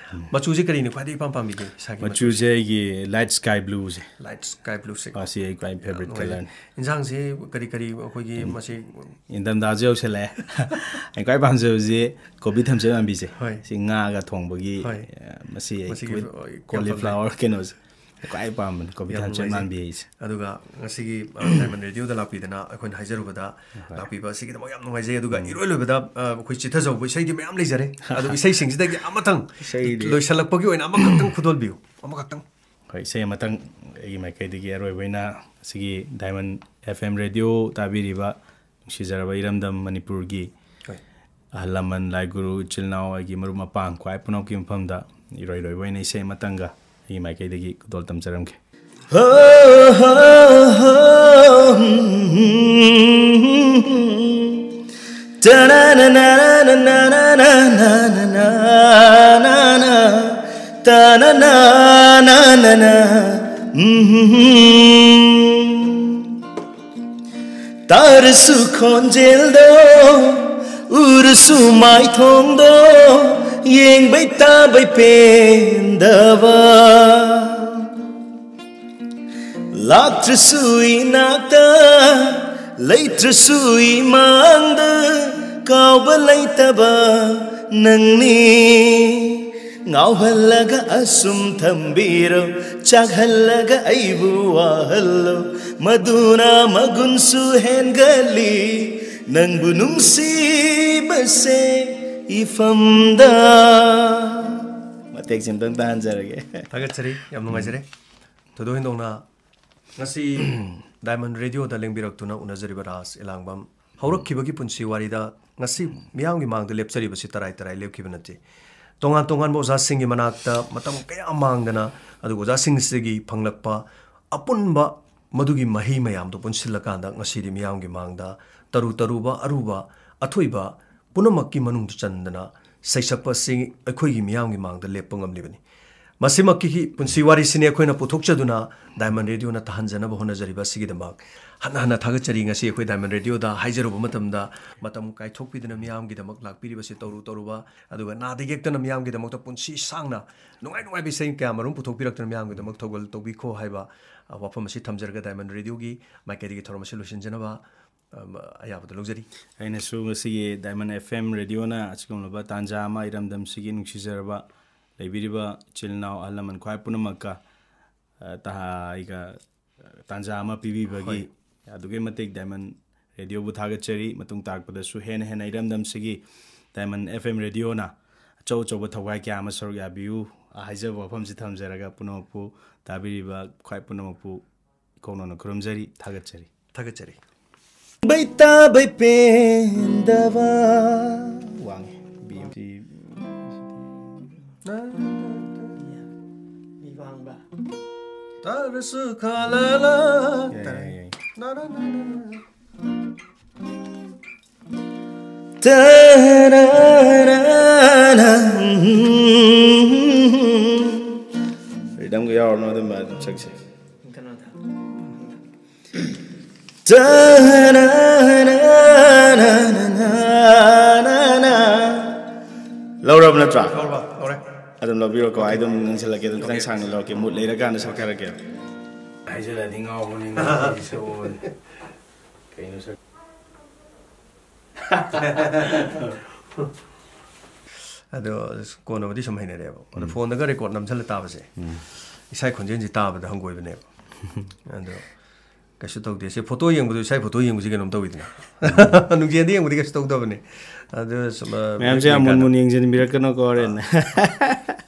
ꯃꯆꯨꯁꯦ ꯀꯔꯤꯅ ꯈ꯭ꯋꯥꯏꯗꯒꯤ ꯏꯄꯥꯝ ꯄꯥꯝꯕꯤꯒꯦ, ꯏꯁꯥꯒꯤ ꯃꯆꯨ? ꯃꯆꯨꯁꯦ ꯑꯩꯒꯤ ꯂꯥꯏꯠ ꯁ꯭ꯀꯥꯏ ꯕ꯭ꯂꯨꯁꯦ꯫ ꯂꯥꯏꯠ ꯁ꯭ꯀꯥꯏ ꯕ꯭ꯂꯨꯁꯦ꯫ ꯑꯁꯤ ꯑꯩ ꯈ꯭ꯋꯥꯏ ꯐꯦꯕꯔꯤꯠ ꯀꯂꯔꯅꯤ꯫ ꯏꯟꯁꯥꯡꯁꯦ ꯀꯔꯤ ꯀꯔꯤ ꯑꯩꯈꯣꯏꯒꯤ ꯃꯁꯤ? ꯏꯪꯊꯝꯊꯥꯁꯨ ꯌꯧꯁꯤꯜꯂꯛꯑꯦ꯫ ꯑꯩ ꯈ꯭ꯋꯥꯏ ꯄꯥꯝꯖꯕꯁꯤ ꯀꯣꯕꯤ ꯊꯝꯆꯦꯠ ꯃꯥꯟꯕꯤꯁꯦ꯫ ꯍꯣꯏ꯫ ꯁꯤ ꯉꯥꯒ ꯊꯣꯡꯕꯒꯤ, ꯍꯣꯏ꯫ ꯑ, ꯃꯁꯤ ꯑꯩ ꯃꯁꯤꯒꯤ, ꯀꯣꯕꯤ-, ꯑ, ꯌꯥꯝ ꯀꯣꯂꯤꯐ꯭ꯂꯥꯋꯔ ꯀꯩꯅꯣꯁꯦ꯫ ꯈ꯭ꯋꯥꯏ ꯄꯥꯝꯕꯅꯤ ꯀꯣꯕꯤꯊꯥ ꯌꯥꯝ ꯅꯨꯡꯉꯥꯏꯖꯩ꯫ ꯆꯦꯛꯃꯥꯟꯕꯤ ꯍꯥꯏꯁꯦ꯫ ꯑꯗꯨꯒ ꯉꯁꯤꯒꯤ ꯗꯥꯏꯃꯟ ꯔꯦꯗꯤꯑꯣꯗ ꯂꯥꯛꯄꯤꯗꯅ ꯑꯩꯈꯣꯏꯅ ꯍꯥꯏꯖꯔꯨꯕꯗ ꯂꯥꯛꯄꯤꯕ ꯑꯁꯤꯒꯤꯗꯃꯛ ꯌꯥꯝ ꯅꯨꯡꯉꯥꯏꯖꯩ꯫ ꯑꯗꯨꯒ ꯏꯔꯣꯏ ꯂꯣꯏꯕꯗ ꯑ, ꯑꯩꯈꯣꯏ ꯆꯤꯊꯖꯍꯧꯕ ꯏꯁꯩꯗꯤ ꯃꯌꯥꯝ ꯂꯩꯖꯔꯦ꯫ ꯑꯗꯨ ꯏꯁꯩꯁꯤꯡꯁꯤꯗꯒꯤ ꯑꯃꯇꯪ ꯏꯁꯩꯗꯤ ꯂꯣꯏꯁꯤꯜꯂꯛꯄꯒꯤ ꯑꯣꯏꯅ ꯑꯃꯈꯛꯇꯪ ꯈꯨꯗꯣꯜꯕꯤꯌꯨ, ꯑꯃꯈꯛꯇꯪ꯫ ꯍꯣꯏ, ꯏꯁꯩ ꯑꯃꯇꯪ ꯑꯩꯒꯤ ꯃꯥꯏꯀꯩꯗꯒꯤ ꯑꯔꯣꯏꯕ ꯑꯣꯏꯅ ꯑꯁꯤꯒꯤ ꯗꯥꯏꯃꯟ FM ꯔꯦꯗꯤꯑꯣ ꯇꯥꯕꯤꯔꯤꯕ ꯅꯨꯡꯁꯤꯖꯔꯕ ꯏꯔꯝꯗꯝ ꯃꯅꯤꯄꯨꯔꯒꯤ ꯍꯣꯏ꯫ ꯑꯍꯜ ꯂꯃꯟ, ꯂꯥꯏ ꯒꯨꯔꯨ, ꯏꯆꯤꯜ ꯏꯅꯥꯎ, ꯑꯩꯒꯤ ꯃꯔꯨꯞ ꯃꯄꯥꯡ ꯈ꯭ꯋꯥꯏ ꯄꯨꯝꯅꯃꯛꯀꯤ ꯃꯐꯝꯗ ꯏꯔꯣꯏ ꯂꯣꯏꯕ ꯑꯣꯏꯅ ꯏꯁꯩ ꯑꯃꯇꯪꯒ ꯑꯩꯒꯤ ꯃꯥꯏꯀꯩꯗꯒꯤ ꯈꯨꯗꯣꯜ ꯇꯝꯖꯔꯝꯒꯦ꯫ ꯇꯥꯔꯁꯨ ꯈꯣꯟꯖꯦꯜꯗꯣ, ꯎꯔꯁꯨ ꯃꯥꯏꯊꯣꯡꯗꯣ, ꯌꯦꯡꯕꯩ ꯇꯥꯕꯩ ꯄꯦꯟꯗꯕ꯫ ꯂꯥꯛꯇ꯭ꯔꯁꯨ ꯏꯅꯥꯛꯇ, ꯂꯩꯇ꯭ꯔꯁꯨ ꯏꯃꯥꯡꯗ, ꯀꯥꯎꯕ ꯂꯩꯇꯕ ꯅꯪꯅꯤ꯫ ꯉꯥꯎꯍꯜꯂꯒ ꯑꯁꯨꯝ ꯊꯝꯕꯤꯔꯣ, ꯆꯥꯛꯍꯜꯂꯒ ꯑꯩꯕꯨ ꯋꯥꯍꯜꯂꯣ, ꯃꯗꯨꯅ ꯃꯒꯨꯟꯁꯨ ꯍꯦꯟꯒꯠꯂꯤ, ꯅꯪꯕꯨ ꯅꯨꯡꯁꯤꯕꯁꯦ ꯏꯐꯝꯗ꯫ ꯃꯇꯦꯛꯁꯤ ꯑꯝꯇꯪ ꯇꯥꯍꯟꯖꯔꯒꯦ꯫ ꯊꯥꯒꯠꯆꯔꯤ, ꯌꯥꯝ ꯅꯨꯡꯉꯥꯏꯖꯔꯦ꯫ ꯊꯣꯏꯗꯣꯛ ꯍꯦꯟꯗꯣꯛꯅ ꯉꯁꯤ ꯗꯥꯏꯃꯟ ꯔꯦꯗꯤꯑꯣꯗ ꯂꯦꯡꯕꯤꯔꯛꯇꯨꯅ ꯎꯅꯖꯔꯤꯕ ꯔꯥꯖ ꯏꯂꯥꯡꯕꯝ, ꯍꯧꯔꯛꯈꯤꯕꯒꯤ ꯄꯨꯟꯁꯤ ꯋꯥꯔꯤꯗ ꯉꯁꯤ ꯃꯤꯌꯥꯝꯒꯤ ꯃꯥꯡꯗ ꯂꯦꯞꯆꯔꯤꯕꯁꯤ ꯇꯔꯥꯏ ꯇꯔꯥꯏ ꯂꯦꯞꯈꯤꯕ ꯅꯠꯇꯦ꯫ ꯇꯣꯉꯥꯟ ꯇꯣꯉꯥꯟꯕ ꯑꯣꯖꯥꯁꯤꯡꯒꯤ ꯃꯅꯥꯛꯇ ꯃꯇꯝ ꯀꯌꯥ ꯃꯥꯡꯗꯅ, ꯑꯗꯨꯒ ꯑꯣꯖꯥꯁꯤꯡꯁꯤꯗꯒꯤ ꯐꯪꯂꯛꯄ ꯑꯄꯨꯟꯕ ꯃꯗꯨꯒꯤ ꯃꯍꯩ ꯃꯌꯥꯝꯗꯣ ꯄꯨꯟꯁꯤꯜꯂꯀꯥꯟꯗ ꯉꯁꯤꯗꯤ ꯃꯤꯌꯥꯝꯒꯤ ꯃꯥꯡꯗ ꯇꯔꯨ ꯇꯔꯨꯕ, ꯑꯔꯨꯕ, ꯑꯊꯣꯏꯕ ꯄꯨꯝꯅꯃꯛꯀꯤ ꯃꯅꯨꯡꯗ ꯆꯟꯗꯅ ꯁꯩꯁꯛꯄ ꯑꯁꯤ ꯑꯩꯈꯣꯏꯒꯤ ꯃꯤꯌꯥꯝꯒꯤ ꯃꯥꯡꯗ ꯂꯦꯞꯄ ꯉꯝꯂꯤꯕꯅꯤ꯫ ꯃꯁꯤꯃꯛꯀꯤ ꯄꯨꯟꯁꯤ ꯋꯥꯔꯤꯁꯤꯅꯤ ꯑꯩꯈꯣꯏꯅ ꯄꯨꯊꯣꯛꯆꯗꯨꯅ ꯗꯥꯏꯃꯟ ꯔꯦꯗꯤꯑꯣꯅ ꯇꯥꯍꯟꯖꯅꯕ ꯍꯣꯠꯅꯖꯔꯤꯕ ꯑꯁꯤꯒꯤꯗꯃꯛ ꯍꯟꯅ ꯍꯟꯅ ꯊꯥꯒꯠꯆꯔꯤ꯫ ꯉꯁꯤ ꯑꯩꯈꯣꯏ ꯗꯥꯏꯃꯟ ꯔꯦꯗꯤꯑꯣꯗ ꯍꯥꯏꯖꯔꯨꯕ ꯃꯇꯝꯗ ꯃꯇꯝ ꯀꯥꯏꯊꯣꯛꯄꯤꯗꯨꯅ ꯃꯤꯌꯥꯝꯒꯤꯗꯃꯛ ꯂꯥꯛꯄꯤꯔꯤꯕꯁꯤ ꯇꯧꯔꯨ ꯇꯧꯔꯨꯕ, ꯑꯗꯨꯒ ꯅꯥꯗ ꯌꯦꯛꯇꯅ ꯃꯤꯌꯥꯝꯒꯤꯗꯃꯛꯇ ꯄꯨꯟꯁꯤ ꯁꯥꯡꯅ ꯅꯨꯡꯉꯥꯏ ꯅꯨꯡꯉꯥꯏꯕ ꯏꯁꯩ ꯀꯌꯥ ꯃꯔꯨꯝ ꯄꯨꯊꯣꯛꯄꯤꯔꯛꯇꯨꯅ ꯃꯤꯌꯥꯝꯒꯤꯗꯃꯛ ꯊꯧꯒꯜ ꯇꯧꯕꯤꯈꯣ ꯍꯥꯏꯕ, ꯑ, ꯋꯥꯐꯝ ꯑꯁꯤ ꯊꯝꯖꯔꯒ ꯗꯥꯏꯃꯟ ꯔꯦꯗꯤꯑꯣꯒꯤ ꯃꯥꯏꯀꯩꯗꯒꯤ ꯊꯧꯔꯝ ꯑꯁꯤ ꯂꯣꯏꯁꯤꯟꯖꯅꯕ, ꯑ, ꯑꯌꯥꯕꯗ ꯂꯧꯖꯔꯤ꯫ ꯑꯩꯅꯁꯨ ꯉꯁꯤꯒꯤ ꯗꯥꯏꯃꯟ FM ꯔꯦꯗꯤꯑꯣꯅ ꯑꯁꯤꯒꯨꯝꯂꯕ ꯇꯥꯟꯖꯥ ꯑꯃ ꯏꯔꯝꯗꯝꯁꯤꯒꯤ ꯅꯨꯡꯁꯤꯖꯔꯕ ꯂꯩꯕꯤꯔꯤꯕ ꯏꯆꯤꯜ ꯏꯅꯥꯎ ꯑꯍꯜ ꯂꯃꯟ ꯈ꯭ꯋꯥꯏ ꯄꯨꯝꯅꯃꯛꯀ ꯑ, ꯇꯍꯥ ꯑꯩꯒ, ꯑ, ꯇꯥꯟꯖꯥ ꯑꯃ ꯄꯤꯕꯤꯕꯒꯤ ꯍꯣꯏ꯫ ꯑꯗꯨꯛꯀꯤ ꯃꯇꯤꯛ ꯗꯥꯏꯃꯟ ꯔꯦꯗꯤꯑꯣꯕꯨ ꯊꯥꯒꯠꯆꯔꯤ꯫ ꯃꯇꯨꯡ ꯇꯥꯔꯛꯄꯗꯁꯨ ꯍꯦꯟꯅ ꯍꯦꯟꯅ ꯏꯔꯝꯗꯝꯁꯤꯒꯤ ꯗꯥꯏꯃꯟ F M ꯔꯦꯗꯤꯑꯣꯅ ꯑꯆꯧ ꯑꯆꯧꯕ ꯊꯧꯒꯥꯏ ꯀꯌꯥ ꯑꯃ ꯁꯔꯨꯛ ꯌꯥꯕꯤꯌꯨ ꯍꯥꯏꯖꯕ ꯋꯥꯐꯝꯁꯤ ꯊꯝꯖꯔꯒ, ꯄꯨꯝꯅꯃꯛꯄꯨ, ꯇꯥꯕꯤꯔꯤꯕ ꯈ꯭ꯋꯥꯏ ꯄꯨꯝꯅꯃꯛꯄꯨ ꯏꯀꯧꯅꯅ ꯈꯨꯔꯨꯝꯖꯔꯤ, ꯊꯥꯒꯠꯆꯔꯤ꯫ ꯊꯥꯒꯠꯆꯔꯤ꯫ ꯕꯩꯇꯥ ꯕꯩꯄꯦꯟꯗꯕ꯫ ꯋꯥꯡꯉꯦ꯫ B M T꯫ ꯃꯤ ꯋꯥꯡꯕ꯫ ꯇꯥꯔꯁꯨ ꯈꯥꯂꯥꯂꯥ꯫ ꯌꯥꯏ, ꯌꯥꯏ, ꯌꯥꯏ꯫ ꯅꯥ, ꯅꯥ, ꯅꯥ, ꯅꯥ, ꯅꯥ꯫ ꯇꯔꯥꯔꯥꯔꯥ꯫ Rhythm ꯒ ꯌꯥꯎꯔꯅꯨ, ꯑꯗꯨꯝ ꯁꯛꯁꯦ꯫ ꯀꯩꯅꯣꯗ꯫ ꯂꯧꯔꯕ ꯅꯠꯇ꯭ꯔꯥ? ꯂꯧꯔꯕ, ꯂꯧꯔꯦ꯫ ꯑꯗꯨꯝ ꯂꯧꯕꯤꯔꯣꯀꯣ, ꯑꯩ ꯑꯗꯨꯝ ꯉꯪꯁꯤꯜꯂꯛꯀꯦ, ꯑꯗꯨꯝ ꯈꯤꯇꯪ ꯑꯣꯀꯦ꯫ ꯁꯥꯡꯅ ꯂꯧꯔꯛꯀꯦ, ꯃꯨꯠ ꯂꯩꯔꯀꯥꯟꯗ ꯁꯛꯊꯔꯛꯀꯦ꯫ ꯍꯥꯏꯖꯤꯜꯂꯗꯤ ꯉꯥꯎꯕꯅꯤ, ꯉꯥꯎꯕꯅꯤ, ꯁꯛꯑꯣꯅꯦ꯫ ꯀꯩꯅꯣ ꯁꯛ- ꯑꯗꯣ ꯀꯣꯟꯅꯕꯨꯗꯤ ꯁꯨꯝ ꯍꯩꯅꯔꯦꯕ꯫ ꯑꯗꯣ ꯎꯝ꯫ ꯐꯣꯟꯗꯒ ꯔꯦꯀꯣꯔꯠ ꯅꯝꯁꯜꯂ ꯇꯥꯕꯁꯦ, ꯎꯝ꯫ ꯏꯁꯥꯒꯤ ꯈꯣꯟꯖꯦꯜꯁꯤ ꯇꯥꯕꯗ ꯍꯪꯒꯣꯏꯕꯅꯦꯕ꯫ ꯑꯗꯣ ꯀꯩꯁꯨ ꯇꯧꯗꯦ꯫ ꯁꯤ ꯐꯣꯇꯣ ꯌꯦꯡꯕꯗꯣ, ꯏꯁꯥꯒꯤ ꯐꯣꯇꯣ ꯌꯦꯡꯕꯁꯤ ꯀꯩꯅꯣꯝ ꯇꯧꯋꯤꯗꯅ꯫ ꯎꯝ꯫ ꯅꯨꯡꯖꯦꯟꯗ ꯌꯦꯡꯕꯗꯤ ꯀꯩꯁꯨ ꯇꯧꯗꯕꯅꯦ꯫ ꯑꯗꯣ ꯁꯨꯝ, ꯑ, ꯃꯌꯥꯝꯁꯦ ꯌꯥꯝ ꯃꯨꯟ ꯃꯨꯟ ꯌꯦꯡꯁꯤꯟꯕꯤꯔꯛꯀꯅꯨꯀꯣ ꯍꯣꯔꯦꯟ꯫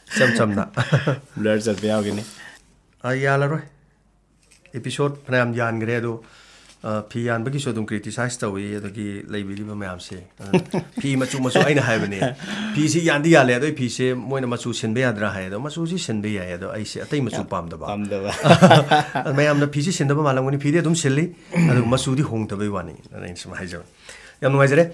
ꯏꯆꯝ ꯆꯝꯅ꯫ Blur ꯆꯠꯄ ꯌꯥꯎꯒꯤꯅꯤ꯫ ꯑ, ꯌꯥꯜꯂꯔꯣꯏ꯫ Episode ꯐꯅꯌꯥꯝ ꯌꯥꯟꯈ꯭ꯔꯦ ꯑꯗꯣ, ꯑ, ꯐꯤ ꯌꯥꯟꯕꯒꯤꯁꯨ ꯑꯗꯨꯝ criticize ꯇꯧꯏ, ꯑꯗꯒꯤ ꯂꯩꯕꯤꯔꯤꯕ ꯃꯌꯥꯝꯁꯦ꯫ ꯑꯗꯨꯅ ꯐꯤ ꯃꯆꯨ ꯃꯆꯨ ꯑꯩꯅ ꯍꯥꯏꯕꯅꯦ, "ꯐꯤꯁꯤ ꯌꯥꯟꯗꯤ ꯌꯥꯜꯂꯦ, ꯑꯗꯣ ꯑꯩ ꯐꯤꯁꯦ ꯃꯣꯏꯅ ꯃꯆꯨ ꯁꯤꯟꯕ ꯌꯥꯗ꯭ꯔꯥ?" ꯍꯥꯏ꯫ ꯑꯗꯣ ꯃꯆꯨꯁꯤ ꯁꯤꯟꯕ ꯌꯥꯏ, ꯑꯗꯣ ꯑꯩꯁꯦ ꯑꯇꯩ ꯃꯆꯨ ꯌꯥꯝ ꯄꯥꯝꯗꯕ꯫ ꯄꯥꯝꯗꯕ꯫ ꯑꯗꯣ ꯃꯌꯥꯝꯅ ꯐꯤꯁꯤ ꯁꯤꯟꯗꯕ ꯃꯥꯜꯂꯝꯒꯅꯤ, ꯐꯤꯗꯤ ꯑꯗꯨꯝ ꯁꯤꯜꯂꯤ, ꯑꯗꯨꯒ ꯃꯆꯨꯗꯤ ꯍꯣꯡꯗꯕꯩ ꯋꯥꯅꯤ꯫ ꯑꯗꯨꯅ ꯑꯩꯅ ꯁꯨꯝ ꯍꯥꯏꯖꯕ꯫ ꯌꯥꯝ ꯅꯨꯡꯉꯥꯏꯖꯔꯦ꯫